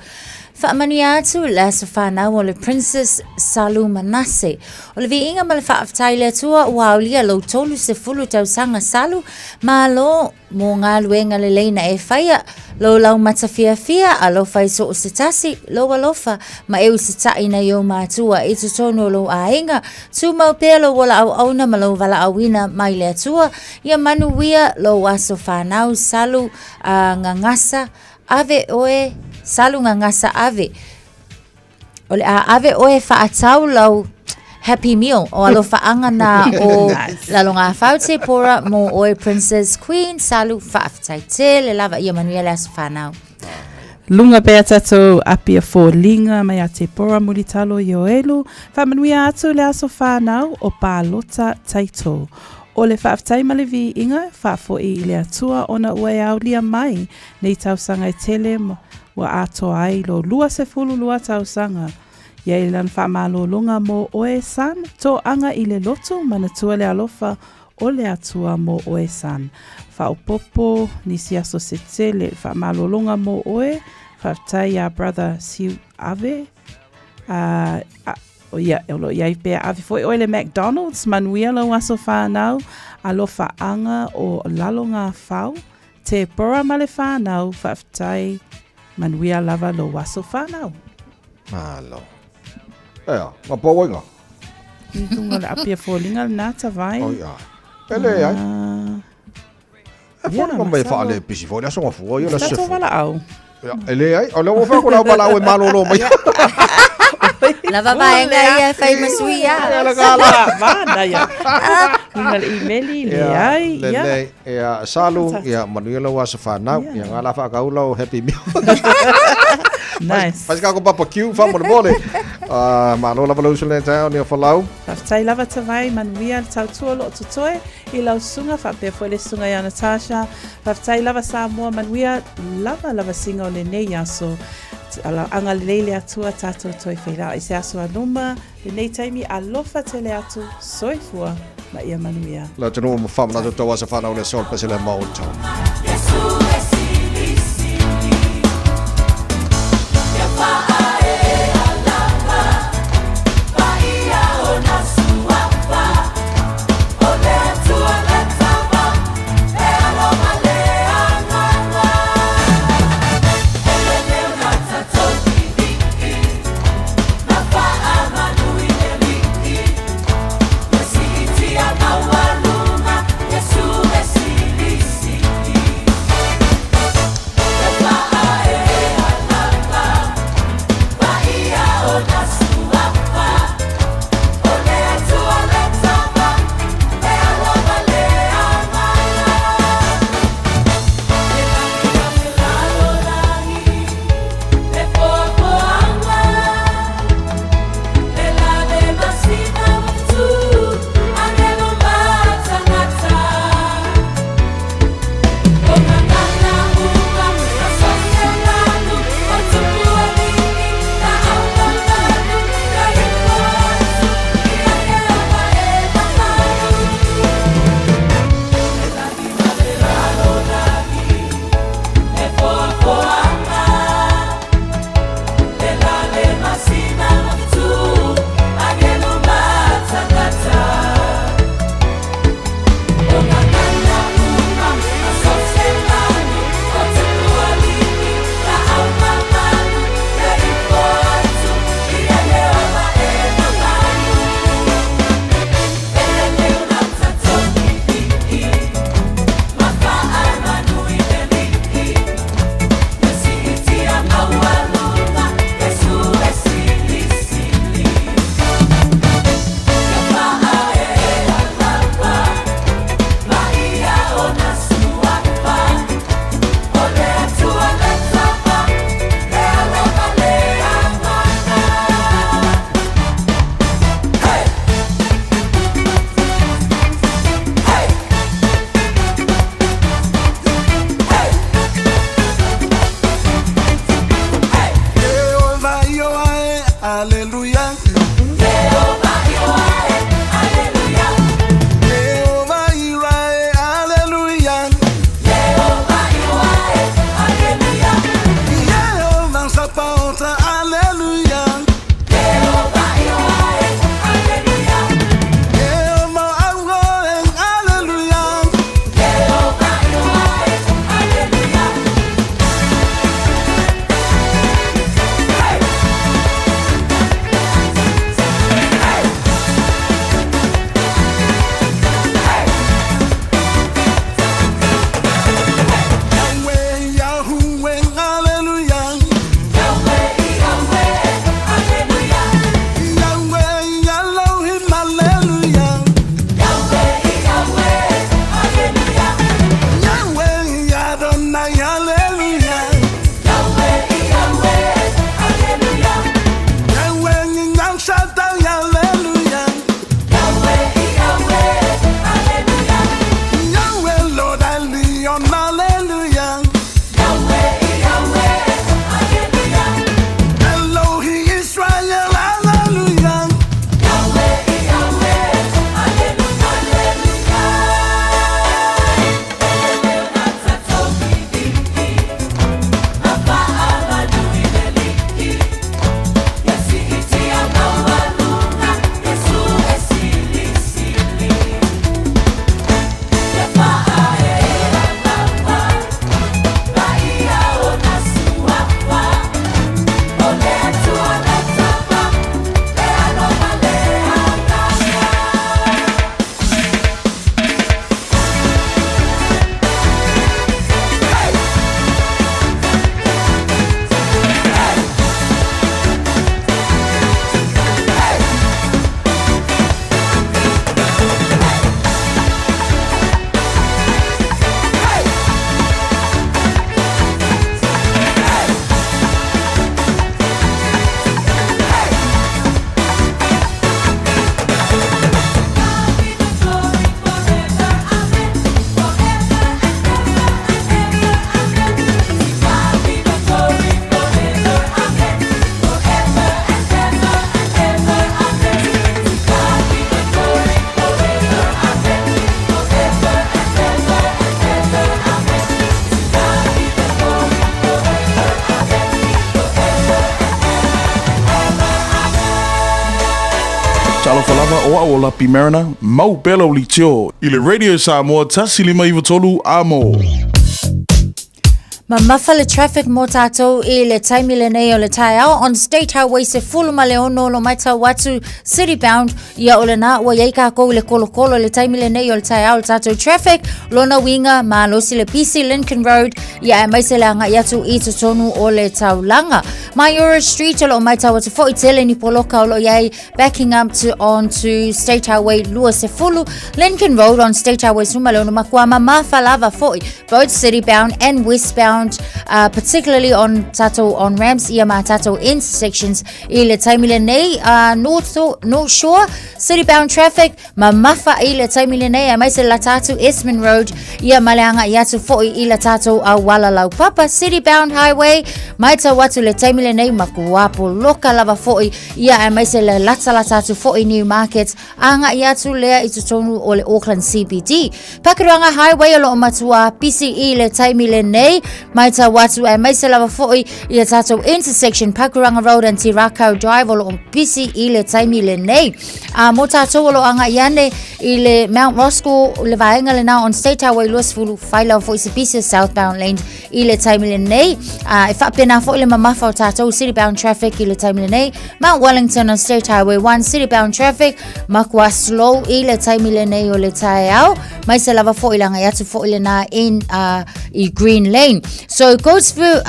[SPEAKER 14] Faamanuia atu le aso whanau o le Princess Salu Manase. O le viiga ma le faafetai i le Atua ua aolia lou 30 tausaga Salu, malo mo galuega lelei na e faia, lou laumata fiafia, alofa i so o se tasi, lou alofa ma e usitaʻi nai ou matua i totonu o lou aiga, tumau pea lou ola auauna ma lou valaauina mai le Atua, ia manuia lou aso whanau Salu a gagasa ave oe Salu gagasa ave o le a ave oe faatau lau Happy Meal o alofaaga na o nice. Lalogafau Tepora mo oe Princess Queen Salu faafetai tele lava ia manuia le aso whanau.
[SPEAKER 15] Lunga pea tatou apia foliga mai a Tepora Mulitalo Ioelu, faamanuia atu le aso whanau o Palota Taito. O le faafetai ma le viiga, faafoi i le Atua ona ua e aolia mai nei tausaga e tele ua atoa ai lo 22 tausaga. Ia i lana faamalologa mo oe San, toaga i le loto, manatua le alofa o le Atua mo oe San. Faaopoopo nisi aso se tele, faamalologa mo oe, faafetai iā brother Siu Ave, a, a, o ia, o lo o i ai pea ave foi oe le McDonald's, manuia lou aso whanau, alofaaga o lalo ngā whau, Te pora ma le whanau, faafetai, manuia lava lou aso whanau.
[SPEAKER 1] Malo. Ea, nga pau ai nga.
[SPEAKER 15] I lunga o le apia foliga lena tavai.
[SPEAKER 1] Oi ai. E le ai. E foliga mai whaale pisi fo, le aso ngafua, ia le
[SPEAKER 15] Tatou
[SPEAKER 1] sefo.
[SPEAKER 15] valaau.
[SPEAKER 1] Ia, e le ai, o le ua wha ko lau valaau e malolo mai.
[SPEAKER 14] Lava vaega ia e fai ma sui ia.
[SPEAKER 15] Mana ia. Lunga le imeli, le ai, ia.
[SPEAKER 1] Lelei, ia, salu, ia, manuia lau aso whanau, ia ngā la whaakaula o Happy Meal.
[SPEAKER 15] Nice.
[SPEAKER 1] Fai se kako barbecue, wha mole. Malo lava lau uso le taeao, ni o whalau.
[SPEAKER 15] Faafetai lava Tavai, manuia le tautua o loo totoe i lau susuga faapea foi le susuga ia Natasha. Faafetai lava Samoa, manuia lava lava singa o lenei aso. Agalelei le Atua tatou toe feiloai i se aso a luma lenei taimi alofa tele atu soifua ma ia manuia.
[SPEAKER 1] Le atunuu ma faamanatu tau aso whanau le sol pese le maota.
[SPEAKER 7] Talofa lava o au o Lapi Mariner, mau pea lau leitio i le Radio Samoa 1593 Amo.
[SPEAKER 14] Mamafa le traffic mo tātou i le taimi lenei o le taeao on State Highway 16 o lo matau atu city bound ia o lena ua iai kākou i le kolokolo i le taimi lenei o le taeao le tātou traffic lona uiga malosi le pisi Lincoln Road ia aemaise le agai atu i totonu o le taulaga Maiora Street o lo o matau atu foi tele ni poloka o lo o iai backing up to on to State Highway 20, Lincoln Road on State Highway 16, makuā mamafa lava foi, both city bound and westbound, particularly on tātou on ramps ia mā tātou intersections i le taimi lenei, North, North Shore, city bound traffic, mamafa i le taimi lenei, aemaise la tātou Esmond Road, ia ma le agai atu foi i la tātou auala laupapa, city bound highway, matau atu le taimi lenei, makuā poloka lava foi, Ia aemaise le latalata atu foi Newmarket, agai atu lea i totonu o le Auckland CBD. Pakuranga Highway o lo o matua pisi i le taimi lenei, matau atu aemaise lava foi i a tātou intersection Pakuranga Road and Te Rakau Drive o lo o pisi i le taimi lenei. A mō tātou o lo o agai ane i le Mount Roskill, le vaega lena on State Highway 20, whai lava foi se pisi southbound lane i le taimi lenei. E faapena foi le mamafa o tātou city bound traffic i le taimi lenei. Mount Wellington on State Highway 1 city bound traffic makua slow i le taimi lenei o le taeao. Mai se lava foi le agai atu foi lena in i Green Lane. So goes through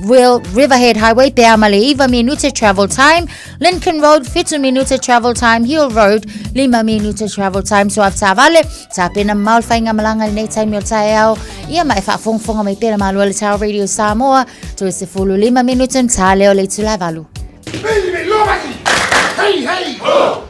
[SPEAKER 14] Real Riverhead Highway pe a ma le 9 minute travel time. Lincoln Road 7 minute travel time. Hill Road 5 minute travel time. So avetaavale Tapena mamao le faigamalaga i lenei taimi o le taeao. Ia ma e faafogafoga mai pea le Malo o le Tao Radio Samoa, toe 15 minute ma ta lea o le itula e valu.
[SPEAKER 18] Hey, hey! Ho!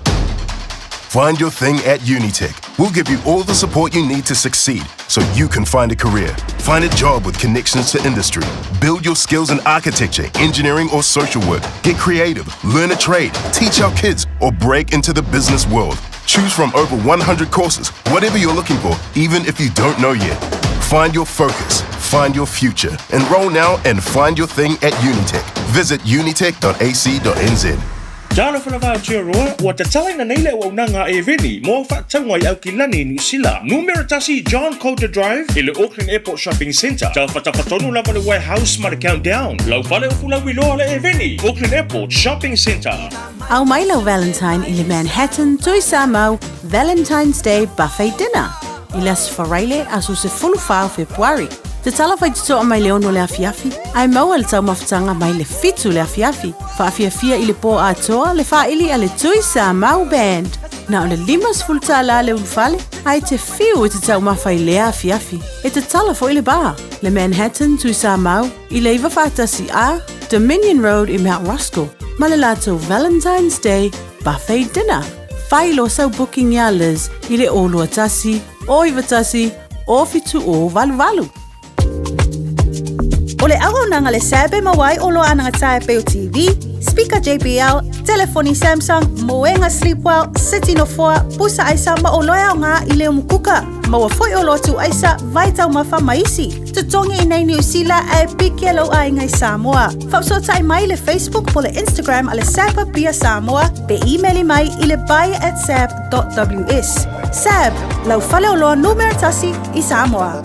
[SPEAKER 19] Find your thing at Unitec. We'll give you all the support you need to succeed so you can find a career. Find a job with connections to industry. Build your skills in architecture, engineering, or social work. Get creative, learn a trade, teach our kids, or break into the business world. Choose from over 100 courses, whatever you're looking for, even if you don't know yet. Find your focus, find your future. Enroll now and find your thing at Unitec. Visit unitec.ac.nz.
[SPEAKER 20] Talofa lava Aotearoa, ua tatalaina nei le auaunaga a Eveni mo au faatauga i Aukilani i Niu Sila. Numera tasi John Coulter Drive i le Auckland Airport Shopping Centre. Tafatafa tonu lava le Warehouse ma le Countdown. Lau fale o Fulauiloa le Eveni, Auckland Airport Shopping Centre.
[SPEAKER 13] Ao mai lau Valentine i le Manhattan Tui Samoa Valentine's Day Buffet Dinner i le Aso Faraile aso 14 o Fepuari. Tatala faitotoa mai le 6 le afiafi, ae maua le taumafataga mai le 7 le afiafi. Faafiafia i le pō atoa le faaili a le Tui Samoa Band. Na o le 50 tālā le ulufale, ae te fiu e te taumafa i lea afiafi. E tatala foi le bar, le Manhattan Tui Samoa, i le 91 A, Dominion Road i Mount Roskill, ma le latou Valentine's Day Buffet Dinner. Whai lo sau booking iā Liz i le 021 091 0788.
[SPEAKER 21] O le auaunaga le SAB e maua ai oloa anagata e pei o TV, speaker JBL, telefoni Samsung, moega Sleepwell, seti nofoa, pusa aisa ma oloa e aoga i le umukuka. Maua foi oloa tuu aisa, vai taumafa ma isi. Totogi i nei Niu Sila ae piki e lou aiga i Samoa. Faafesootai mai i le Facebook po le Instagram a le SAB Apia Samoa pe imeli mai i le buy at sab.ws. SAB, lau faleoloa numera tasi i Samoa.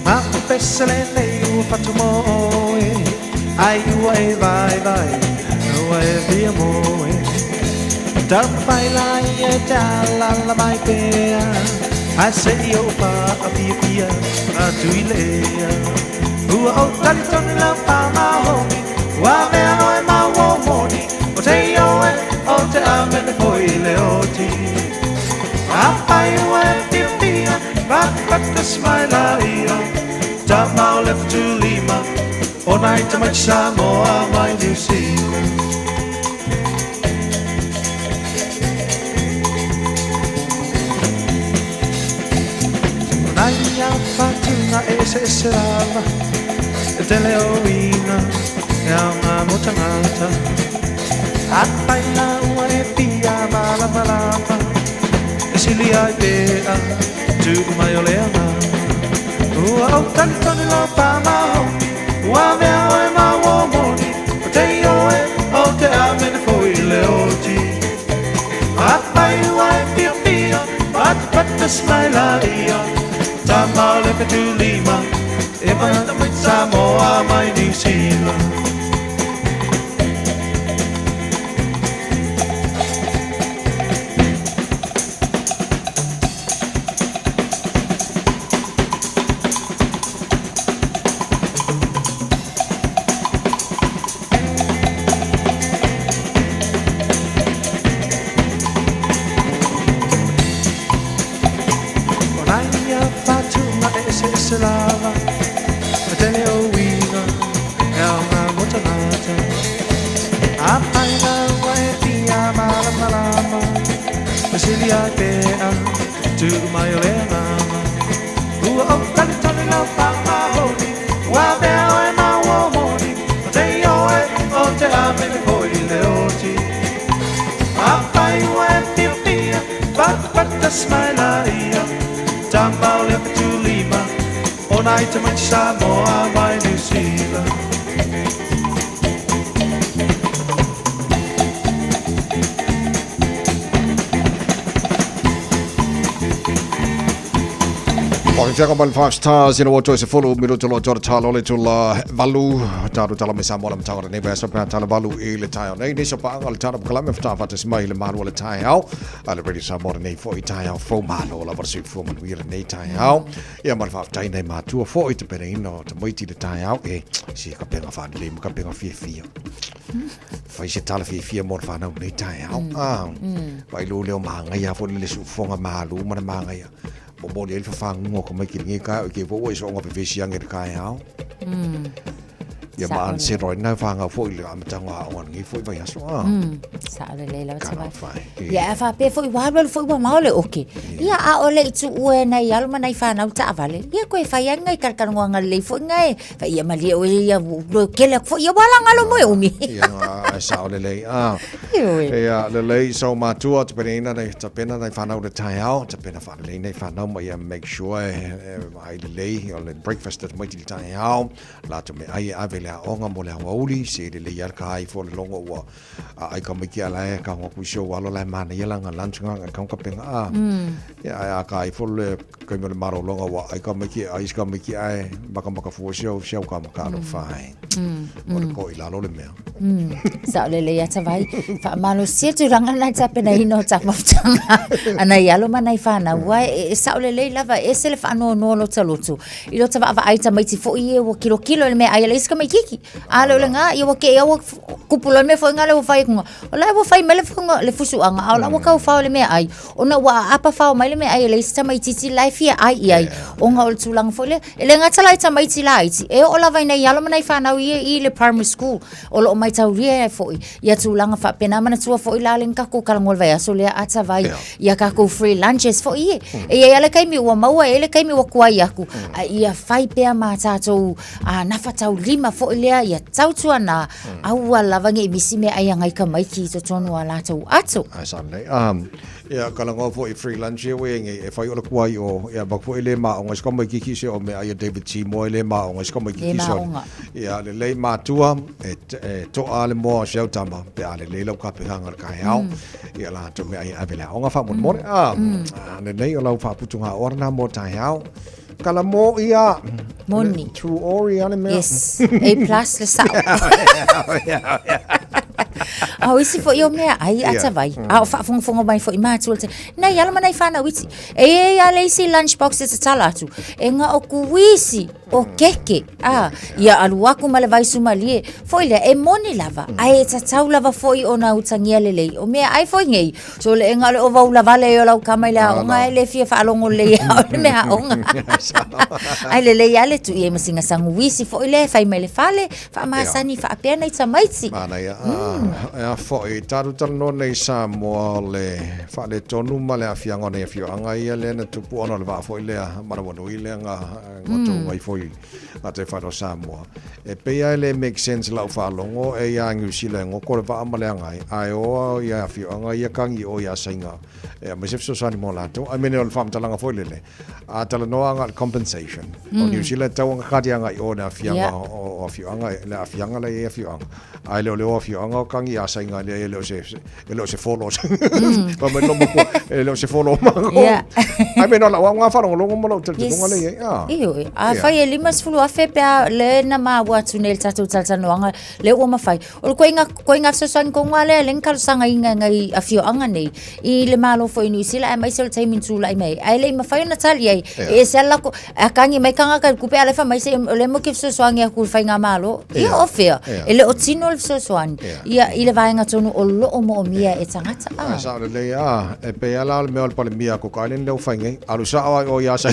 [SPEAKER 18] Ma o pese lenei ua fatu mo oe Ai ua e vaivai ua e fia moe Taumafai la ia e te alaala mai pea Ae se i ou faafiafia atu i le ea Ua ou talitonu lau faamaoni Ua avea oe ma uo moni O te ioe o te amene foi i le oti Afai ua e fiafia Fatafata mai laia Tama o le 75 O nai tamaiti Samoa mai Niu Sila. O nai au whatunga e eseese lava. E tele o uiga e aoga mo tagata. Afai la ua e fia malamalama, e sili ai pea tuu mai o le agaga. Ua ou talitonu lau faamaoni, ua avea oe ma uo moni, o te ioe ou te amene foi i le oti. Afai ua e fiafia, patapata mai laia, tama o le fetulima, e mai Samoa mai Niu Sila. O nai ia whātūnga e eseese lava, E tele o uiga e aoga mo tagata. Afai la ua e fia malamalama, E sili ai pea tuu mai o le agaga. Ua ou talitonu lau faamaoni, Ua avea oe ma uo moni, O te ioe o te amene foi i le oti. Afai ua e fiafia, patapata mai laia, Tama o le fetulima, o nai tamaiti Samoa mai Niu Sila.
[SPEAKER 1] Whakawhianga mai le Five Stars ina ua toe se fulu minutu loa tora talo le tula valu taru tala mai Samoa le matanga o lenei vaiaso pe tala valu i le taeao nei nei so paanga le tala kalame whata whatas mai le malu o le taeao a le Radio Samoa lenei foi taeao fou malo lava le soifua manuia lenei taeao ia ma le faafetai nai matua foi te pereina o tamaiti le taeao e si ka penga whanilei ma ka penga fiafia fai se tala fiafia mo le whanau lenei taeao ah vai lo leo mahangaia foi le suufoga malu ma le mahangaia momoli ai le fafaguga o tamaiti i lenei taeao i ke foi ua e soonga fevesi age i le taeao Ia ma ansero ai nā whāngau foi le amataga o aoga lenei foi vaiaso a.
[SPEAKER 14] Sao lelei lava Tavai. Ia a faapea foi ua alualu foi ua mao le oke. Ia a ole i tuua e nai alo ma nai whanau taavale. Ia koe whai ai ngai kalakalagoaga lelei foi ngai. Fai ia malie oe ia lo kele aku foi ia ua lagalo mo e umi.
[SPEAKER 1] Ia e sao lelei a. Ia lelei so matua tapenaina nai tapena nai whanau le taeao tapena whaalelei nai whanau ma ia make sure e ai lelei o le breakfast a tamaiti le taeao latou meaai e ave i le aoga mo le aoauli, se lelei lava le ka ai fua le logo ua aai ka maiki a lae ka hoa kui si ou alo lae manaia langa lunch nga ka ka penga a. Ia ae a ka ai fua le kaimi o le malologa ua aai ka maiki ai ka maiki ae makamaka fua si au si au ka maka alo fai. O le ko i lalo le mea.
[SPEAKER 14] Sao lelei ata vai. Faamalosia tulaga lena i tapenaina o taumafataga a nai alo ma nai fanau. Aua e sao lelei lava, e ese le faanoanoa o lota loto. I lota vaavaai tamaiti foi ia ua kilokilo i le meaai a le isi tamaititi. A le o lena, ia ua kei a ua kupu loa le mea foi lena ua fai atu. O la ua fai mai le fuga, le fusuaga, a o la ua tau fao i le meaai, ona ua aapa fao mai le meaai a le isi tamaititi la e fia ai i ai. Ona o le tulaga foi lea, e le gata la i tamaiti laiti, e oo lava i nai alo ma nai fanau ia i le primary school, o lo o maitaulia ai foi ia tulaga faapena. Manatua foi la le na tatou talanoa i le vaiaso lea a Tavai, ia tatou free lunches foi ie. E i ai lava le taimi ua maua, e i ai le taimi ua tuai atu, a ia fai pea ma tatou nafataulima foi lea ia tautuana, aua lava ne i misi meaai a nai tamaiti i totonu o a latou ato.
[SPEAKER 1] Ai sa lelei. Ia talanoa foi i free lunch ia ua iai nei e fai o le kuai o ia ma foi le maonga i se tamaititi se o meaai a David Seymour e le maonga i se tamaititi
[SPEAKER 14] Le maonga.
[SPEAKER 1] Ia lelei matua e e toa le moa o si au tama pe a lelei lau tapenaga i le taeao ia latou meaai e ave i le aoga faamolemole a lelei o lau faaputugaoa lena mo le taeao. Kala mo ia.
[SPEAKER 14] Moni.
[SPEAKER 1] True ori a le mea.
[SPEAKER 14] Yes. A plus le sao. A o isi foi o meaai a Tavai, a o faafogafoga mai foi matua le Nai alo ma nai whanau iti. E i ai a le isi lunch box e tatala atu. E nga o kuisi o keke. A, ia alu aku ma le vaisumalie. Foi lea, e moni lava. Ae e tatau lava foi ona utagia lelei. O meaai foi nei. So le enga o le ova ula vale ai o lau tama i le aoga e le fia faalogo lelei au i le mea aoga. Ae lelei lava le tuu i ai ma sina saguisi foi lea e fai mai le fale, faamasani faapea nai tamaiti.
[SPEAKER 1] Manaia. Ah,
[SPEAKER 8] Foi tatou talanoa nei i Samoa o le faaletonu ma le aafiaga o nai afioaga ia lea na tupu ona o le vaa foi lea manawanui lea na gotoga ifo i gataifale o Samoa. E pei lava e le make sense i lau faalogo e ia Niu Sila e goto le vaa ma le agai ae o ia afioaga ia kagi o ia Saina e aumai se fesoasoani mo latou. I mean o le faamatalaga foi lele a talanoa agai i le compensation o Niu Sila e tatau ona kadi agai i o i le aafiaga o afioaga le aafiaga la e i ai afioaga Ae le o le o afioaga o kagi a sainga lea e le o se e le o se folo. Fa mai lomo ko e le o se folo ma ko. Ai me no la wa nga falongolongo mo lo talitonuga le ia. Ah.
[SPEAKER 14] Ioe. A fai e 50,000 pe a le na maua atu nei le tatou talatalanoaga le ua mafai. O le koinga koinga fesoasoani kogu lava lea lea na talosagaina e nai afioaga nei i le Malo foi o Niu Sila aemaise o le taimi na tulai mai ai. Ae le i mafai ona tali ai, e ese lava lako, a kagi mai tagata i le tupe a o la e fai mai se o lea matou te fesoasoani atu i le faigamalo. Ia o fea? E le o tino le fesoasoani ia i le vaega tonu o lo o moomia e tagata.
[SPEAKER 8] Ae sao lelei a, e pei lava la o le mea o le palemia a Cook Island lea ua fai nei. Alu sao lava i o i Asia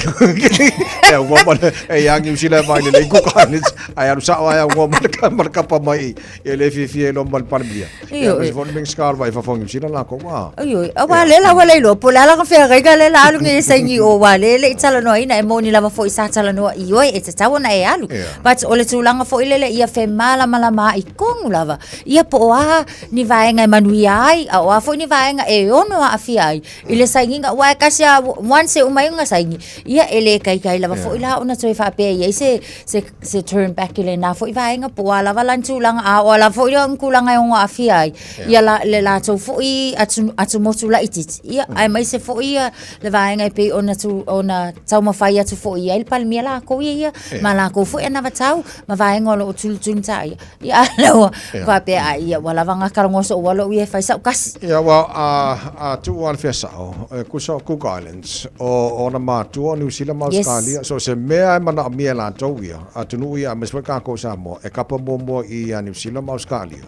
[SPEAKER 8] e aunoa ma le, e ia Niu Sila e vaai lelei i Cook Islands, ae alu sao lava e aunoa ma le kapa mai i E le fiafia e loa ma le Palemia. Ia, ma se foi le Minisita o le Vai i Fafo o Niu Sila latou, a.
[SPEAKER 14] Oi, aua lea la ua le iloa, po o le a lana feagaiga lea la alu nei e saini i o, aua lea e le i talanoaina, e moni lava foi sa talanoa i oe, e tatau ona e alu. But o le tulaga foi lele ia femalamalamaai tonu lava, ia po o a ni vaega e manuia ai, a o a foi ni vaega e ono aafia ai i le sainiga, aua e tasi lava, once e uma ai ona saini, ia e le taitai lava foi la ona toe faapea i ai se, se se turn back i lena foi vaega po o a lava la ni tulaga, a o a lava foi ni tulaga e ono aafia ai ia la, le latou foi atu, atumotu laitiiti, ia, aemaise foi ia le vaega e pei ona tu, ona taumafai atu foi i ai le Palemia lakou ia ia, ma lakou foi anavatau ma vaega o lo o tulitulita ia. Ia, a lea ua faapea, ai, ia, ua lava gata logoso ua lou ia e fai sau kasi.
[SPEAKER 8] Ia, well, a, a tuu lava le fia sao, e kusa o Cook Islands, o ona matua o Niu Sila ma Ausetalia, so se mea e manaomia e latou ia, atunuu ia aemaise foi kākou Samoa, e kapa muamua i ia Niu Sila ma Ausetalia.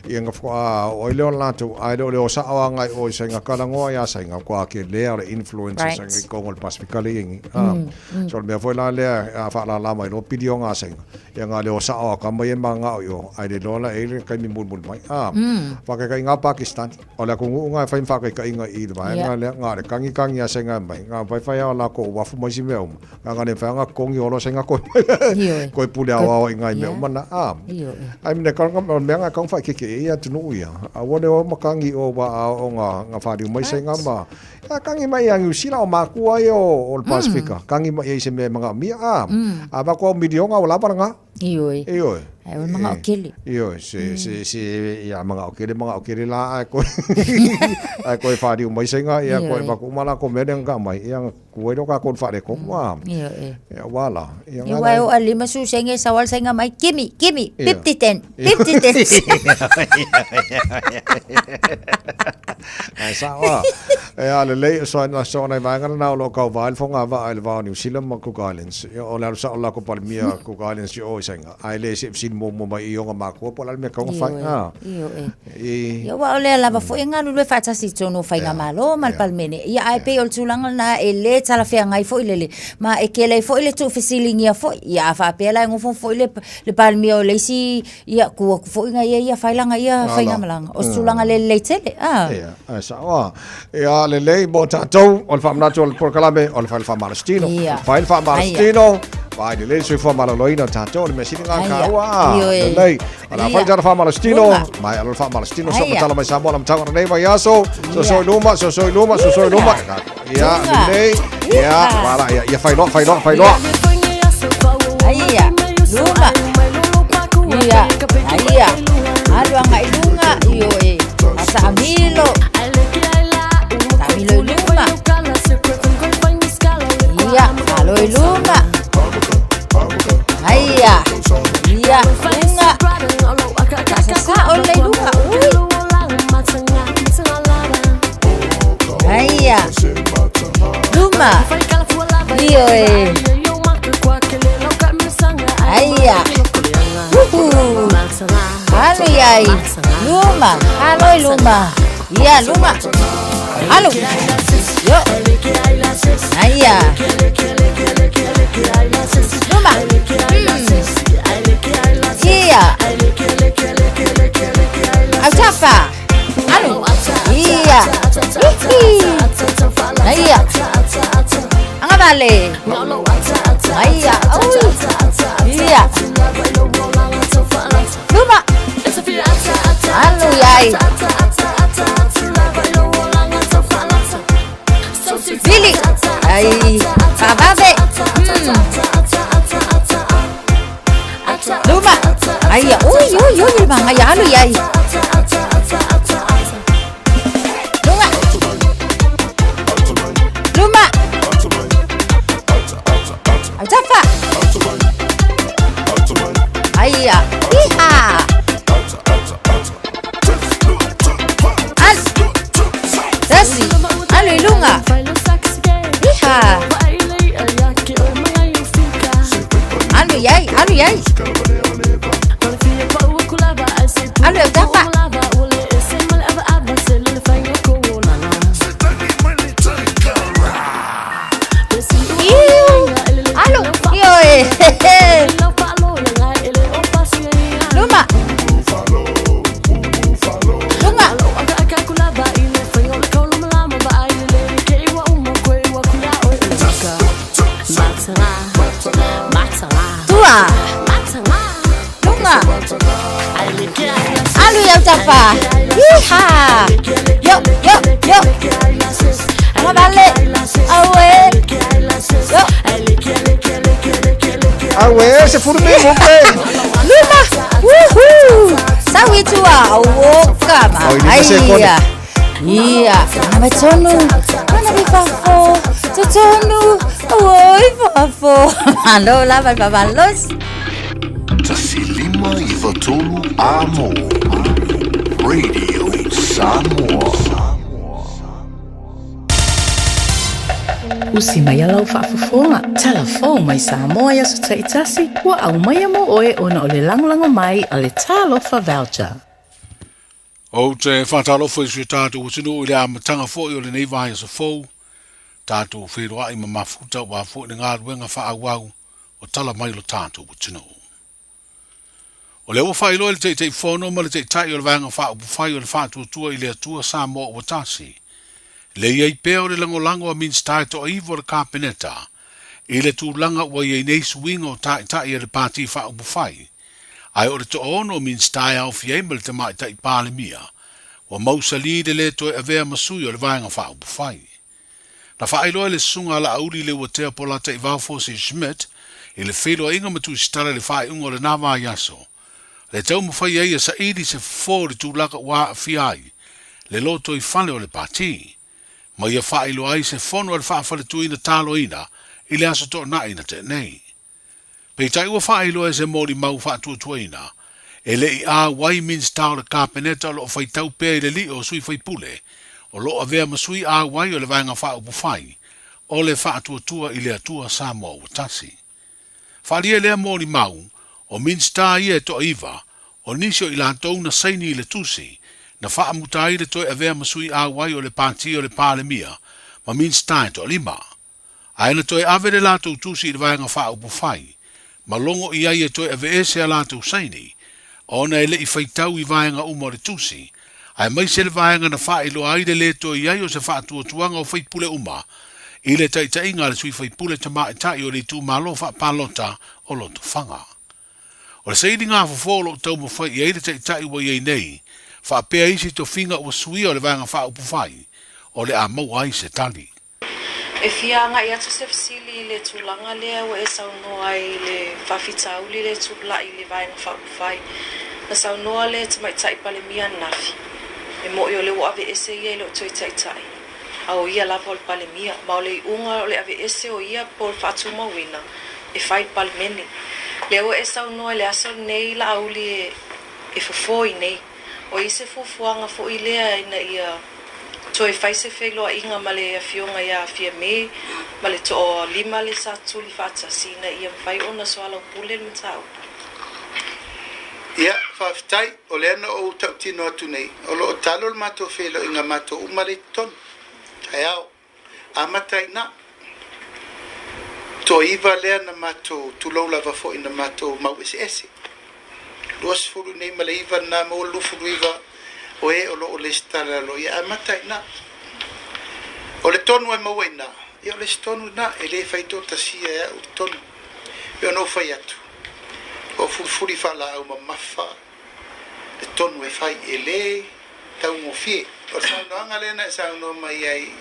[SPEAKER 8] Ia nga whaka, o ai lea o latou, ae le o le o sao agai o i sainga kalangoa ia sainga, kua ake lea o le influence sainga i kongo le Pasifika le ingi. So le mea foi la lea, a whaalala mai lo pili o ngā sainga. Ia ngā leo sao a ka mai e mā ngā o i o, ai le loa la e le kaimi mulimuli mai. Ā, whakaikainga a Pakistani, o le atunuu ngā e whai whakaikainga i le vaega lea, ngā le kangikangi a senga mai, ngā whaiwhai a o lākou o wafu mai si mea uma, ngā ngā le whai ngā kongi o lo senga koe mai, koe pule ao ao i ngā i mea uma na, ā, ai mene ka o mea ngā kaung whai keke e ia atunuu ia, a ua leo makangi o wā a o ngā, ngā whāriu mai senga ma, A kangi mai ia Niu Sila o makua ia o le Pasifika. Kangi mai ia i se mea e manaomia. A, a vaku au milionga ua lava lena.
[SPEAKER 14] Ioe.
[SPEAKER 8] Ioe.
[SPEAKER 14] Ai o le manao kele.
[SPEAKER 8] Ioe, se, se, se, ia manao kele, manao kele la ae koe, ae koe whāriu mai senga, ia koe vaku uma la ko mea lea nga mai, ia ku ai lo kākou le whaareko, a.
[SPEAKER 14] Ioe.
[SPEAKER 8] Ia wā la.
[SPEAKER 14] Ia ngā Ia o a lima su senge sawal senga mai, gimme, gimme, 50 cent, 50 cents.
[SPEAKER 8] Ae sao a. E a lelei, so na so na vaega na o lo kau vai le fonga va ai le va o New Zealand ma Cook Islands. Ia o le alu sao la ko palemia Cook Islands i o i sainga. Ae le se sin mo mo mai i onga makua po la le mea kaunga fai.
[SPEAKER 14] A. Ioe. I. Ia aua o lea lava foi e galulue faatasi i totonu o Faigamalo ma le Palemene. Ia ae pei o le tulaga lena e le talafeagai foi lele ma e tele ai foi le tuufesiligia foi. Ia a faapea la e nofo foi le le Palemia o le isi Ia, kū atu foi nga ia ia whailanga ia whaigamalaga. O se tulaga le lelei tele, a.
[SPEAKER 8] Ia, ae sao a. Ia, lelei mo tātou, o le faamanatu o le polokalame, o le fai le faamalositino.
[SPEAKER 14] Ia.
[SPEAKER 8] Fai le faamalositino, vaai lelei le soifua maloloina o tātou, o le mea sili ngā kāua a. Lelei. O le a fai tana faamalositino, mai alo le faamalositino, so matala mai Samoa la matanga nei vai aso, so so i luma, so so i luma, so so i luma. Ia, lelei. Ia, wala, ia, ia fai loa, fai loa, fai loa.
[SPEAKER 14] Aia, luma. Ia, aia. Alu agai i luga, ioe. Taamilo. Taamilo i luma. Ia, alo i luma. Aia. Ia, luga. Tasasao le i luga. Ui. Aia. Luma. Ioe. Aia. Uhu. Alu iai. Luma. Alo i luma. Ia, luma. Alu. Yo. Aia. Luma. Ia. Autafa. Vale. Aia, ui. Ia. Luma. Alu iai. Vili. Ai. Fa'avave. Luma. Aia, ui, ui, ui, le magaia alu iai. Luga. Luma. Autafa. Aia. Iha. Al. Tasi. Alu i luga. Iha. Alu iai, alu iai. Alu e autafa. Iu. Alu. Ioe. Luma. Luga. Tua. Luga. Alu i autafa. Iha. Yo, yo, yo. Agavale. Auē. Yo.
[SPEAKER 1] Auē se fulu me mo pe.
[SPEAKER 14] Luma. Woohoo. Sau i tua. Auō ka
[SPEAKER 1] Oi, lima sekone.
[SPEAKER 14] Ia. Ia. Mana mai tonu. Mana mai fafo. Totonu. Auō i fafo. Malo lava i fa'amalosi.
[SPEAKER 2] 159 Amo. Radio Samoa.
[SPEAKER 12] Usi mai a lau faafofoga. Talafou mai Samoa i aso taitasi, ua aumaia mo oe ona o le lagolago mai a le Talofa Voucher.
[SPEAKER 5] Ou te fa'atalofa i si o tatou atunuu i le amataga fo'i o lenei vaiaso fou, tatou feiloa'i ma mafuta auā fo'i le galuega fa'aauau o tala mai lo tatou atunuu. O lea ua faailoa e le Taitaifono ma le Taitai o le Vaega Faaupufai o le Faatuatua i le Atua Samoa Ua Tasi, le i ai pea o le lagolago a Minisita e toaiva o le Kapeneta i le tulaga ua i ai nei suiga o Taitai a le Pati Faaupufai, ae o le toaono o Minisita e aofia ai ma le Tamaitai Palemia, ua mausali le lē toe avea ma sui o le Vaega Faaupufai. Na faailoa e le Susuga a Laauli Leuatea Polataivao Fosi Schmidt i le feiloaiga ma tusitala i le faaiuga o lenā vaiaso, le taumafai ai e saili se fofo i le tulaga ua aafia ai le lotoifale o le Pati, ma ia faailoa ai se fono a le faafaletuina taloina i le Aso Toonai na tea nei. Peitai ua faailoa e se molimau faatuatuaina, e le i auai Minisita o le Kapeneta o lo o faitau pea i le lio o sui faipule o lo o avea ma sui auai o le Vaega Faaupufai o le Faatuatua i le Atua Samoa Ua Tasi. Faaalia lea molimau, o Minisita ia e toaiva, o nisi o i latou na saini i le tusi na faamuta ai le toe avea ma sui auai o le Pati o le Palemia ma Minisita e toalima. Ae na toe ave le latou tusi i le Vaega Faaupufai, ma logo i ai e toe aveese a latou saini, ona e le i faitau i vaega uma o le tusi, aemaise le vaega na faailoa ai le lē toe i ai o se faatuatuaga o faipule uma i le taitaiga a le sui faipule tamaitai o le itumalo faapalota o Lotofaga. O le sailiga fofo o lo o taumafai i ai le taitai ua i ai nei, faapea isi tofiga ua suia o le Vaega Faaupufai, o le a maua ai se tali.
[SPEAKER 6] E fia agai atu se fesili i le tulaga lea ua e saunoa ai i le faafitauli lea e tulai i le Vaega Faaupufai. Na saunoa le Tamaitai Palemia ananafi, e mo'i o lea ua aveese ia e le o toe taitai, a o ia lava o le Palemia, ma o le iuga o le aveese o ia po o le faatumauina e fai i le Palemene. Lea ua e saunoa i le aso lenei Laauli e e fofo i nei. O i se fuafuaga foi lea ina ia toe fai se feiloaiga ma le Afioga ia Fiame ma le toalima le sa tuli faatasi ina ia mafai ona soalaupule le mataupu.
[SPEAKER 22] Ia, faafetai, o lea na ou tautino atu nei, o lo o talo le matou feiloaiga matou uma lea i totonu. Taeao. Amata ai ina. Toaiva lea na matou tulou lava foi na matou mau eseese. 20 nei ma le iva na maua le 29 o e o lo o lesitala loa. Ia amata ai ina. O le tonu e maua ina, Ia o le isi tonu lena, e le fai toatasia e au le tonu. E pei ona ou fai atu, ua fulifuli faalaau mamafa le tonu e fai, e le taugofie. O le saunoaga lea na e saunoa mai ai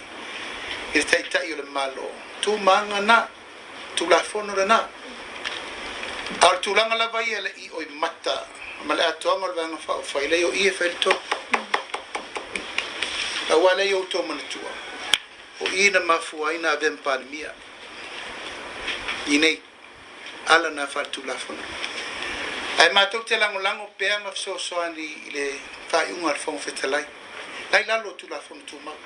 [SPEAKER 22] i le Taitai o le Malo, tu maga na, Tulafono lena. A o le tulaga lava ia le i mata ma le atoaga o le Vaega Faaupufai, leai o i e fai le tonu. Aua lea i outou manatua, o i na mafua ai na avea ma Palemia i nei ala na faaletulafono. Ae matou te lagolago pea ma fesoasoani i le faaiuga a le Fofoga Fetalai, la i lalo o Tulafono Tumau,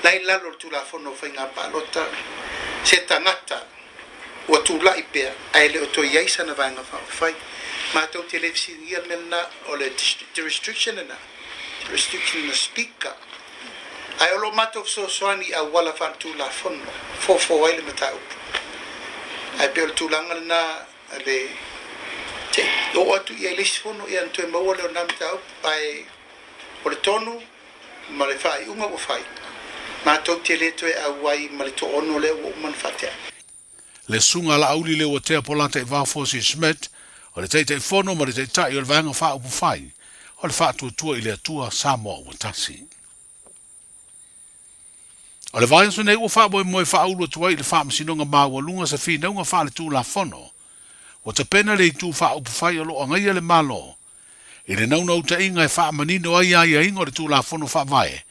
[SPEAKER 22] la i lalo o le Tulafono o Faiga Palota, se tagata ua tulai pea ae le o toe i ai sana Vaega Faaupufai. Matou te le fesiligia le mea lena o le restriction lena, restriction na Speaker. Ae o lo o matou fesoasoani i auala faaletulafono, fofu ai le mataupu. Ae pei o le tulaga lena le te oo atu i ai le isi fono ia ona toe maua lea o lena mataupu. Ae o le tonu ma le faaiuga ua fai, matou te le toe auai ma le toaono lea ua uma ona faatea.
[SPEAKER 5] Le susuga a Laauli Leuatea Polataivao Fosi Smith, o le Taitaifono ma le Taitai o le Vaega Faaupufai o le Faatuatua i le Atua Samoa Ua Tasi. O le vaiaso nei ua faamoemoe faaulu atu ai i le Faamasinoga Maualuga se finauga faaletulafono ua tapena le itu faaupufai o lo o agaia le Malo i le naunautaiga e faamanino ai aiaiga o le Tulafono Faavae,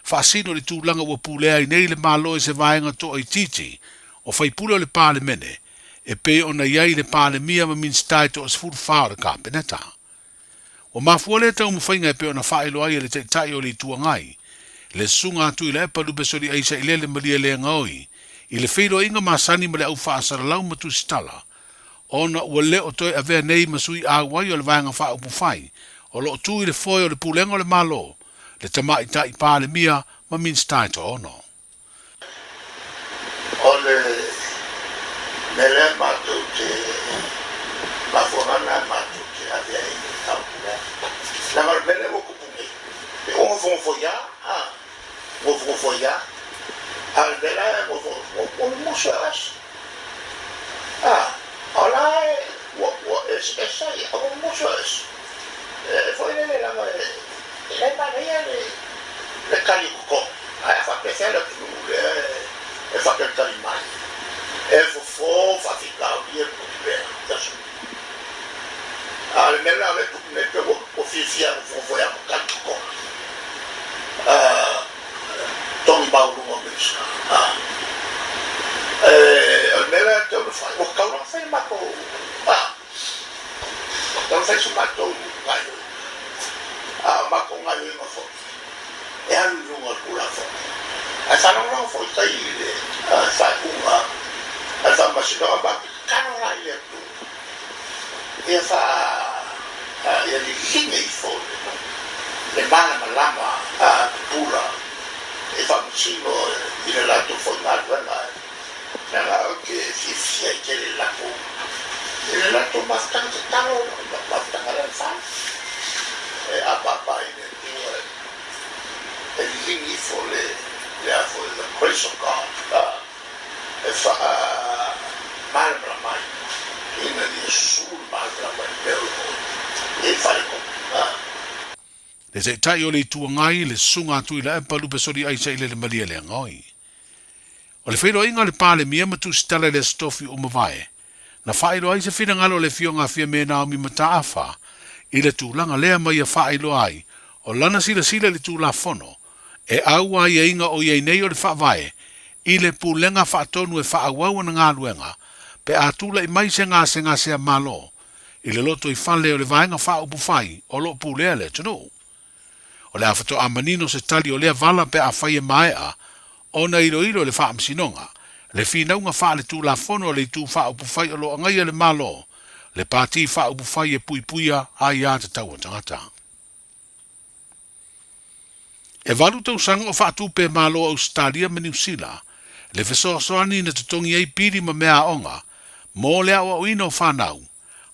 [SPEAKER 5] faasino i le tulaga ua pulea ai nei le Malo i se vaega toaitiiti o faipule o le Palemene e pei ona i ai le Palemia ma Minisita e toa-14 o le Kapeneta. Ua mafua lea taumafaiga e pei ona faailoa ai e le Taitai o le Itu Agai, le Susuga a Tuilaepa Lupesoliai Sailele Malielegaoi, i le feiloaiga masani ma le au faasalalau ma tusitala, ona ua le o toe avea nei ma sui auai o le Vaega Faaupufai o lo o tu i le foe o le Pulega o le Malo, le Tamaitai Palemia ma Minisita e toaono.
[SPEAKER 9] O le mea lea matou te mafuaaga lena matou te ave ai i le mataupu lea. Leaga o le mea lea ua tupu nei, e gofogofoia, a, gofogofoia, a o le mea la e gofogofoia, o le musu e oe. A, o la e ua ua eseese ai, a ua musu e e foi lele leaga e e le manaia le le tali o totonu. Ae a faapefea le atunuu lea e e faatalitali mai, e fofo faafitauli e tupu pea i aso uma. A o le mea lena o lea e tupu nei pei ua ua fiafia nofonofo ia ma tali totonu. A togi maualuga o Minisita. A, e, o le mea lea e tatau ona fai, ua tatau ona fai le matou, a, ua tatau ona fai se matou gaoioiga. A o matou gaoioiga foi, e alu i luga o le Tulafono. Ae faalagolago foi tai i le faaiuga a le Faamasinoga, matou te tatalo la i le Atua, ia fa, ia liliga ifo le malamalama a pupula e faamasino i le latou foi galuega, leaga ou te fiafia i tele i latou, i le latou mafutaga tatalo, mafutaga lea na fai, e apaapa ai le Atua e liligi ifo le, le a foi, the grace of God, e faamalamalama ai ina ia susu le malamalama i le mea o lo o i ai faletonu.
[SPEAKER 5] Le Taitai o le Itu Agai, le Susuga a Tuilaepa Lupesoliai Sailele Malielegaoi. O le feiloaiga a le Palemia ma Tusitala i le Aso Tofi ua mavae, na faailoa ai se finagalo o le Afioga a Fiame Naomi Mataafa i le tulaga lea ma ia faailoa ai o lana silasila i le Tulafono e au aiaiga o i ai nei o le Faavae i le Pulega Faatonu e faaauau ana galuega pe a tulai mai se gasegase a Malo i le lotoifale o le Vaega Faaupufai o lo o pulea le atunuu. O le a faatoa manino se tali o lea vala pe afai e maea ona iloilo e le Faamasinoga le finauga faaletulafono a le Itu Faaupufai o lo o agaia le Malo, le Pati Faaupufai e Puipuia Aiatatau a Tagata. E valu tausaga o faatupe Malo Ausetalia ma Niu Sila le fesoasoani na totogi ai pili ma meaaoga mo le aoaoina o fanau,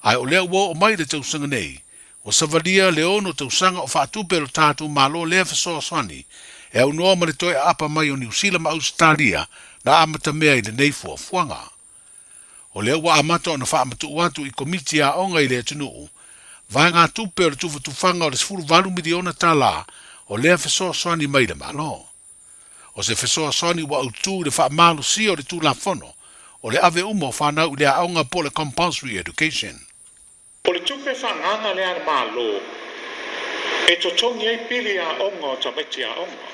[SPEAKER 5] ae o lea ua oo mai le tausaga nei, ua savalia le ono tausaga o faatupe lo tatou Malo lea fesoasoani e aunoa ma le toe aapa mai o Niu Sila ma Ausetalia na amatamea i lenei fuafuaga. O lea ua amata ona faamatuu atu i Komiti Aoga i le atunuu vaegatupe o le tufatufaga o le $18 miliona tala o lea fesoasoani mai le Malo. O se fesoasoani ua autu i le faamalosia o le Tulafono o le ave uma o fanau i le aoga po o le Compulsory Education.
[SPEAKER 20] O le tupe faaagaaga lea a le Malo e totogi ai pili aoga o tamaiti aoga,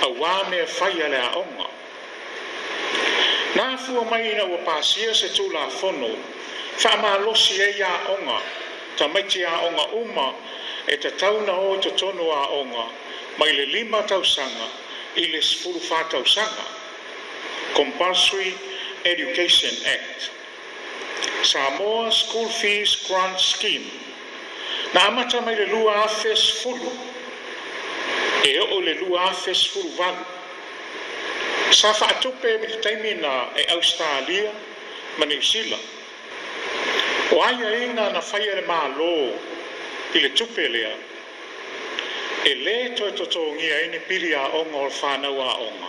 [SPEAKER 20] auā mea fai a le aoga. Na afua mai ina ua pasia se Tulafono faamalosi ai aoga, tamaiti aoga uma e tatau na o i totonu o aoga mai le 5 tausaga i le 14 tausaga, Compulsory Education Act. Samoa School Fees Grant Scheme, na amata mai le 2010 e oo i le 2018. Sa faatupe i le taimi na e Ausetalia ma Niu Sila. O aiaiga na faia e le Malo i le tupe lea, e lē toe totogia ai ni pili aoga o fanau aoga,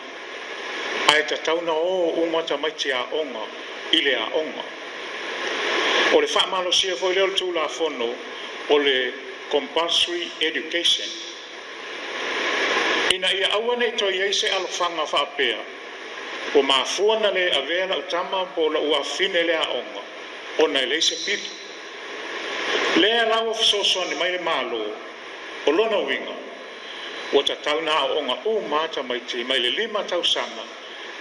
[SPEAKER 20] ae tatau na o uma tamaiti aoga i le aoga. O le faamalosia foi lea o le Tulafono o le Compulsory Education, ina ia aua ne i toe i ai se alofaga faapea, ua mafua na lē avea la'u tama po o la'u afafine i le aoga ona e leai se pili. Lea la ua fesoasoani mai le Malo, o lona uiga, ua tatau na aooga uma tamaiti mai le 5 tausaga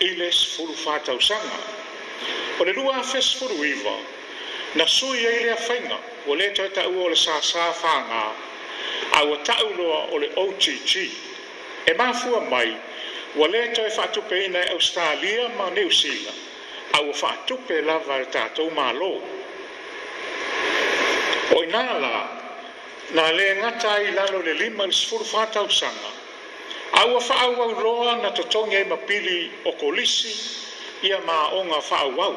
[SPEAKER 20] i le 14 tausaga. O le 2019, na sui ai lea faiga, ua le toe taua o le sasa faga, a ua ta'u loa o le OTG. E mafua mai, ua lē toe faatupeina e Ausetalia ma Niu Sila, a ua faatupe lava e le tatou Malo. O inā la, na lē gata ai i lalo i le 5 i le 14 tausaga, a ua faaauau loa na totogi ai ma pili o kolisi ia ma aoga faaauau,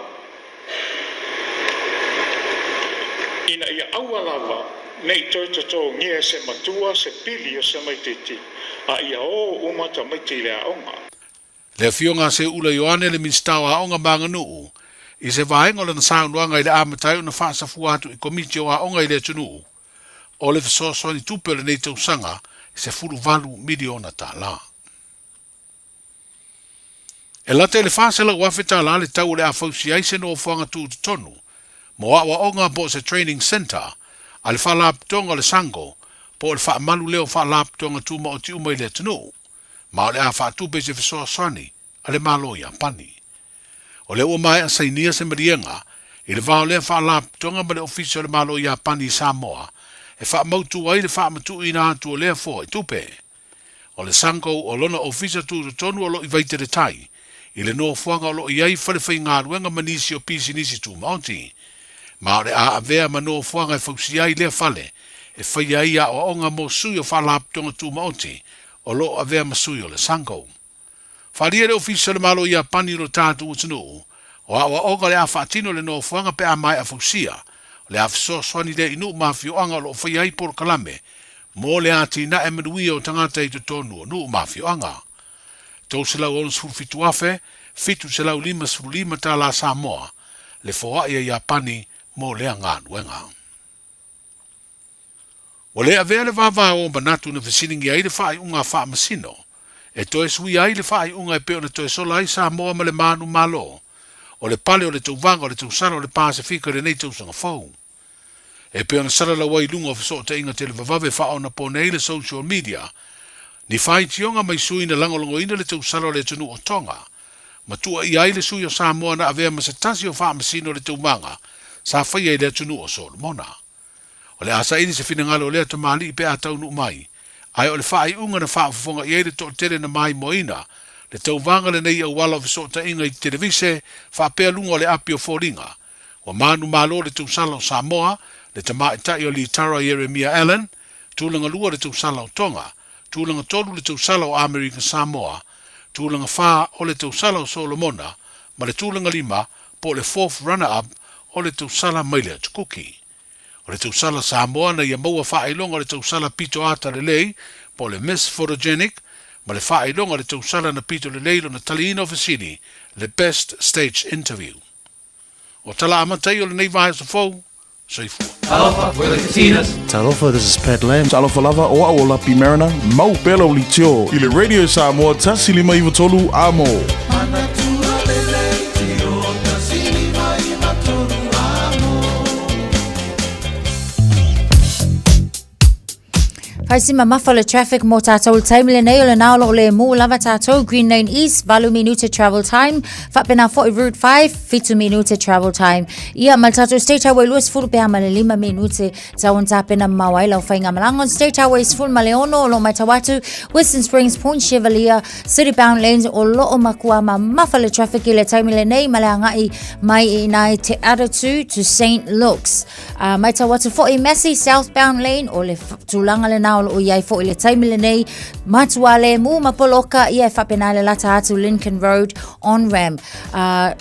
[SPEAKER 20] ina ia aua lava ne i toe totogia e se matua se pili o se tamaitiiti, a ia o uma tamaiti i le aoga.
[SPEAKER 5] Le Afioga a Seuula Ioane, le Minisita o Aoga ma Aganuu, i se vaega o lana saunoaga i le amata ai ona faasafua atu i Komiti o Aoga i le atunuu, o le fesoasoani tupe o lenei tausaga e $18 miliona tala. E lata i le $400,000 tala le tau o le a fausia ai se nofoaga tutotonu mo aoaoga po o se training centre a le Faalapotopotoga o le SANGO po o le faamalu lea o Faalapotopotoga Tumaoti uma i le atunuu, ma o le a faatupe i se fesoasoani a le Malo o Iapani. O lea ua maea sainia se maliega i le va o lea Faalapotopotoga ma le Ofisa o le Malo o Iapani i Samoa e faamautu ai le faamatuuina atu o lea foai tupe. O le SANGO o lona ofisa tutotonu o lo o i Vaitele Tai, i le nofoaga o lo o i ai falefaigaluega ma nisi o pisinisi tumaoti. Ma o le a avea ma nofoaga e fausia ai lea fale e faia ai aoaoga mo sui o Faalapotopotoga Tumaoti o lo o avea ma sui o le SANGO. Faaalia le Ofisa o le Malo o Iapani i lo tatou atunuu, o aoaoga o le a faatino i le nofoaga pe a maea fausia, o le a fesoasoani lea i nuu ma afioaga o lo o faia ai polokalame mo le atinae manuia o tagata i totonu o nuu ma afioaga. $367,755 tala Samoa le foai a Iapani mo lea galuega. Ua le avea le vavao o manatu na fesiligia ai le faaiuga a Faamasino e toe suia ai le faaiuga e pei ona toe sola ai Samoa ma le Manu Malo o le pale o le tauvaga o le tausala o le Pasefika i lenei tausaga fou. E pei ona salalau ai i luga o fesootaiga televavave faaonaponei le social media, ni faitioga mai sui na lagolagoina le tausala o le atunuu o Tonga, ma tuuaia ai le sui o Samoa na avea ma se tasi o Faamasino o le tauvaga sa faia i le atunuu o Solomona. O le a saili se finagalo o lea tamalii pe a taunuu mai, ae o le faaiuga na faafofoga i ai le toatele na maimoaina le tauvaga lenei i auala o fesootaiga i televise faapea luga o le api o foliga. Ua manumalo le tausala o Samoa, le tamaitai o Litara Ieremia Allan, tulaga lua le tausala o Tonga, tulaga tolu le tausala o Amerika Samoa, tulaga fa o le tausala o Solomona, ma le tulaga lima po o le fourth runner-up o le tausala mai le Atu Kuki. O le tausala Samoa na ia maua faailoga o le tausala pito ata lelei po o le Miss Photogenic ma le faailoga o le tausala na pito lelei lona taliina o fesili, le Best Stage Interview. O tala amata ia o lenei vaiaso fou, Soifua.
[SPEAKER 3] Talofa, we're the Katinas.
[SPEAKER 7] Talofa, this is Pat Lam. Talofa lava, o au o Lapi Mariner, mau pea lau leitio i le Radio Samoa 153 Amo.
[SPEAKER 14] Fai si mamafa le traffic mo tātou le taimi lenei o le nā o loo le mū lava tātou Green Lane East, 8 minute travel time, faapena foi Route 5, 7 minute travel time. Ia ma le tātou State Highway 20 pea ma le 5 minute tau on tāpena mau ai lau whainga malanga on State Highway 16 o loo mai tau atu Western Springs, Point Chevalier, City Bound Lanes o loo makua mamafa le traffic i le taimi lenei ma le angai mai i nai Te Aratū to St. Luke's. A matau atu foi Massey Southbound Lane o le tulaga lena o loo i ai foi le taimi lenei matua le mu ma poloka ia e faapena le lata atu Lincoln Road on ramp.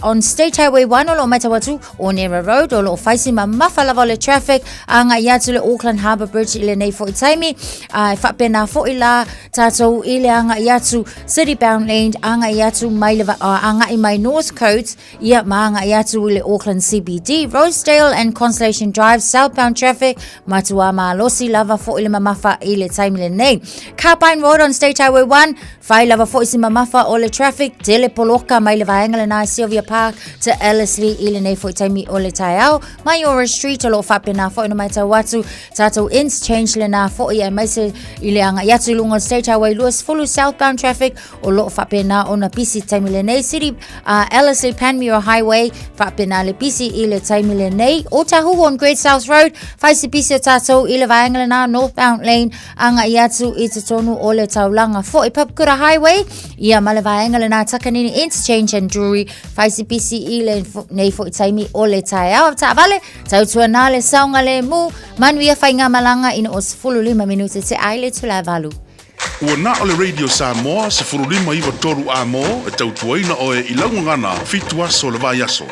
[SPEAKER 14] On State Highway 1 o loo matau atu Onera Road o loo faisi mamafa lava o le traffic agai atu le Auckland Harbour Bridge i lenei foi taimi. E faapena foi la tātou i le agai atu City Bound Lane agai atu mai le agai mai North Coast Ia, ma agai atu i le Auckland CBD, Rosedale and Constellation Drive, southbound traffic, matua malosi lava foi le mamafa i le taimi lenei. Carbine Road on State Highway 1, whai lava foi si mamafa o le traffic, tele poloka mai le vaenga lenai Sylvia Park to Ellerslie i lenei foi taimi o le taeao. Maiora Street o loo faapena foi na matau atu, tātou interchange lena foi aemaise i le agai atu i luga o State Highway 20 southbound traffic, O loo faapena ona pisi taimi lenei City Ellerslie Panmure Highway faapena le pisi i le taimi lenei Otahuhu on Great South Road fai se pisi o tātou i le vaenga lena Northbound Lane agai atu i totonu o le taulaga foi Papakura Highway ia ma le vaenga lena Takanini Interchange and Drury fai se pisi i le nei foi taimi o le taeao taavale tautuana le saogalemu manuia faigamalaga ina o 15 minute te ai le itula e valu.
[SPEAKER 7] Ua na o le Radio Samoa 15 9 3 A-mo e tautuaina oe i lau gagana fitu aso o le vaiaso.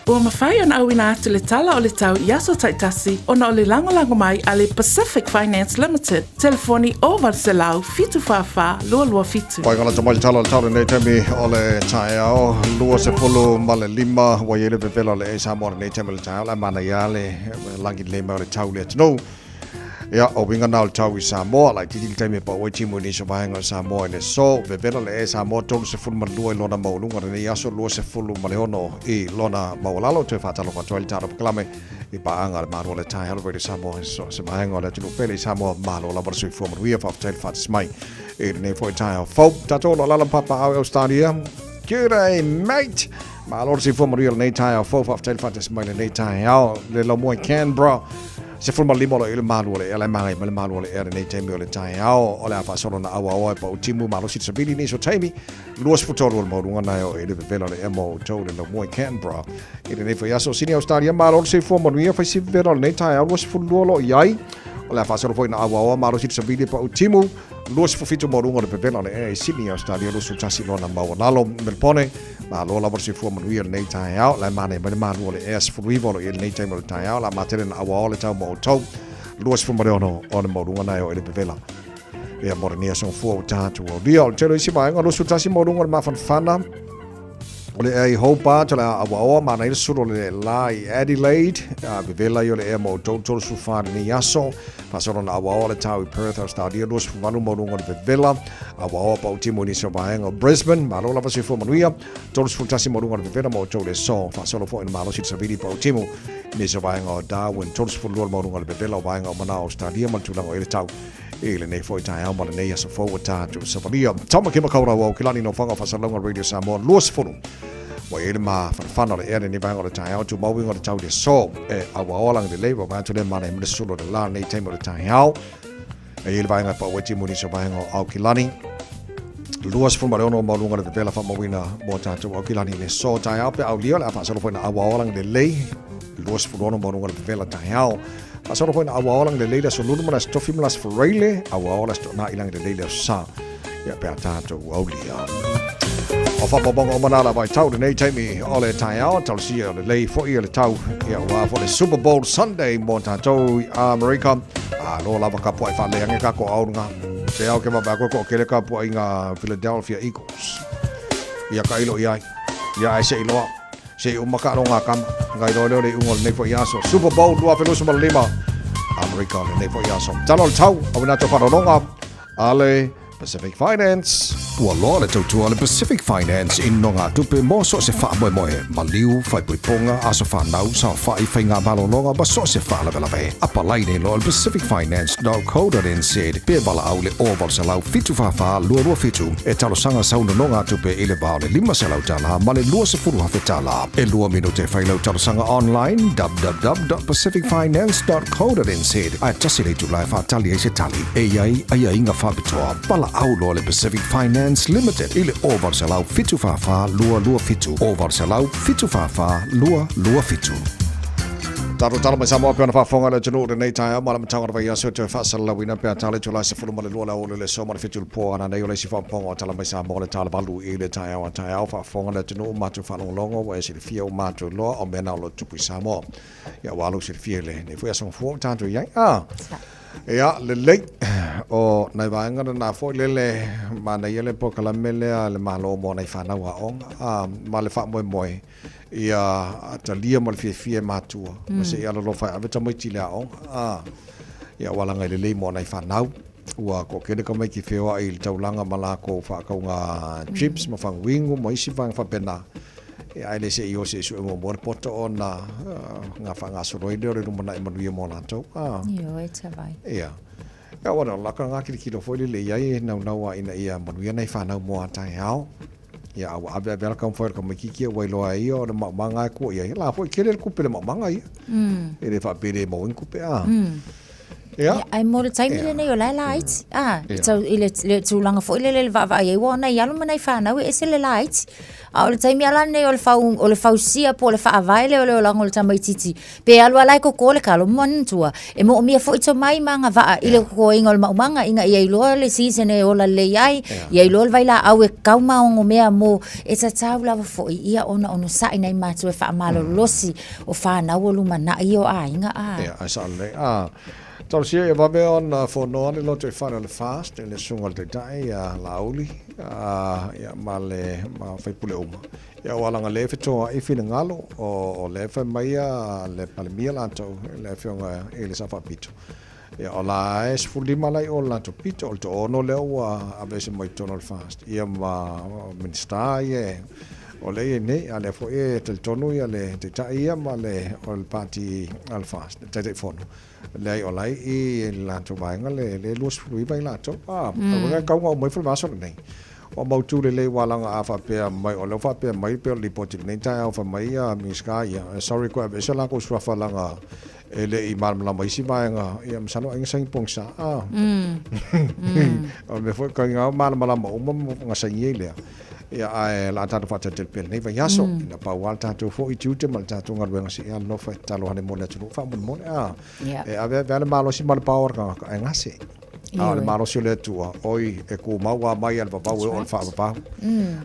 [SPEAKER 12] Ua mafai ona auina atu le tala o le tau i aso taitasi ona o le lagolago mai a le Pacific Finance Limited, telefoni 0 800 744 227.
[SPEAKER 1] Pai galata mai le tala o le tau lenei taimi o le taeao 25 ua i ai le vevela o le ea Samoa lenei taimi o le taeao le manaia le lagi lelei mai o le tau le atunuu. Ia, o uiga na o le tau i Samoa, laitiiti le taimi e pau ai timu i nisi o vaega o Samoa i le aso. Vevela le ea Samoa 32 i lona maualuga lenei aso, 26 i lona maualalo. Toe faatalofa atu ai le tatou polokalame i paaga a le Malo o le Taeao le Radio Samoa i so o se vaega o le atunuu pele i Samoa. Malo lava le soifua manuia, faafetai le faatasi mai i lenei foi taeao fou. Tatou o lo o alaala ma papaau i Australia. G'day mate! Malo le soifua manuia lenei taeao fou, faafetai le faatasi mai lenei taeao. Le laumua i Canberra. 15 o lo i le malu o le ea, la e magai mai le malu o le ea lenei taimi o le taeao. O le a faasolo na auaoa e pau timu malosi le savili nisi o taimi. 23 o le maualuga na e o e le vevela o le ea mo outou le laumua i Canberra. I lenei foi aso, Sini Australia, malo le soifua manuia, fai si vevela o lenei taeao, 22 o lo i ai. O le a faasolo foi na auaoa malosi le savili e pau timu. 27 maualuga o le vevela o le ea i Sydney, Australia, 21 lona maualalo. Melbourne, Malo lava le soifua manuia lenei taeao, la e manaia mai le malu o le ea 19 o lo o i ai lenei taimi o le taeao, la matele na auaoa le tau mo outou, 26 o le maualuga na e o i le vevela. Ia mo lenei aso fua ua tatou aulia. O le tele o isi vaega, 21 maualuga o le mafanafana, o le ea i Hobart, o le a auaoa, manaia le sulu o le la i Adelaide, a vevela ia o le ea mo outou, 34 lenei aso, faasolo na auaoa le tau i Perth, Australia, 28 maualuga o le vevela, Auaoa pau timu i nisi o vaega o Brisbane, malo lava soifua manuia, 31 maualuga o le vevela mo outou le aso, faasolo foi ina malosi le savili pau timu i nisi o vaega o Darwin, 32 le maualuga o le vevela o vaega o Manao Australia ma le tulaga o i le tau i lenei foi taeao ma lenei aso fou ua tatou savalia. Tamaki Makaurau au Kilani no Whanga Whasalauga Radio Samoa 20 ua i ai le mafanafana o le ea lenei vaega o le taeao tumau uiga o le tau i le aso e auaoa lagi lelei ua vae atu lea manaia ma le sulu o le la lenei taimi o le taeao. E i ai le vaega e pau ai timu i nisi o vaega o Aukilani. 26 o maualuga le vevela faamauina mo tatou Aukilani i le aso taeao pe aulia o le a faasolo foi na auaoa lagi lelei. 26 maualuga le vevela taeao. Faasolo foi na auaoa lagi lelei le aso Lulu ma le aso Tofi ma le aso Faraile. Auaoa le aso Toonai lagi lelei le aso Sa. Ia pe a tatou aulia. O faamaumauga uma na la vaitau lenei taimi o le taeao, talosia o lelei foi o le tau, ia ua foi le Super Bowl Sunday mo tatou i Amerika. Alo lava ka poai whaaleange ka ko aurunga. Pe au ke vaavaai atu e toatele tapuaiga a Philadelphia Eagles. Ia tailo i ai. Ia ae se i loa. Se i uma taaloga a tama. Ona iloa lea o le iuga o lenei foi aso. Super Bowl 2025 Amerika o lenei foi aso. Tala o le tau, auina atu faaaloaloga a le Pacific Finance. Ua loa le tautua a le Pacific Finance i nogatupe mo so o se faamoemoe, maliu, faaipoipoga, aso fanau, saofai, faiga malologa ma so o se faalavelave. Apalai nei loa i le pacificfinance.co.nz pe valaau i le 0800 744 227 e talosaga sau nonogatupe i le va o le $500 ma le $20,000. E lua minute e fai lau talosaga online www.pacificfinance.co.nz ae tasi le itula e faatali ai se tali. E i ai aiaiga faapitoa. Valaau loa le Pacific Finance Limited i le 0800 744 227, 0800 744 227. Tatou tala mai Samoa pei ona faafofoga le atunuu i lenei taeao ma le amataga o le vaiaso e toe faasalalauina pe a tala i itula e 12 le aoauli o le aso ma le 7 i le po a nanei o le isi faaopoopoga o tala mai Samoa le tala valu i le taeao a taeao faafofoga le atunuu matou faalogologo ua e silafia ua matou iloa o mea na o lo o tupu i Samoa ia ua alu silafia i lenei foi aso gafua ua tatou i ai a Ia, lelei. O nai vaega lena foi lele manaia le polokalame lea a le Malo mo nai fanau aoga, a, ma le faamoemoe ia talia ma le fiafia e matua, ma se i alolofa e ave tamaiti i le aoga, a, ia ua laga lelei mo nai fanau. Ua toatele tamaiti feoai i le taulaga ma latou faatauga chips ma faguinu ma isi vaega faapena. Ia, ae le se i o se i sue muamua le poto ona na faagasolo ai lea o le lumanai manuia mo latou. Ah.
[SPEAKER 14] Ioe, tavai.
[SPEAKER 1] Ia. Ia, ua laka ngā kilikilo foi lele i ai e naunau a ina ia manuia nai whanau mo a taeao. Ia, a ua ave ave ala kaumawhai o le tamaititi ia ua iloa e ia o le maumanga e kua i ai. La foi kele le kupe le maumanga ia. E le whaapere e mau ai ni kupe a.
[SPEAKER 14] Ia, ae mo le taimi lenei o la e laiti. A, i tau, i le, le tulaga foi lele i le vaavaai ai, ua o nai alo ma nai fanau e ese le laiti. A o le taimi lava lenei o le fau, o le fausia po o le faavae lea o le olaga o le tamaitiiti, pe alu lava la e koko le kalo, manatua, e moomia foi tomai ma agavaa i le kokoina o le maumaga ina ia iloa le season e ola lelei ai, ia iloa le vailaau e kau ma ogomea mo, e tatau lava foi ia ona onosai nai matua e faamalolosi o fanau o lumanai ia o aiga a.
[SPEAKER 1] Ia, ae sao lelei. A, talosia ia vave ona fonoa le loto i fale o le FAST i le susuga o le Taitai ia Laauli, a, ia, ma le, ma faipule uma. Ia, ua alaga le fetoai finagalo o, o lea e fai mai a le Palemia latou, le Afioga i le Sao Faapito. Ia, o la e 15 la i o le latou pito, o le toaono lea ua aveese mai totonu o le FAST, ia ma Minisita ia o lea e i ai nei, a o lea foi e talitonu ia le Taitai ia ma le, o le Pati a le FAST, le Taitaifono, leai o la e i le latou vaega le, le 29 i latou. A, o lona uiga e tatau ona oo mai foi le vaiaso lenei. Ua mautu lelei ua alaga a faapea mai, o lea ua faapea mai pei o le lipoti i lenei taeao fai mai ia Minisita ia, sorry koe aveese latou suafa leaga E le i malamalama isi vaega, ia masalo ai na saini pogisa. Ah. O le mea foi kai ngā malamalama uma ma saini ai lea. Ia ae la tatou faatalitali pea lenei vaiaso. Ina pau lava le tatou foi tiute ma le tatou galuega se i alolofa e tatalo ane mo le atunuu faamolemole. Ah. E ave ave lava le malosi ma le power o le tagata ae gase. A o le malosi o le Atua, oi, e kumau lava mai a le vavau e oo i le faavavau.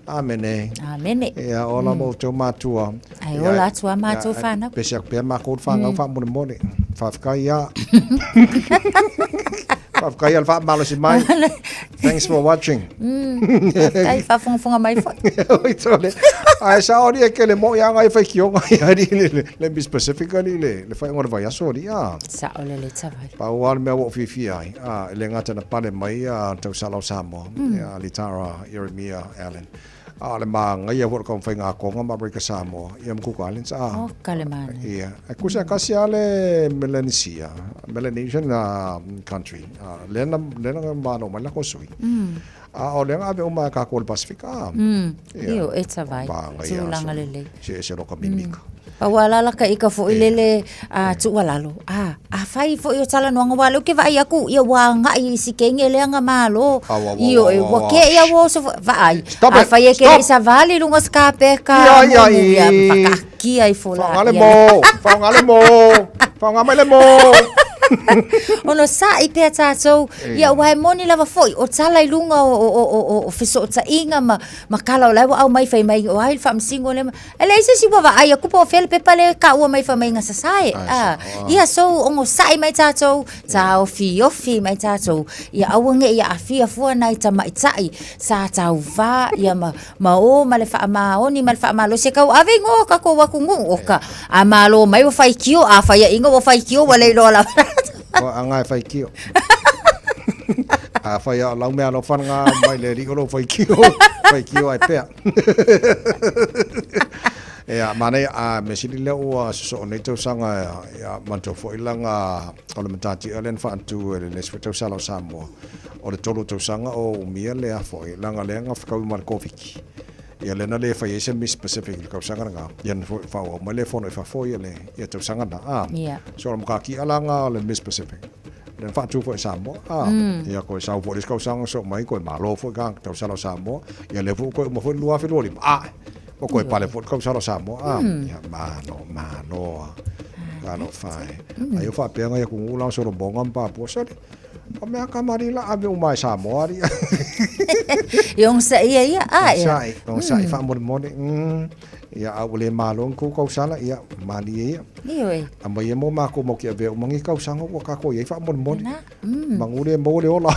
[SPEAKER 1] Amene.
[SPEAKER 14] Amene.
[SPEAKER 1] Ia, ola ma outou matua.
[SPEAKER 14] Ae ola atu a matou whanau.
[SPEAKER 1] Pese atu pea makou le whanau faamolemole. Faafetai ia. Faafetai ia le faamalosi mai. Thanks for watching.
[SPEAKER 14] Faafetai faafogafoga mai foi.
[SPEAKER 1] Oi tole. Ae sao alii e kele moʻi a ngai faitioga ia alii le le Miss Pacific alii le le faaiuga o le vaiaso alii a.
[SPEAKER 14] Sao lelei tavai.
[SPEAKER 1] Pau lava le mea ua ou fiafia ai, a e le gata na pale mai ia tausala o Samoa, ia Litara Ieremia Allan. A o le mānaia foi o le taumafaiga a Tonga ma Amerika Samoa, ia ma Cook Islands, a.
[SPEAKER 14] Oh, ka le mānaia.
[SPEAKER 1] Ia. E kusa e kasi lava le Melanesia, Melanesian country, a lea na, lea na malo mai lako sui. A o lea na ave uma e kākou o le Pasifika, a.
[SPEAKER 14] Ia. Io, e tavai.
[SPEAKER 1] Mānaia.
[SPEAKER 14] Tulaga lelei.
[SPEAKER 1] Se ese loka mimika.
[SPEAKER 14] Pa ua alaala ka ika foi lele a tuualalo. A, afai foi o talanoaga aua o lea ou te vaai atu ia ua agai i si kenge lea na malo.
[SPEAKER 1] Au, au, au,
[SPEAKER 14] Ioe,
[SPEAKER 1] au, au,
[SPEAKER 14] ua
[SPEAKER 1] au.
[SPEAKER 14] kē ia ua oso foi, vaai.
[SPEAKER 1] Stop it,
[SPEAKER 14] Afai e ke
[SPEAKER 1] stop.
[SPEAKER 14] le i savali i luga o se kapeka,
[SPEAKER 1] Ia, ia,
[SPEAKER 14] mumu, ia,
[SPEAKER 1] i.
[SPEAKER 14] whakaakia ifo la.
[SPEAKER 1] Faaaoga le
[SPEAKER 14] Ia.
[SPEAKER 1] mo, faaaoga le mo, faaaoga mai le mo.
[SPEAKER 14] Onosaʻi pea tatou, ia aua e moni lava foi o tala i luga o, o, o, o, o fesootaiga ma, ma kala o la e ua aumai fai mai o ai le faamasino lea. E leai se isi ua vaai atu po o fea le pepa lea e taua mai fai mai na sasae. Ah, ia so onosai mai tatou, taofiofi mai tatou, ia aua ne i aafia fua nai tamaitai sa tauva ia ma, ma o ma le faamaoni ma le faamalosi e tauave igoa o tatou atunuu o ka a malo mai ua faitio a faiaina ua faitio ua le iloa lava.
[SPEAKER 8] O anga e faitio. A fai a lau mea alofa nga mai le alii o lou faitio, faitio ai pea. Ia, manaia, a mea sili lea ua sosoo nei tausaga, ia, manatua foi laga o le matatia lea na faatu e le isi foi tausala o Samoa, o le 3 tausaga o umia lea foi, laga lea na fetaui ma le Koviti. Ia lea na le fai ai se Miss Pacific i le tausaga lena, ia na faaauau mai le fono i fafo ia le ia tausaga lena. A, so o le matatia la o le Miss Pacific. Lea na faatu foi e Samoa. A, ia koe sau foi le isi tausaga soo mai koe malo foi ka tausala o Samoa. Ia lea foi koe uma foi le 2025. A, ua koe pale foi le tausala o Samoa. A, ia malo, malo a. Talofa e. Ai o faapea ngai atunuu la o Solomona ma Papua, sole, o mea kamali'i la ave uma e Samoa alii.
[SPEAKER 14] Ia onosaia ia, a ia.
[SPEAKER 8] Onosai, onosai faamolemole. Ia, a ua le malo ni tou tausala, ia, malie ia.
[SPEAKER 14] Ioe.
[SPEAKER 8] Aumai ia mo makou mau te avea uma ni tausaga ua tatou i ai faamolemole. Na. Manu le maua le ola.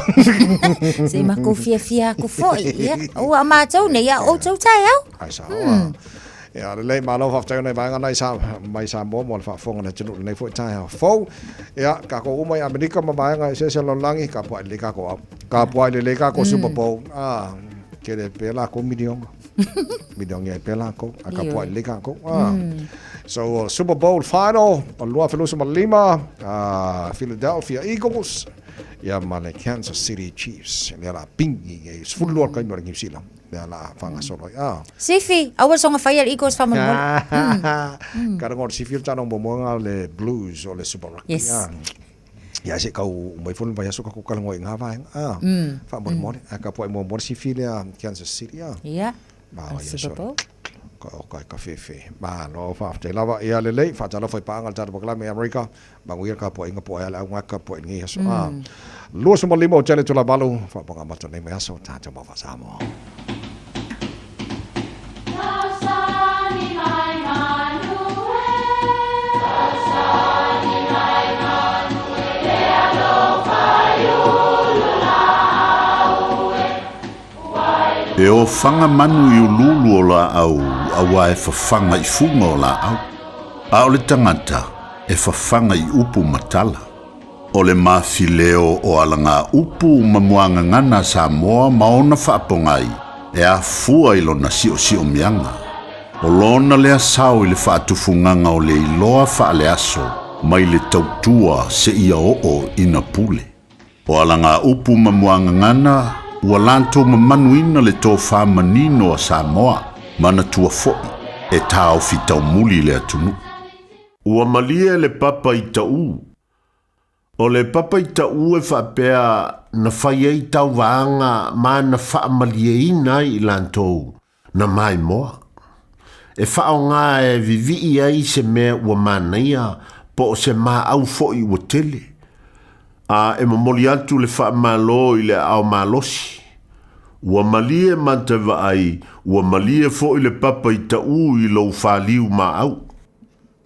[SPEAKER 14] Se i makou fiafia atu foi. Ia, ua matou nei, a o outou taeao.
[SPEAKER 8] Ai sao. Ia, lelei, malo faafetai ona i vaega na i sa, mai Samoa mo le faafofoga o le atunuu i lenei foi taeao fou. Ia, tatou uma i Amerika ma vaega eseese o le lalolagi, tapuai lelei tatou au. Tapuai lelei tatou Super Bowl. Ah, tele pea lakou miliona. Milioni ai pea lakou. A tapuai lelei tatou. Ah. So, Super Bowl final, o le 2025, Philadelphia Eagles, ia ma le Kansas City Chiefs. Lea la pingi, e 12 le taimi o le New Zealand. Lea la faagasolo ai. Ah.
[SPEAKER 14] Sifi, aua le soga faia le Eagles faamolemole.
[SPEAKER 8] Ka rago o le sifi o le tala muamua le Blues o le Super Rugby.
[SPEAKER 14] Yes.
[SPEAKER 8] Ah. Ia se kau mai foi le vaiaso ka talanoa i ngā vaega. Ah. Faamolemole. Ae tapuai muamua le sifi lea Kansas City. Ah.
[SPEAKER 14] Ia.
[SPEAKER 8] Ma
[SPEAKER 14] O le
[SPEAKER 8] ia
[SPEAKER 14] Super Bowl.
[SPEAKER 8] Ka o kai ka fefe. Malo faafetai lava. Ia lelei, faatalofa i paaga le tatou polokalame i Amerika. Manuia le tapuaiga po o ai a le auga tapuai i lenei aso. Ah. 25 o tele itula 8, faapaga mata nei mai aso, tatou mau faa-Samoa.
[SPEAKER 2] E ofaga manu i uluulu o laau auā e fafaga i fuga o laau, a o le tagata e fafaga i upu ma tala. O le mafileo o alagaupu ma muagagana a Samoa ma ona faapogai e afua i lona siosiomiaga. O lona lea sao i le faatufugaga o le iloa faaleaso mai le tautua seia oo ina pule. O alagaupu ma muagagana ua latou mamanuina le tofa manino a Samoa, manatua foi e taofi taumuli le atunuu. Ua malie le papa i taʻu. O le papa i taʻu e faapea na fai ai tauvaaga ma na faamalieina ai i latou na maimoa. E faaaoga e vivii ai se mea ua manaia po o se maau foi ua tele. A e momoli atu le faamalo i le aao malosi. Ua malie mata vaai, ua malie foi le papa i taʻu i lou faliu maau.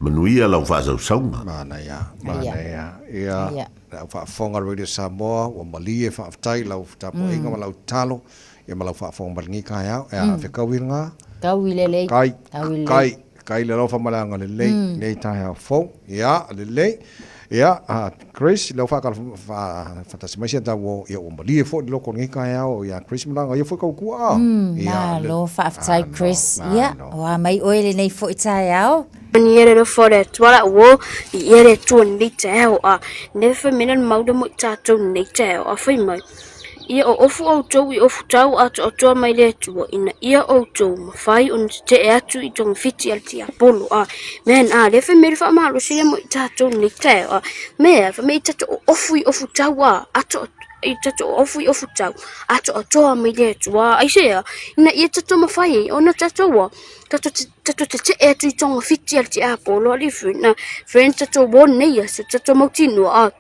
[SPEAKER 2] Manuia lau faasausauga.
[SPEAKER 8] Manaia, manaia. Ia, le au faafofoga a Radio Samoa, ua malie faafetai i lau tapuaiga ma lau tatalo, ia ma lau faafofoga mai lenei taeao. Ea, fekaui lena.
[SPEAKER 14] Kaui lelei.
[SPEAKER 8] Kai,
[SPEAKER 14] Kaui lelei.
[SPEAKER 8] kai, kai le alofa ma le agalelei, lenei taeao fou. Ia, lelei. Ia, Chris, lea ua faatasi mai si a tau ia ua malie foi le loko o lenei taeao ia Chris Malaga, ia foi kau kua.
[SPEAKER 14] Malo, faafetai Chris. Ia, ua mai oe lenei foi taeao.
[SPEAKER 3] Ni ia le alofa o le Atua la ua i ia le Atua lenei taeao a never fai mai lana mau le mo i tatou lenei taeao a fai mai ia o ofu outou i ofu tau atoatoa mai le Atua ina ia outou mafai ona tetee atu i togafiti a le tiapolo a man a lea fai mai le faamalosi lea mo i tatou lenei taeao a mea fai mai i tatou o ofu i ofu tau a atoatoa i tatou ofu i ofu tau atoatoa mai le Atua aisea ina ia tatou mafai ai ona tatou a tatou tatou tetee atu i togafiti a le tiapolo a le friend na friend tatou warn nei aso tatou mautinoa a.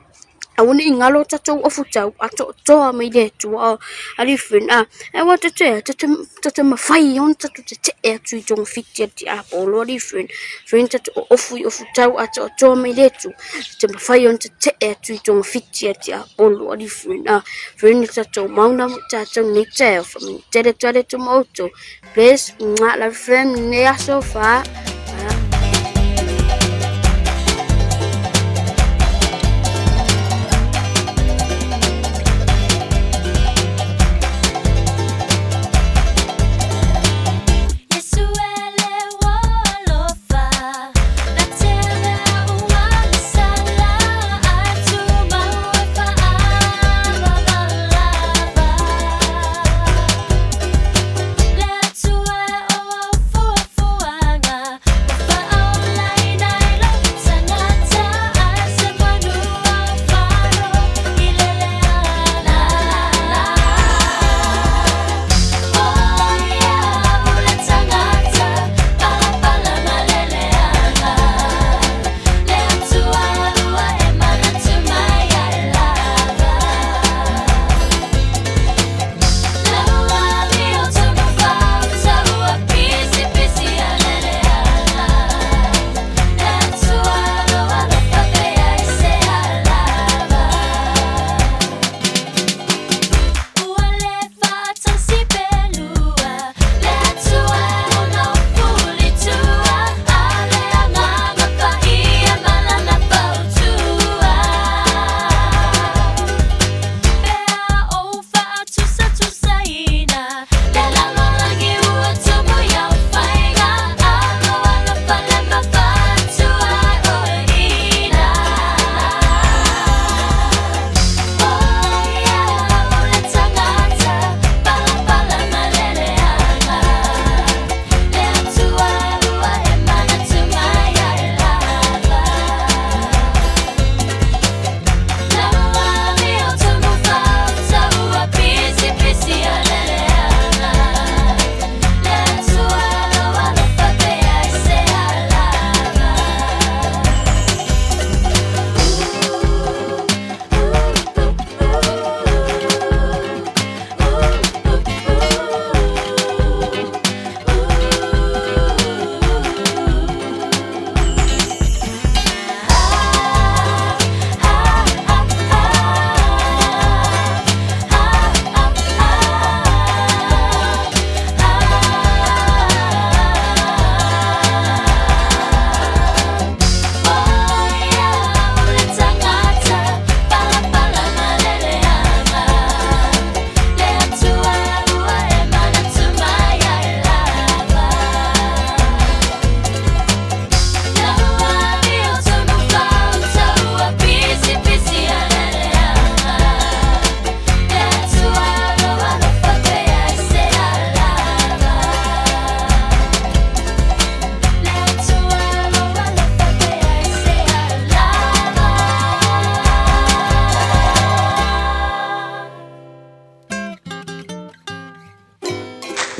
[SPEAKER 3] Aua ne i galo tatou ofutau atoatoa mai le Atua alii friend a aua tate tate tate mafai ona tatou tetee atu i togafiti a le tiapolo alii friend friend tatou ofu i ofutau atoatoa mai le Atua tate mafai ona tetee atu i togafiti a le tiapolo alii friend a friend tatou mauna mo tatou nei taeao faamanuia tele atu le Atua ma outou bless mwah love friend nei aso fa.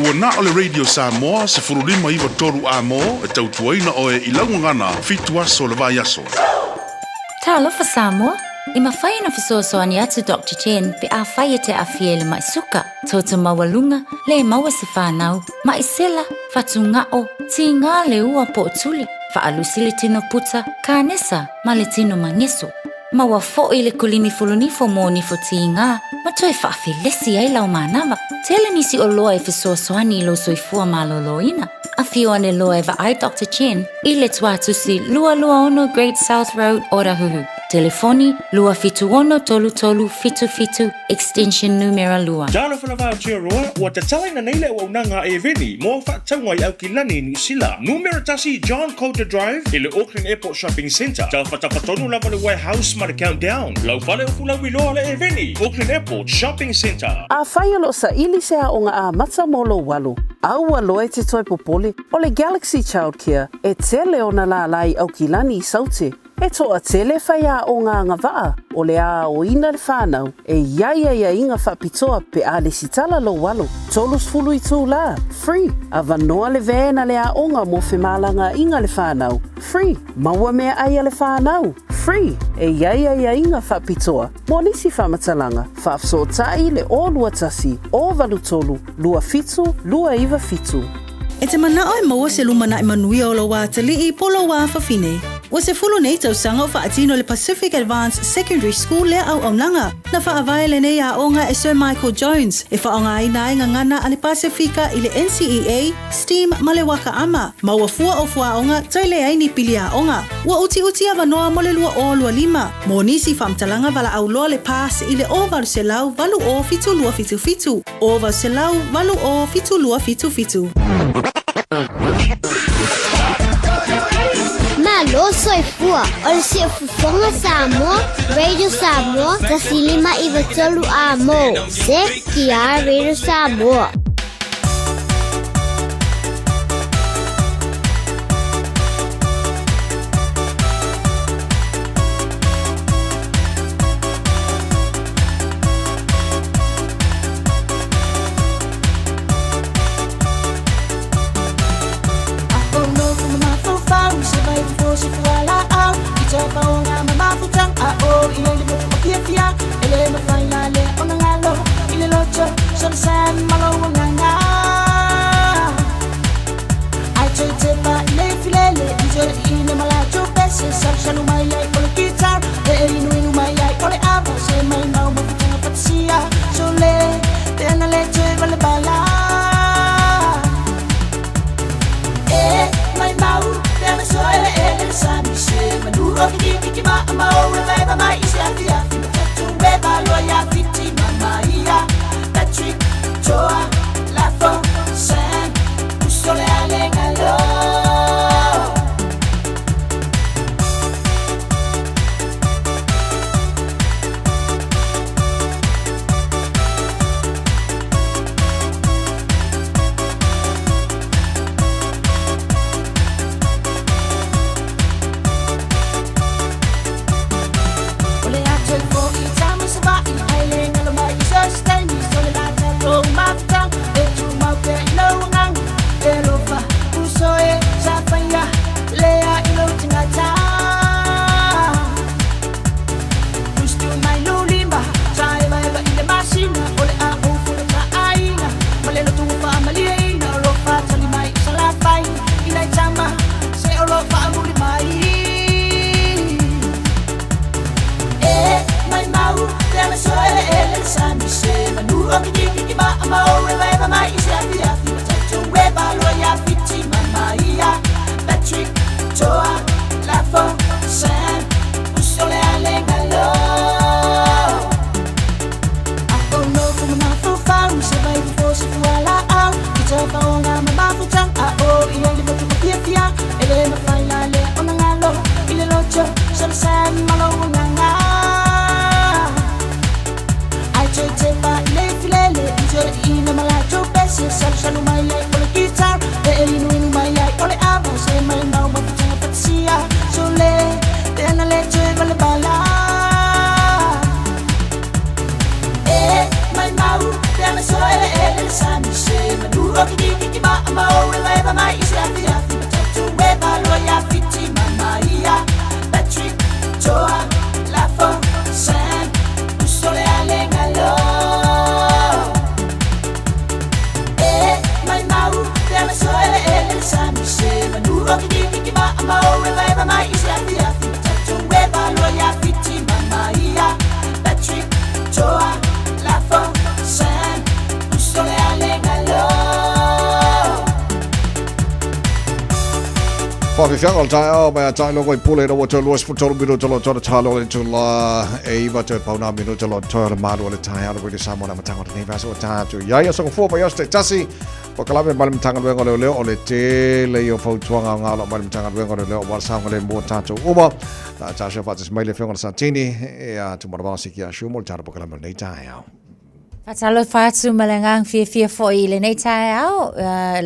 [SPEAKER 7] Ua na o le Radio Samoa 1593 Amo e tautuaina oe i lau gagana fitu aso o le vaiaso.
[SPEAKER 14] Talofa Samoa! E mafai ona fesoasoani atu Doctor Chen pe afai e te aafia i le mai suka, toto maualuga, le maua se fanau, mai sela, fatugao, tiga le ua po o tuli, faalusi le tino puta, kanesa ma le tino mageso. Maua foi le kulimi fulunifo mo nifo tiga ma toe faafelesi ai lau manava. Tele nisi oloa e fesoasoani i lou soifua malōlōina. Afio ane loa e vaai Doctor Chen i le Tuatusi 226 Great South Road, Otahuhu. Telefoni, 276 3377, extension numera 2.
[SPEAKER 20] Talofa lava Aotearoa, ua tatalaina nei le auaunaga a Eveni mo au faatauga i Aukilani i Niu Sila, Numera tasi John Coulter Drive i le Auckland Airport Shopping Centre, tafatafa tonu lava le Warehouse ma le Countdown, lau fale o Fulauiloa le Eveni, Auckland Airport Shopping Centre.
[SPEAKER 12] Afai o lo o saili se aoga amata mo lou alo, aua loa e te toe popole, o le Galaxy Childcare e tele ona lālā i Aukilani i Saute. E toatele faiaoga agavaa o le aoina le whanau e i ai aiaiga faapitoa pe a lesitala lou alo, 30 itulā, free, avanoa le van a le aoga mo femalagaaiga le whanau, free, maua meaai a le whanau, Free, e i ai aiaiga faapitoa mo nisi faamatalaga, faafesootai i le 021 083 27 297.
[SPEAKER 13] E te manao e maua se lumanai manuia o lou atalii po o lou afafine? Ua 10 nei tausaga o faatino e le Pacific Advanced Secondary School lea auaunaga. Na faavae lenei aoga e Sir Michael Jones e faaaogaina ai gagana a le Pasefika i le NCEA, STEAM ma le Waka Ama, ma ua fua o fuaoga toe leai ni pili aoga. Ua utiuti avanoa mo le 2025. Mo nisi faamatalaga valaau loa le PASS i le 0800 80 7277, 0800 80 7277.
[SPEAKER 4] Malo soifua, o le Siufofoga Samoa, Radio Samoa, 105 93 A mo, CKR Radio Samoa.
[SPEAKER 1] Faafiafiaga o le taeao mai a tae i pule na ua toe 23 minuta lo tona talo le tula e iwa toe pauna minuta lo toe le malu o le taeao le wili Samoa na matanga o lenei vaiaso ua tatou i ai aso gafua mai aso taitasi Polokalame mai le Matagaluega o Leoleo o le tele ia o fautuaga aoga o lo o mai le Matagaluega o Leoleo aua le saogalemu o tatou uma. Na tasio faatasi mai le Afioga i le Satini ia Tumanavao Siki Ashu mo le tatou polokalame o lenei taeao.
[SPEAKER 14] Faatalofa atu ma le agaga fiafia foi i lenei taeao,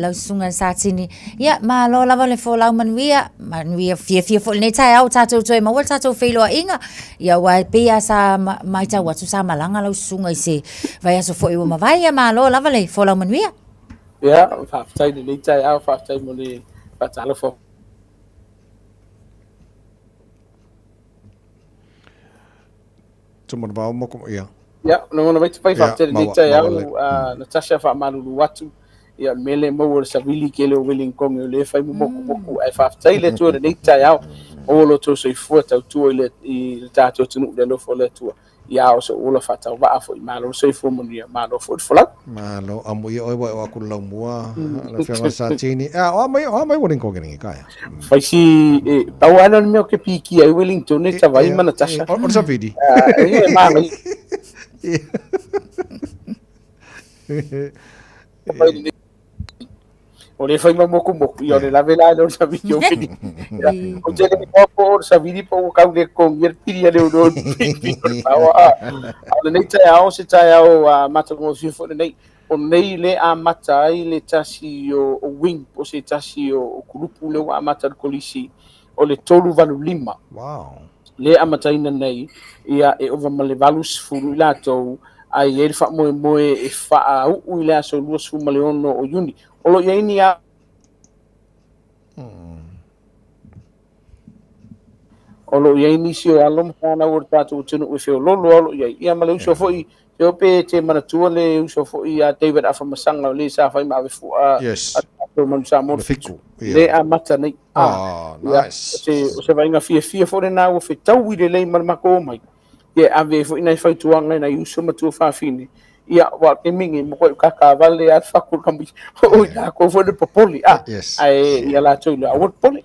[SPEAKER 14] lau susuga i le Satini. Ia, malo lava le folau manuia, manuia fiafia foi i lenei taeao tatou toe maua le tatou feiloaiga. Ia, aua e pei lava sa matau atu sa malaga lau susuga i se vaiaso foi ua mavae. Ia, malo lava le folau manuia.
[SPEAKER 10] Ia, faafetai i lenei taeao, faafetai mo le faatalofa.
[SPEAKER 1] Tumanavao Mokomo, ia.
[SPEAKER 10] Ia, lagona mai te pai
[SPEAKER 1] Ia,
[SPEAKER 10] faafetai i lenei
[SPEAKER 1] maua, maua
[SPEAKER 10] taeao,
[SPEAKER 1] lelei.
[SPEAKER 10] Natasha faamalulu atu, ia o le mea lea e maua e le savili tele o Wellington o lea e fai ma mokumoku, ae faafetai i le Atua i lenei taeao, maua lo outou soifua tautua i le, i le tatou atunuu i le alofa o le Atua. Ia o sou ola faatauvaa foi, malo le soifua manuia, malo foi le folau.
[SPEAKER 1] Malo, amuia oe ua e oo atu i le laumua, le Afioga i le Satini. Ea, o a mai, o a mai Wellington e kaea?
[SPEAKER 10] Fai si, e, pau lava lea o le mea ou te pikia ai Wellington e Tavai ma Natasha.
[SPEAKER 1] O le savili.
[SPEAKER 10] E manaia. O le fai ma mokumoku, ia o le lave la lea o le savili o pili. Ou te le iloa po o le savili po ua kau le totogia le pili a le ono pili o le paoa. A o lenei taeao, o se taeao matagofie foi lenei. O nei le amata ai le tasi o wing po o se tasi o kulupu lea ua amata i le kolisi o le 385.
[SPEAKER 1] Wow.
[SPEAKER 10] Le amataina nei, ia e ova ma le 80 i latou, a e i ai le faamoemoe e faauu i le aso 26 o Iuni. O lo o i ai ni O lo o i ai nisi o alo ma fanau o le tatou atunuu e feoloolo lava o lo o i ai. Ia ma le uso foi, te iloa pe te manatua le uso foi ia David Afamasaga o le sa fai ma avefua a tatou Manu Samoa.
[SPEAKER 1] Le Fiku.
[SPEAKER 10] Le amata nei.
[SPEAKER 1] Ah, nice.
[SPEAKER 10] Ia, o se vaaiga fiafia foi lena ua fetaui lelei ma le matou omai. Ia e ave ai foi nai fautuaga i nai uso ma tuafafine. Ia, aua o le taimi lenei, matua kakavale lava le fatu o le tamaiti. O i latou foi le popole, a, ae ia latou iloa, aua le popole.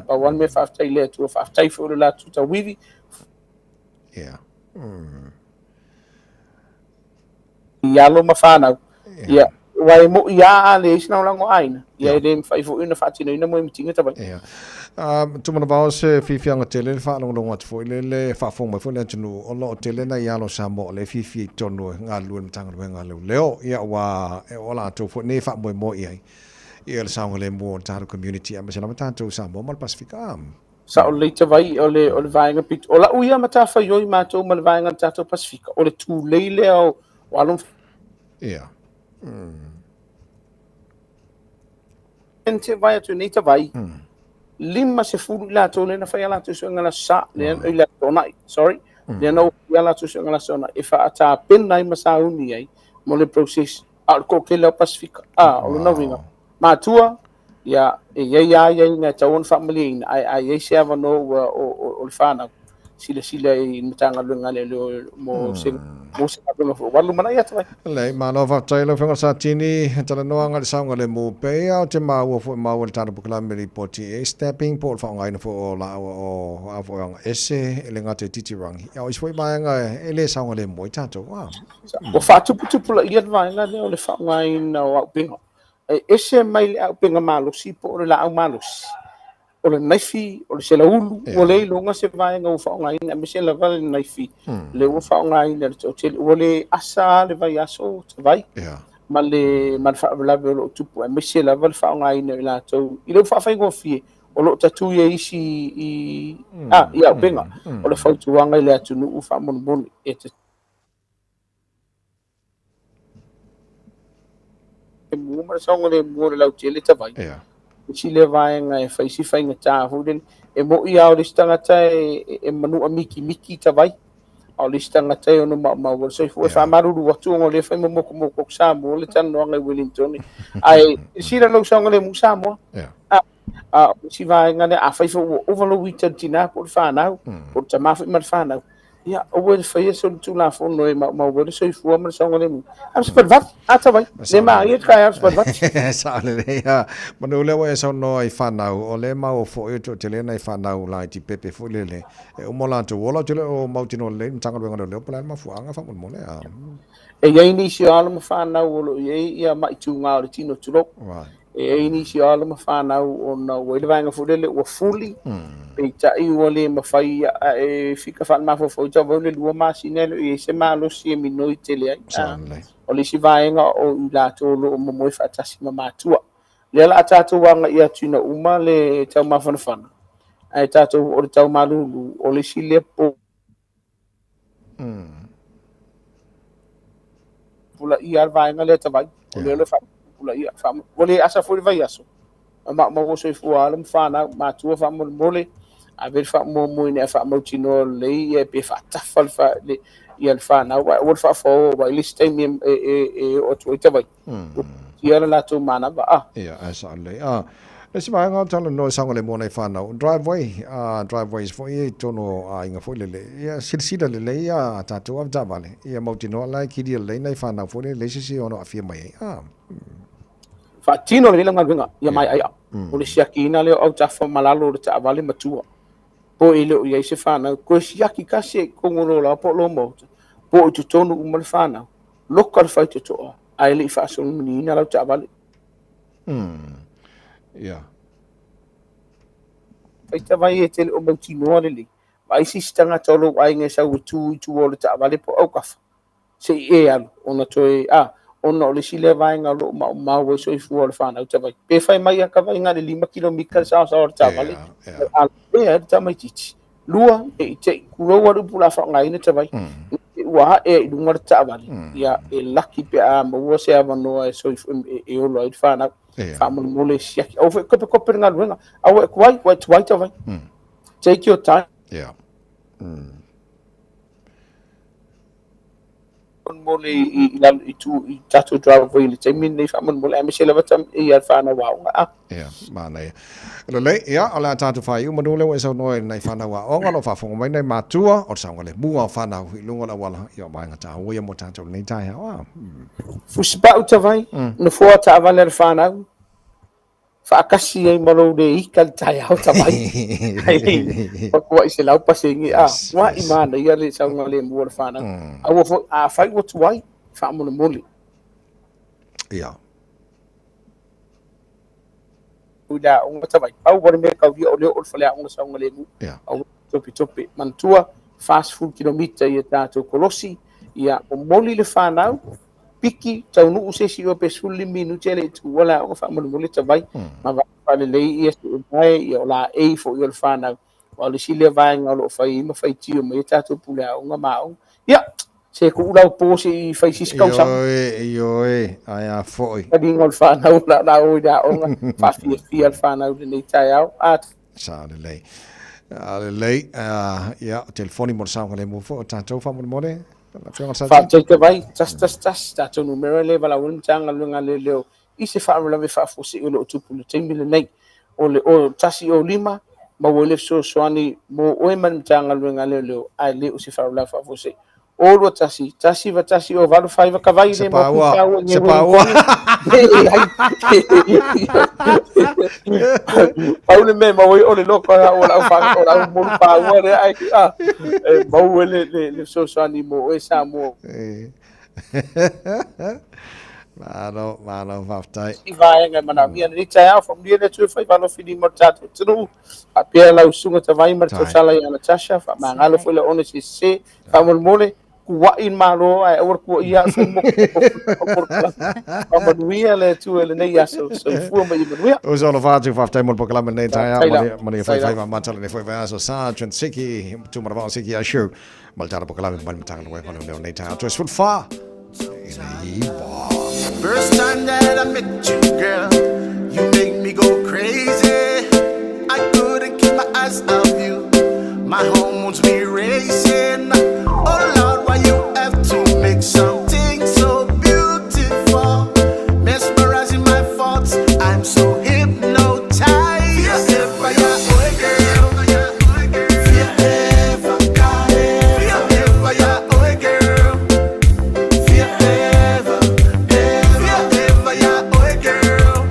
[SPEAKER 10] Pau lava le mea faafetai i le Atua, faafetai foi i lo latou tauivi. I alo ma fanau. Ia, aua e mo'i lava a leai se lagolago a aiga, ia e le mafai foi ona faatinoina moemitiga tavai.
[SPEAKER 1] Ia. Tumanavao se fiafiaga tele le faalogologo atu foi lele, faafofoga mai foi le atunuu, o lo o tele nai alo Samoa o lea e fiafia i totonu e galulue i le Matagaluega a Leoleo, ia aua e o latou foi nei e faamoemoe i ai ia le saogalemu o le tatou community aemaise lava tatou Samoa ma le Pasefika.
[SPEAKER 10] Sao lelei Tavai, o le, o le vaega pito, o lau ia matafaioi matou ma le vaega o le tatou Pasefika, o le tulei lea o, o alo
[SPEAKER 1] Ia.
[SPEAKER 10] Te vaai atu nei Tavai, 50 i latou lea na fai a latou suega i le Aso Sa, lea, i le Aso Toonai, sorry, lea na fai a latou suega i le Aso Toonai, e faatapena ai ma sauni ai mo le process, a o le toatele lava o Pasefika. A, o lona uiga, matua, ia, e i ai lava aiaiga e tatau ona faamalieina, ae a i ai se avanoa ua o le fanau, silasila i le Matagaluega a Leoleo mo se mo se galuega foi ua lumanai atu ai.
[SPEAKER 1] Lelei, malo faafetai lau Afioga Satini, talanoaga i le saogalemu pei a o te maua foi maua i le tatou polokalame lipoti e stabbing po o le faaaogaina foi o laau o a foi aga ese e le gata i titirangi a o isi foi vaega e le saogalemu ai tatou. Ah.
[SPEAKER 10] Ua faatuputupulaia le vaega lea o le faaaogaina o auupega. E ese mai le auupega malosi po o le laau malosi. O le naifi, o le selaulu, ua le iloga se vaega ua faaaogaina, aemaise lava le naifi lea ua faaaogaina e le toatele. Ua le asa lava le vaiaso Tavai ma le ma le faalavelave o lo o tupu, aemaise lava le faaaogaina o i latou i le ua faafaigofie o lo o tatui e isi i i auupega. O le fautuaga i le atunuu faamolemole e Lemu ma le saogalemu o le lautele Tavai.
[SPEAKER 1] Ia.
[SPEAKER 10] Isi lea vaega e fai si faigata foi lele. E mo'i lava o le isi tagata e, e manua mikimiki Tavai. A o le isi tagata e ono maumau o le soifua. E faamalulu atu ona o lea e fai ma mokomoko atu Samoa le talanoaga i Wellington. Ae silasila lou saogalemu Samoa.
[SPEAKER 1] Ia.
[SPEAKER 10] A, a o le isi vaega lea, afai foi ua ova lou ita i le tina po o le fanau, po o le tama foi ma le fanau, Ia, aua le faia se Tulafono e maumau ai le soifua ma le saogalemu. A o se valivali, a Tavai, le malie le taeao se valivali.
[SPEAKER 1] Sao lelei a. Manu lea ua e saunoa i fanau, o lea e maua foi o toatele nai fanau laiti pepe foi lele, e uma o latou ola, ou te le o mautinoa lelei i le Matagaluega o Leoleo po o le a le mafuaaga faamolemole a.
[SPEAKER 10] E i ai nisi o alo ma fanau o lo o i ai ia ma'i tūgā o le tino, tulou.
[SPEAKER 1] Right.
[SPEAKER 10] E i ai nisi o alo ma fanau ona ua i le vaega foi lele ua fuli, peitai ua le mafai e fika faalemafaofau tau le 2 masina e le o i ai se malosi e minoi tele ai. O le isi vaega o i latou o lo o momoe faatasi ma matua. Lea o le a tatou agai atu ina uma le taumafanafana, ae tatou o le taumalulu, o le isi lea po Pulaia le vaega lea Tavai. O lea o le faapupulaia. Ua le asa foi le vaiaso. Ma maumau o soifua alo ma fanau, matua faamolemole. Ave le faamuamua ina ia faamautinoa lelei ia pe faatafa le fa, le, ia le fanau, ae aua le faafaoa aua i le isi taimi e, e, e oo atu ai tavai. Ua le latou manava, a.
[SPEAKER 1] Ia, ae sao lelei. A, le isi vaega o talanoa e saogalemu ana i fanau, driveway, a, driveways foi ia i totonu o aiga foi lele, ia silasila lelei a tatou avetaavale, ia mautinoa la e kilia lelei nai fanau foi lele, leai se isi e ono aafia mai ai. A.
[SPEAKER 10] Faatino lelei lau galuega ia maeaea. O le siakiina lea o autafa ma lalo o le taavale matua, po e le o i ai se fanau, toe siaki tasi i totonu o lo laoa po o lo maota, po o i totonu uma le fanau, loka le faitotoa ae le i faasolomaniina lau taavale.
[SPEAKER 1] Ia.
[SPEAKER 10] Faitavai e te le o mautinoa lelei, vaai se isi tagata o lou aiga e sau e tu i tua o le taavale po o aukafa. Se i e alu, ona toe, a, ona o le isi lea vaega o lo o maumau ai soifua o le fanau tavai. Pe fai mai a kava i nga le 5 kilomita le saosaoa o le taavale, a lavea ai le tamaitiiti. Lua, ne i te i kulou a le upu o le a faaaogaina tavai, ne i te i ua ae ai i luga le taavale, ia, e laki pe a maua se avanoa e soifua, e ola ai le fanau. Faamolemole e siaki. Aua foi e kopekope le galuega. Aua e tuai, ua e tuai tavai. Take your time. Faamolemole i lalo i tu i tatou driveway i le taimi lenei faamolemole aemaise lava ia le fanau aoga a.
[SPEAKER 1] Ia, manaia. Lelei, ia, o le a tatou faaiu manu lea ua e saunoa i nai fanau aoga o lo o faafofoga mai nai matua o le saogalemu o fanau i luga o le auala, ia o vaega taua ia mo tatou i lenei taeao. A.
[SPEAKER 10] Fusipau tavai, nofoa taavale a le fanau, faatasi ai ma lou le ika le taeao tavai. Matuai 100% a, ua i manaia le saogalemu o le fanau. Aua foi, afai ua tuai, faamolemole.
[SPEAKER 1] Ia.
[SPEAKER 10] I le aoga tavai, pau lava le mea taulia o lea o le faleaoga saogalemu. Aua topetope. Manatua, 40 kilomita i a tatou kolosi, ia momoli le fanau, piki, taunuu se isi pe 15 minute e le i tuua le aoga faamolemole tavai, ma vaai faalelei ia suemae, ia o laei foi o le fanau. Aua o le isi lea vaega o lo o fai ai ma faitio mai ai tatou pule aoga ma aoga. Ia, se tuu lau po se i fai sisi tausaga.
[SPEAKER 1] Ioe, ioe, ae a foi.
[SPEAKER 10] Taliga o le fanau o la o i le aoga, faafiafia le fanau i lenei taeao. A.
[SPEAKER 1] Sa lelei. A lelei, ia, telefoni mo le saogalemu foi o tatou faamolemole.
[SPEAKER 10] Faafetai tavai, tasi tasi tasi, tatou numera lea e valaau ai le Matagaluega a Leoleo i se faalavelave faafuasei o lo o tupu i le taimi lenei. O le 105, maua ai le fesoasoani mo oe ma le Matagaluega a Leoleo, ae le o se faalavelave faafuasei. O 21, 191 o 8 faiva tavai
[SPEAKER 1] le mo paua i Se paua.
[SPEAKER 10] Pau le mea maua ai o le loko o lau fa o lau molu paua lea ai a e maua le le le fesoasoani mo oe Samoa.
[SPEAKER 1] Malo, malo, faafetai.
[SPEAKER 10] I vaega e manaomia lenei taeao, faamanuia le Atua e fai valofilima o le tatou atunuu. Faapea lau susuga Tavai ma le tausala ia Natasha, faamagalo foi le one se sese, faamolemole, kuaʻi le Malo ae aua le kuaʻia au fai moku Faamanuia le Atua i lenei aso, soifua ma ia manuia.
[SPEAKER 1] Uso alofa atu, faafetai mo le polokalame lenei taeao, ma le faifaiva mata lenei foi vaiaso, Sergeant Siki, Tumanavao Siki Ashu, ma le tala polokalame mai le Matagaluega o Leoleo lenei taeao, toe 14 i le 9.
[SPEAKER 11] First time that I met you, girl, you make me go crazy. I couldn't keep my eyes off you. My hormones be racing. Oh Lord, why you have to make something so beautiful? Mesmerizing my thoughts, I'm so hypnotized. Fia eva ya oe girl. Fia eva, fia eva ya oe girl. Fia eva, fia eva ya oe girl.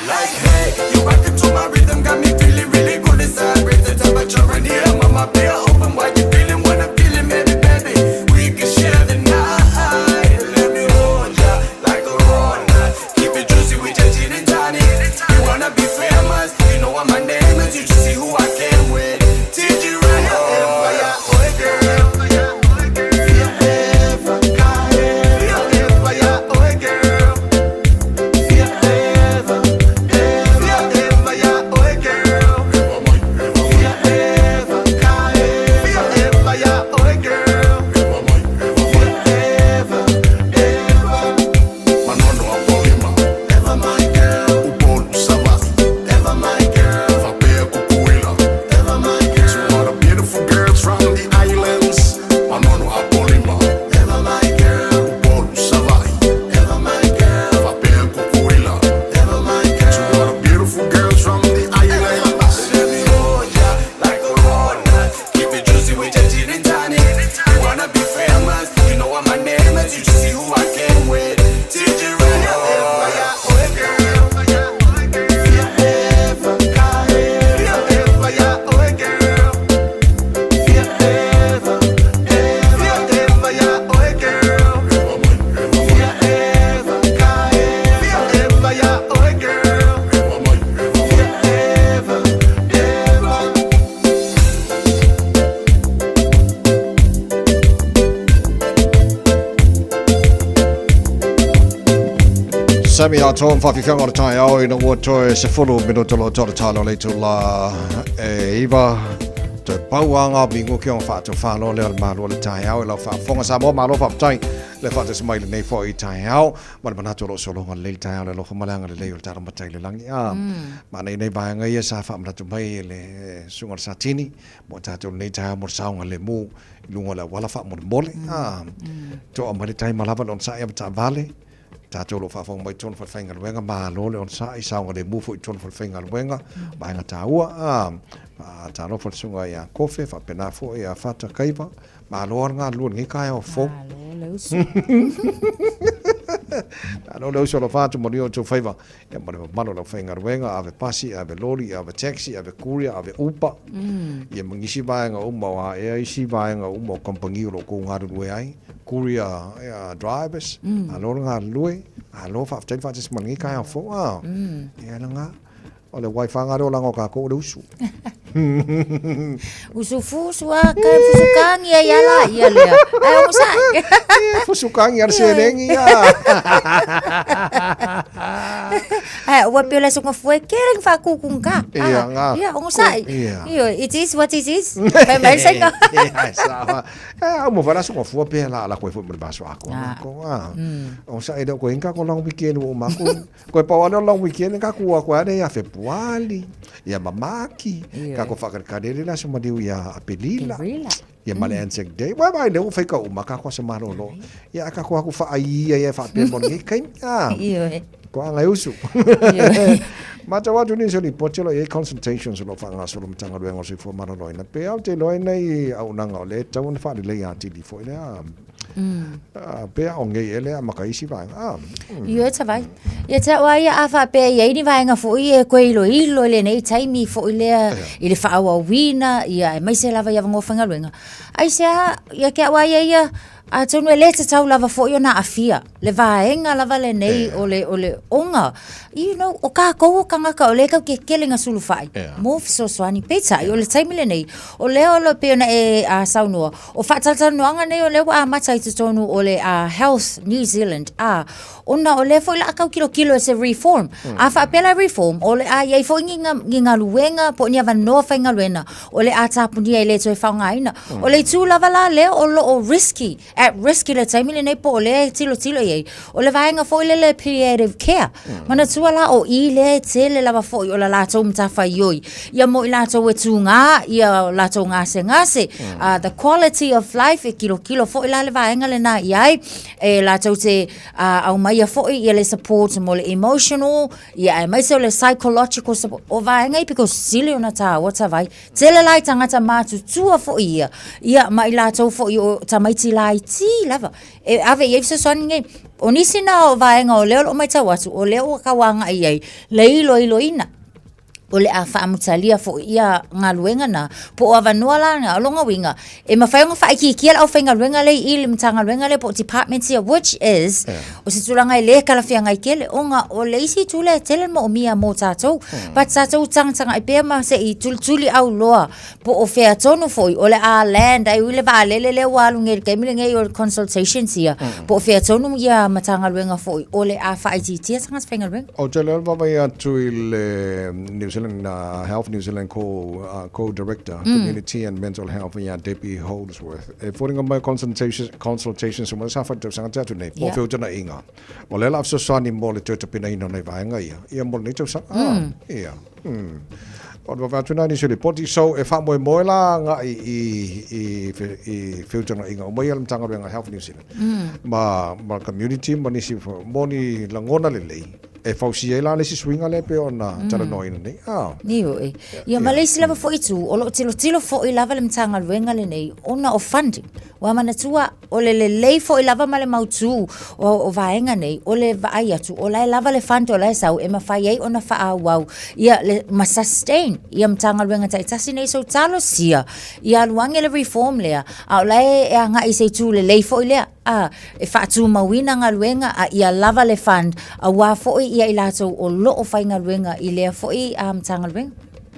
[SPEAKER 16] Like hey, you rockin' to my rhythm, got me feeling really good inside. Raise the temperature in here, mama, be open wide. You feeling what I'm feeling, baby, baby. We can share the night. Let me hold ya like a runner. Keep it juicy, we just gin and tonic. You wanna be famous, you know what my name is. You should see who I came with. TG Ryan, Empire, oh girl. Beautiful girls from the islands, Manono Apolima, Ever my girl, Upolu Savai, Ever my girl, Fapea Kukuila, Ever my girl, To all the beautiful girls from the islands. Let me hold ya like a runner. Keep it juicy with your gin and tonic. You wanna be famous, you know what my name is. You should see who I came with. TG Ryan, Empire, oh girl.
[SPEAKER 1] Sammy Atoa ma faafiafiaga o le taeao ina ua toe 10 minuto lo toa le talo le itula e iva toe pau anga mingu ke ona faatofalo lea o le malo o le taeao i lau faafofoga Samoa malo faafetai le faatasi mai lenei foi taeao ma le manatu o loo sologa lelei le taeao le alofa ma le agalelei o le talo matai le lagi a maanei nei vaega ia sa faamanatu mai e le susuga o le Satini mo tatou lenei taeao mo le saogalemu i luga o le auala faamolemole a toa mai le taima lava le onosai a ma taavale Tatou o lo o faafofoga mai i totonu o falefaigaluega, malo le onosai, saogalemu foi i totonu o falefaigaluega, vaega taua, a, talofa le susuga ia Kofe, faapena foi ia Fata Kaiva, malo lava le galulue i lenei taeao fou.
[SPEAKER 14] Malo le uso.
[SPEAKER 1] Malo le uso, alofa atu, manuia outou faiva, ia ma le mamalu o le aufaigaluega, ave pasi, ave loli, ave taxi, ave courier, ave uber, ia ma nisi vaega uma o aea isi vaega uma o kamupani o lo o outou galulue ai. Courier ia drivers, malo le galulue, malo faafetai le faatasi mai i lenei taeao fou a. Ia lena, o le wifi lena le olaga o tatou o le usu.
[SPEAKER 14] Usu fusu a ka fusu kangi ai ala ia lea. Ai o sa.
[SPEAKER 1] Ia fusu kangi ala seleni ia.
[SPEAKER 14] Ai ua pela songa fue kering fa kukunga.
[SPEAKER 1] Ia nga.
[SPEAKER 14] Ia o sa.
[SPEAKER 1] Ia.
[SPEAKER 14] It is what it is. Mai mai sa ka.
[SPEAKER 1] Ia sa. Eh, au mo vala songa fua pe la la koe foi mo le vaso ako. Ko a. O sa e ko inga ko long weekend o ma ko. Ko pa wale long weekend ka ku ko ane ya Februari. Ya mamaki. Ka ko whakakarere la so maliu ya Apelila. Ia ma le Anzac Day. Wai wai le o whaika o maka ko sa marolo. Ia ka ko aku wha ai ia ia wha pe mo ngi kai. Ah. Ko anga e usu. Matau atu nisi o lipoti o lo o i ai consultations o lo o faagasolo Matagaluega o le Soifua Maloloina pe au te iloa ai nei auaunaga o lea e tatau ona faalelei atili foi lea pe a o ngei ea lea ma ka isi vaega.
[SPEAKER 14] Ioe Tavai. Ia te au a ia a faapea i ai ni vaega foi e koe iloilo i lenei taimi foi lea i le faaauauina ia aemaise lava i avanoa faigaluega. Aisea ia ke au a ia ia Atonu e le tatau lava foi ona aafia le vaega lava lenei o le o le oga you know o kākou o kangaka o lea kau ke kele nga sulufai mo fesoasoani. Peitai o le taimi lenei o lea o lo pei ona e saunoa o faatalatalanoaga nei o lea ua amata i totonu o le Health New Zealand a ona o lea foi la kau kilokilo e se reform. A faapea la reform o le a i ai foi ni ni galuega po o ni avanoa faigaluega o le a tapunia e le toe faaaogaina. O le itu lava la lea o lo o risky, at risk i le taimi lenei po o lea e tilotilo i ai, o le vaega foi lele palliative care. Manatua la o i lea e tele lava foi o la latou matafaioi ia mo i latou e tūgā ia latou gasegase, the quality of life e kilokilo foi la le vaega lena i ai, e latou te aumaia foi ia le support mo le emotional, Ia aemaise o le psychological support, o vaega i piko sili ona tāua tavai. Tele la i tangata mātutua foi ia, ia ma i latou foi o tamaiti laiti. laiti lava e ave i ai fesoasoani nei. O nisi na o vaega o lea o lo o matau atu, o lea ua tau agai i ai le iloiloina o le a faamutalia foi ia galuega na, po o avanoa la na. O lona uiga, e mafai ona faaitiitia le aufaigaluega lea i le Matagaluega lea po o departments ia, which is, o se tulaga e le talafeagai tele, ona o le isi itu lea e tele le moomia mo tatou. But tatou tagatagai pea ma se i tulituli auloa po o fea tonu foi o le a land ai ui le vaalele lea ua alu nei i le taimi lenei o le consultations ia, po o fea tonu ia Matagaluega foi o le a faaitiitia tagata faigaluega.
[SPEAKER 1] Ou te le vaavaai atu i le New Zealand Health New Zealand co, co-director Community and Mental Health ia Debbie Holdsworth. E foliga mai consultations, consultations uma sa whai tausaga te atu nei, po yeah. whiutana inga. O le la fesoasoani mo le toe tapenaina o nei vaega ia, ia mo lenei tausaga. Ia. O le vaavaai atu lena i nisi o lipoti. So, e faamoemoe la agai i, i, i, i feutagaiga uma ia a le Matagaluega Health New Zealand ma, ma community ma nisi mo ni lagona lelei e fausia ai la le isi suiga lea e pei ona talanoaina nei. Ah.
[SPEAKER 14] Ioe. Ia ma le isi lava foi itu, o lo o tilotilo foi lava le Matagaluega lenei ona o funding. Ua manatua, o le lelei foi lava ma le mautū o, o vaega nei, o le vaai atu, o la e lava le fund o la e sau e mafai ai ona faaauau ia le, ma sustain ia Matagaluega taitasi nei. So talosia ia alu ane le reform lea, a o la e, e agai i se itu lelei foi lea, a, e faatumauina galuega a ia lava le fund aua foi ia i latou o lo o faigaluega i lea foi a Matagaluega.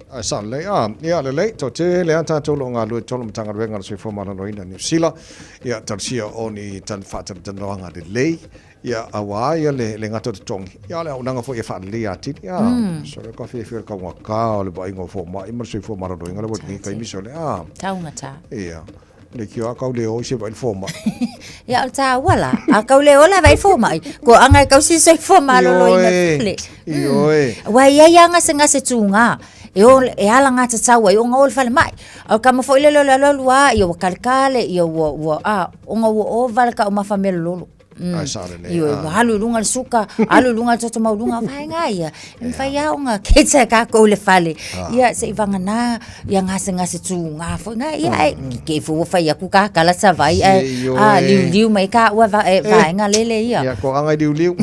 [SPEAKER 1] Ae sa lelei, a, ia lelei, toatele lava tatou o lo o galulue i totonu o Matagaluega o le Soifua Maloloina i Niu Sila, ia talosia o ni faatalatalanoaga lelei, ia aua ia le, le gata o totogi, ia o le auaunaga foi e faaleleia atili, a, so le ka fiafia o le taugata o le vaaiga o fomai ma le soifua maloloina le ua i lenei taimi sole, a.
[SPEAKER 14] Taugata.
[SPEAKER 1] Ia. Le kio a kau le o i se vai le fomai.
[SPEAKER 14] Ia o le taua la, a kau le o la vai fomai, ko anga e kausi soifua maloloina fale.
[SPEAKER 1] Ioe.
[SPEAKER 14] Ua i ai a gasegase tūgā, e o, e alagatatau ai ona o le falemai. A o le tama foi lele o le alualu a, ia ua kalekale, ia ua, ua, a, ona ua ova le taumafa mea lololo.
[SPEAKER 1] Ai sa lelei.
[SPEAKER 14] Ioe, ua alu i luga le suka, alu i luga le toto maualuga, o vaega ia, e mafai lava ona kecha e kākou i le fale. Ia, se i vagana, ia gasegase tūgā foi na, ia, ai, ke foi ua fai atu kā kala savai, ae, a, liuliu mai kā ua va, e, vaega lele ia.
[SPEAKER 1] Ia, ko anga i liuliu.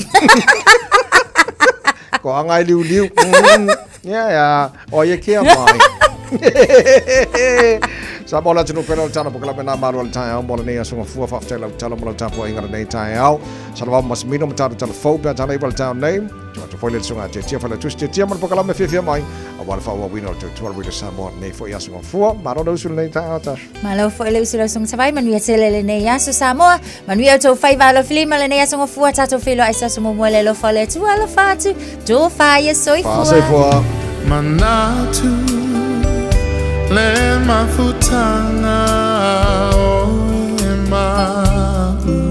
[SPEAKER 1] Ko anga i liuliu. Ia, ia, o ia kia mai. Sa mo le atunuu pele o le tala pokalame nā malo o le taeao mo lenei aso gafua faafetai lau tala mo lau tapuaiga lenei taeao. Salawau Masimino ma tatou tala fou pe a tala iwa le taeao nei. Tua atu foi le susuga a Tiatia Faletusi Tiatia ma le pokalame fiafia mai aua le faaauauina o le tautua o le Radio Samoa lenei foi aso gafua. Malo le usu lenei taeao Tash.
[SPEAKER 14] Malo foi le usu lau susuga Savai, manuia tele lenei aso Samoa. Manuia outou faiva alofilima lenei aso gafua tatou feiloai se aso muamua le alofa o le Atua alofa atu. Tofa ia soifua.
[SPEAKER 1] Soifua.
[SPEAKER 16] Manatu le mafutanga o e ma'u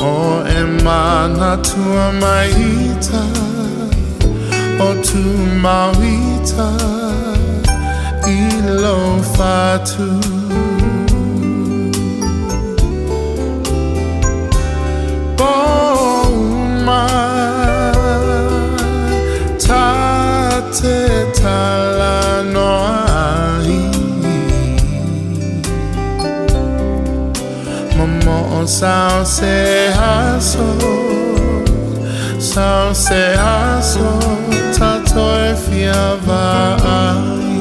[SPEAKER 16] O e manatua maita O tu mauita i lo fatu Pouma ta te talanoa ai Momo'o sao se aso Sao se aso Tatou e fia vaai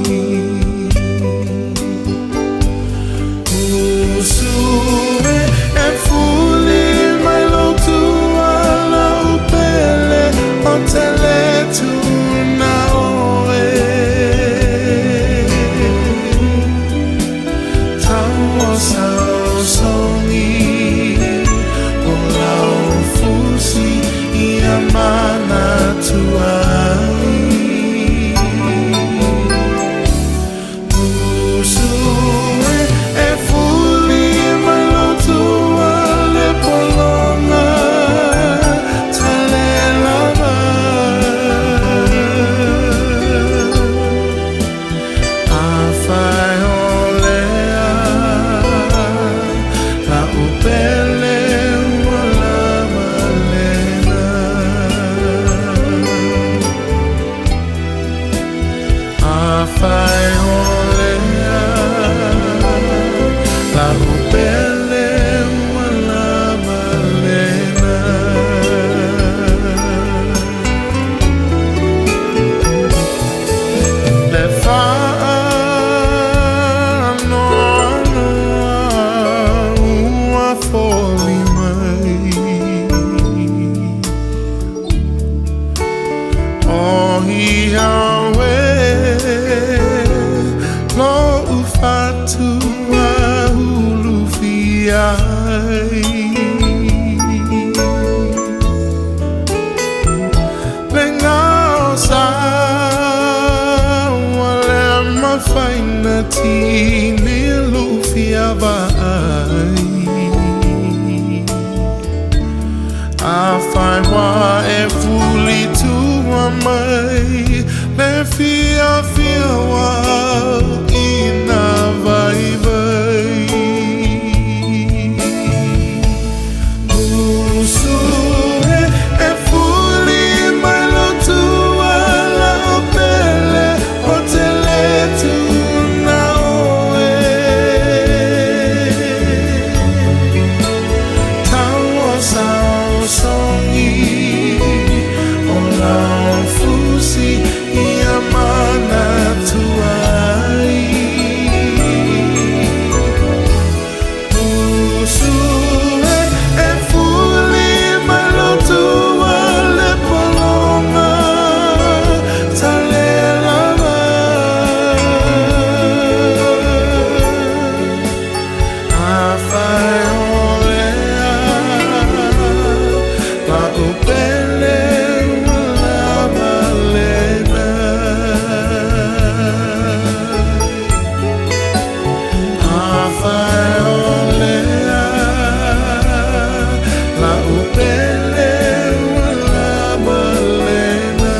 [SPEAKER 16] Usu e e fuli mai lou tuala u pele O te le tuna oe Tau o sao songi O lau fusi ia manatua ai. Afai na tinea lou fia vaai Afai ua e fuli tua mai Le fiafia o au i nā vaivai Usu e e fuli mai lou tua lau pele Ou te le tuuna oe Tau o saosaogi o lau fusi ia manatua ai Usu e e fuli mai lou tua le pologa talelava Afai o lea la'u pele ua lava lena Afai o lea la'u pele ua lava lena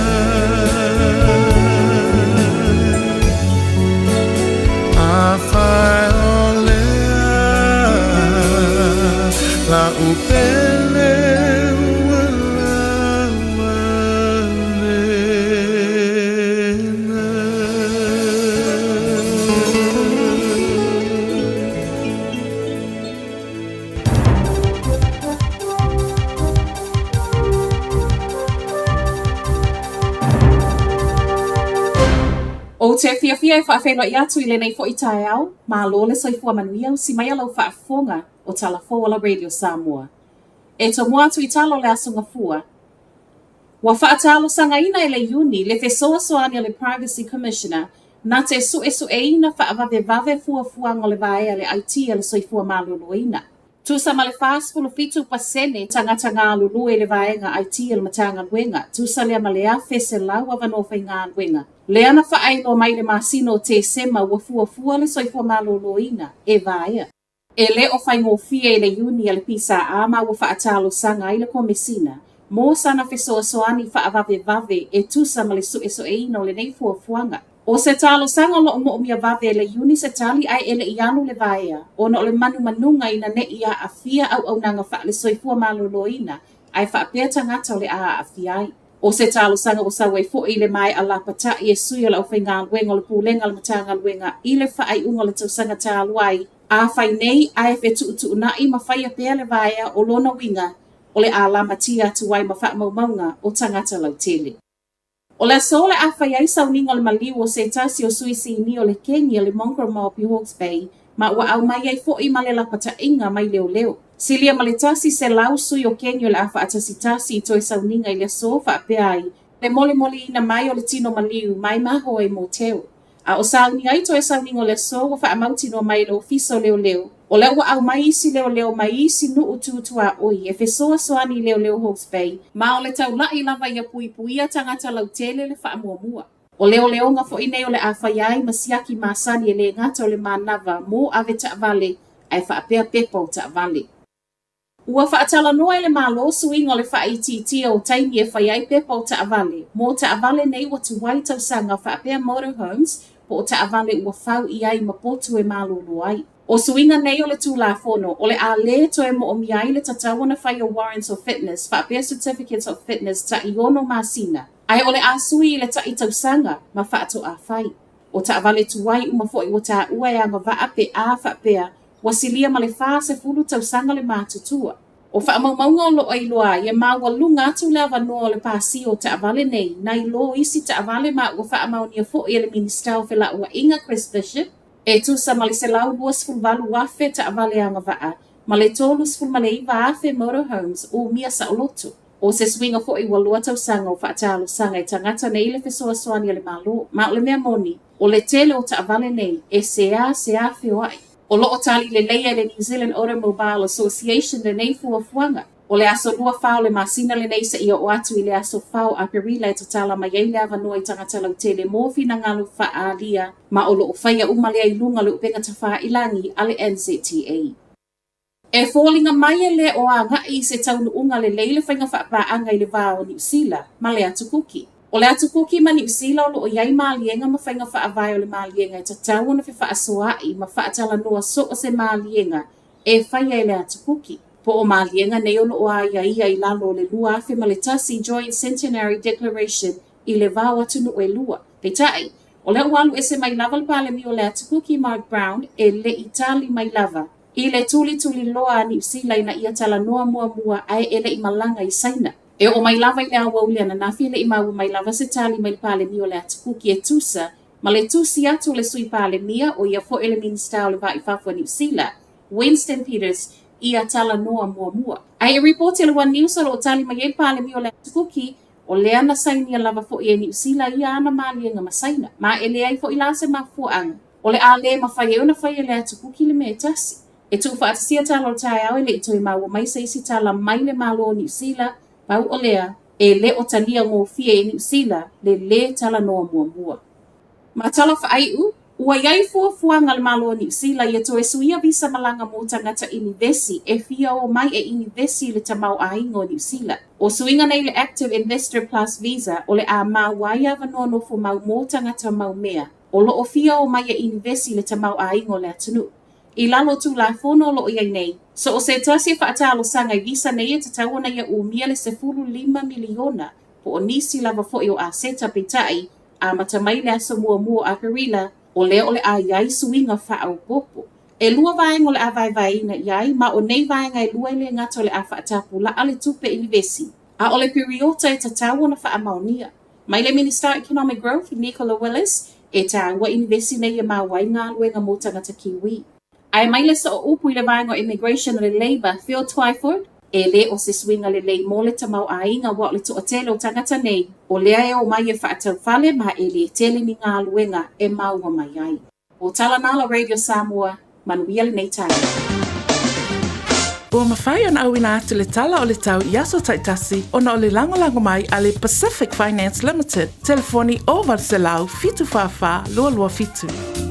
[SPEAKER 16] Afai o lea la'u pele ua lava lena.
[SPEAKER 15] Ou te fiafia e faafeiloai atu i lenei foi taeao, malo le soifua manuia usi mai a lau faafofoga o Tala Fou o la Radio Samoa. E tomua atu i tala o le Aso Gafua. Ua faatalosagaina e le Iuni le fesoasoani a le Privacy Commissioner na te suesueina faavavevave fuafuaga o le vaea le IT a le Soifua Maloloina. Tusa ma le 47% tagata galulue i le vaega IT a le Matagaluega, tusa lea ma le 1,100 avanoa faigaluega. Lea na faailoa mai i le masina o Tesema ua fuafua le Soifua Maloloina e vaea. E le o faigofie i le Iuni a le PSA ma ua faatalosaga ai le Komesina mo sana fesoasoani faavavevave e tusa ma le suesueina o lenei fuafuaga. ʻO se talosaga o lo o moomia vave e le Iuni se tali ae e le i alu le vaea ona o le manumanuga ina ne i aafia auaunaga faale-soifua maloloina ae faapea tagata o le a aafia ai. ʻO se talosaga ua sau ai foi i le maea lapataʻi e sui o le aufaigaluega o le Pulega a le Matagaluega i le faaiuga o le tausaga talu ai a fai nei ae fetuutuunai ma faia pea le vaea o lona uiga o le a lamatia atu ai ma faamaumauga o tagata lautele. O le aso o le a fai ai sauniga o le maliu o se tasi o sui sinia o le kegi a le Mongrel Mob i Hawke's Bay ma ua aumai ai foi ma le lapataʻiga mai leoleo. Silia ma le 100 sui o kegi o le a faatasitasi i toe sauniga i le aso faapea ai le molimoliina mai o le tino maliu mai Mahoe Motel. A o sauni ai toe sauniga o le aso ua faamautinoa mai e le Ofisa o Leoleo, o lea ua aumai isi leoleo mai isi nuu tu tuaoi e fesoasoani i leoleo Hawke's Bay, ma o le taulaʻi lava ia puipuia tagata lautele le faamuamua. O leoleoga foi nei o le a faia ai ma siaki masani e lē gata o le manava mo ave taavale ae faapea pepa o taavale. Ua faatalanoa e le Malo suiga o le faaitiitia o taimi e fai ai pepa o taavale mo taavale nei ua tuai tausaga faapea motorhomes po o taavale ua fau i ai ma potu e malolo ai. O suiga nei o le Tulafono o le a lē toe moomia ai le tatau ona fai o warrants of fitness faapea certificates of fitness taʻi ono masina ae o le a sui i le taʻi tausaga ma faatoa fai. O taavale tuai uma foi ua taua e agavaa pe a faapea Ua silia ma le 40 tausaga le matutua. O faamaumauga o lo o iloa ai e maualuga atu le avanoa o le pasia o taavale nei nai lo isi taavale ma ua faamaonia foi e le Minisita o Felauaiga Chris Bishop e tusa ma le 128,000 taavale agavaa ma le 39,000 motorhomes umia saoloto. ʻO se suiga foi ua lua tausaga o faatalosaga e tagata nei le fesoasoani a le Malo ma o le mea moni, o le tele o taavale nei e seāseā feoai. O lo o tali lelei e le New Zealand Automobile Association lenei fuafuaga. O le aso 24 o le masina lenei seia oo atu i le aso 4 o Aperila e tatala mai ai le avanoa i tagata lautele mo finagalo faaalia ma o lo o faia uma lea i luga o le upega tafailagi a le NZTA. E foliga mai e le o agai i se taunuuga lelei le faiga faapaaga i le va o Niu Sila ma le Atu Kuki. O le Atu Kuki ma Niu Sila o lo o i ai maliega ma faiga faavae o le maliega e tatau ona fefaasoaai ma faatalanoa so o se maliega e faia e le Atu Kuki. Po o maliega nei o lo o aiaia i lalo o le 2001 Joint Centenary Declaration i le va o atunuu e lua. Peitai, o lea ua alu ese mai lava le Palemia o le Atu Kuki Mark Brown e le i tali mai lava i le tulituliloa a Niu Sila ina ia talanoa muamua ae e le i malaga i Saina. E oo mai lava i le aoauli ananafi e le i maua mai lava se tali mai le Palemia o le Atu Kuki e tusa ma le tusi atu o le Sui Palemia, o ia foi le Minisita o le Va i Fafo a Niu Sila, Winston Peters, ia talanoa muamua. Ae e ripoti a le One News o lo o tali mai ai le Palemia o le Atu Kuki, o lea na sainia lava foi e Niu Sila ia ana maliega ma Saina, ma e leai foi la se mafuaaga o le a le mafai ai ona fai e le Atu Kuki le mea e tasi. E tuufaatasia tala o le taeao e le i toe maua mai se isi tala mai le Malo o Niu Sila, pau o lea, e le o talia gofie e Niu Sila le lē talanoa muamua. Ma tala faaiu, ua i ai fuafuaga a le Malo o Niu Sila ia toe suia visa malaga mo tagata inivesi e fia o mai e inivesi i le tamaoaiga o Niu Sila. O suiga nei le Active Investor Plus Visa o le a maua ai avanoa nofo mau mo tagata mau mea o lo o fia o mai e inivesi i le tamaoaiga o le atunuu. I lalo o Tulafono o lo o i ai nei, so o se tasi e faatalosaga i visa nei e tatau ona ia umia le 15 miliona po o nisi lava foi o aseta peitai amata mai le aso muamua o Aperila o lea o le a i ai suiga faaopoopo. E lua vaega o le a vaevaeina i ai ma o nei vaega e lua e le gata o le a faatapulaa le tupe inivesi a o le piriota e tatau ona faamaonia mai le Minista o Economic Growth, Nicola Willis, e tāua inivesi nei e maua ai galuega mo tagata Kiwi. Ae mai le soo upu i le vaega o Immigration o le Labour, Phil Twyford, e le o se suiga lelei mo le tamaoaiga aua o le toatele o tagata nei o lea e omai e faatau fale ma e le tele ni galuega e maua mai ai. O tala na la Radio Samoa, manuia lenei taeao.
[SPEAKER 17] Ua mafai ona auina atu le tala o le tau i aso taitasi ona o le lagolago mai a le Pacific Finance Limited, telefoni 0800 744 227.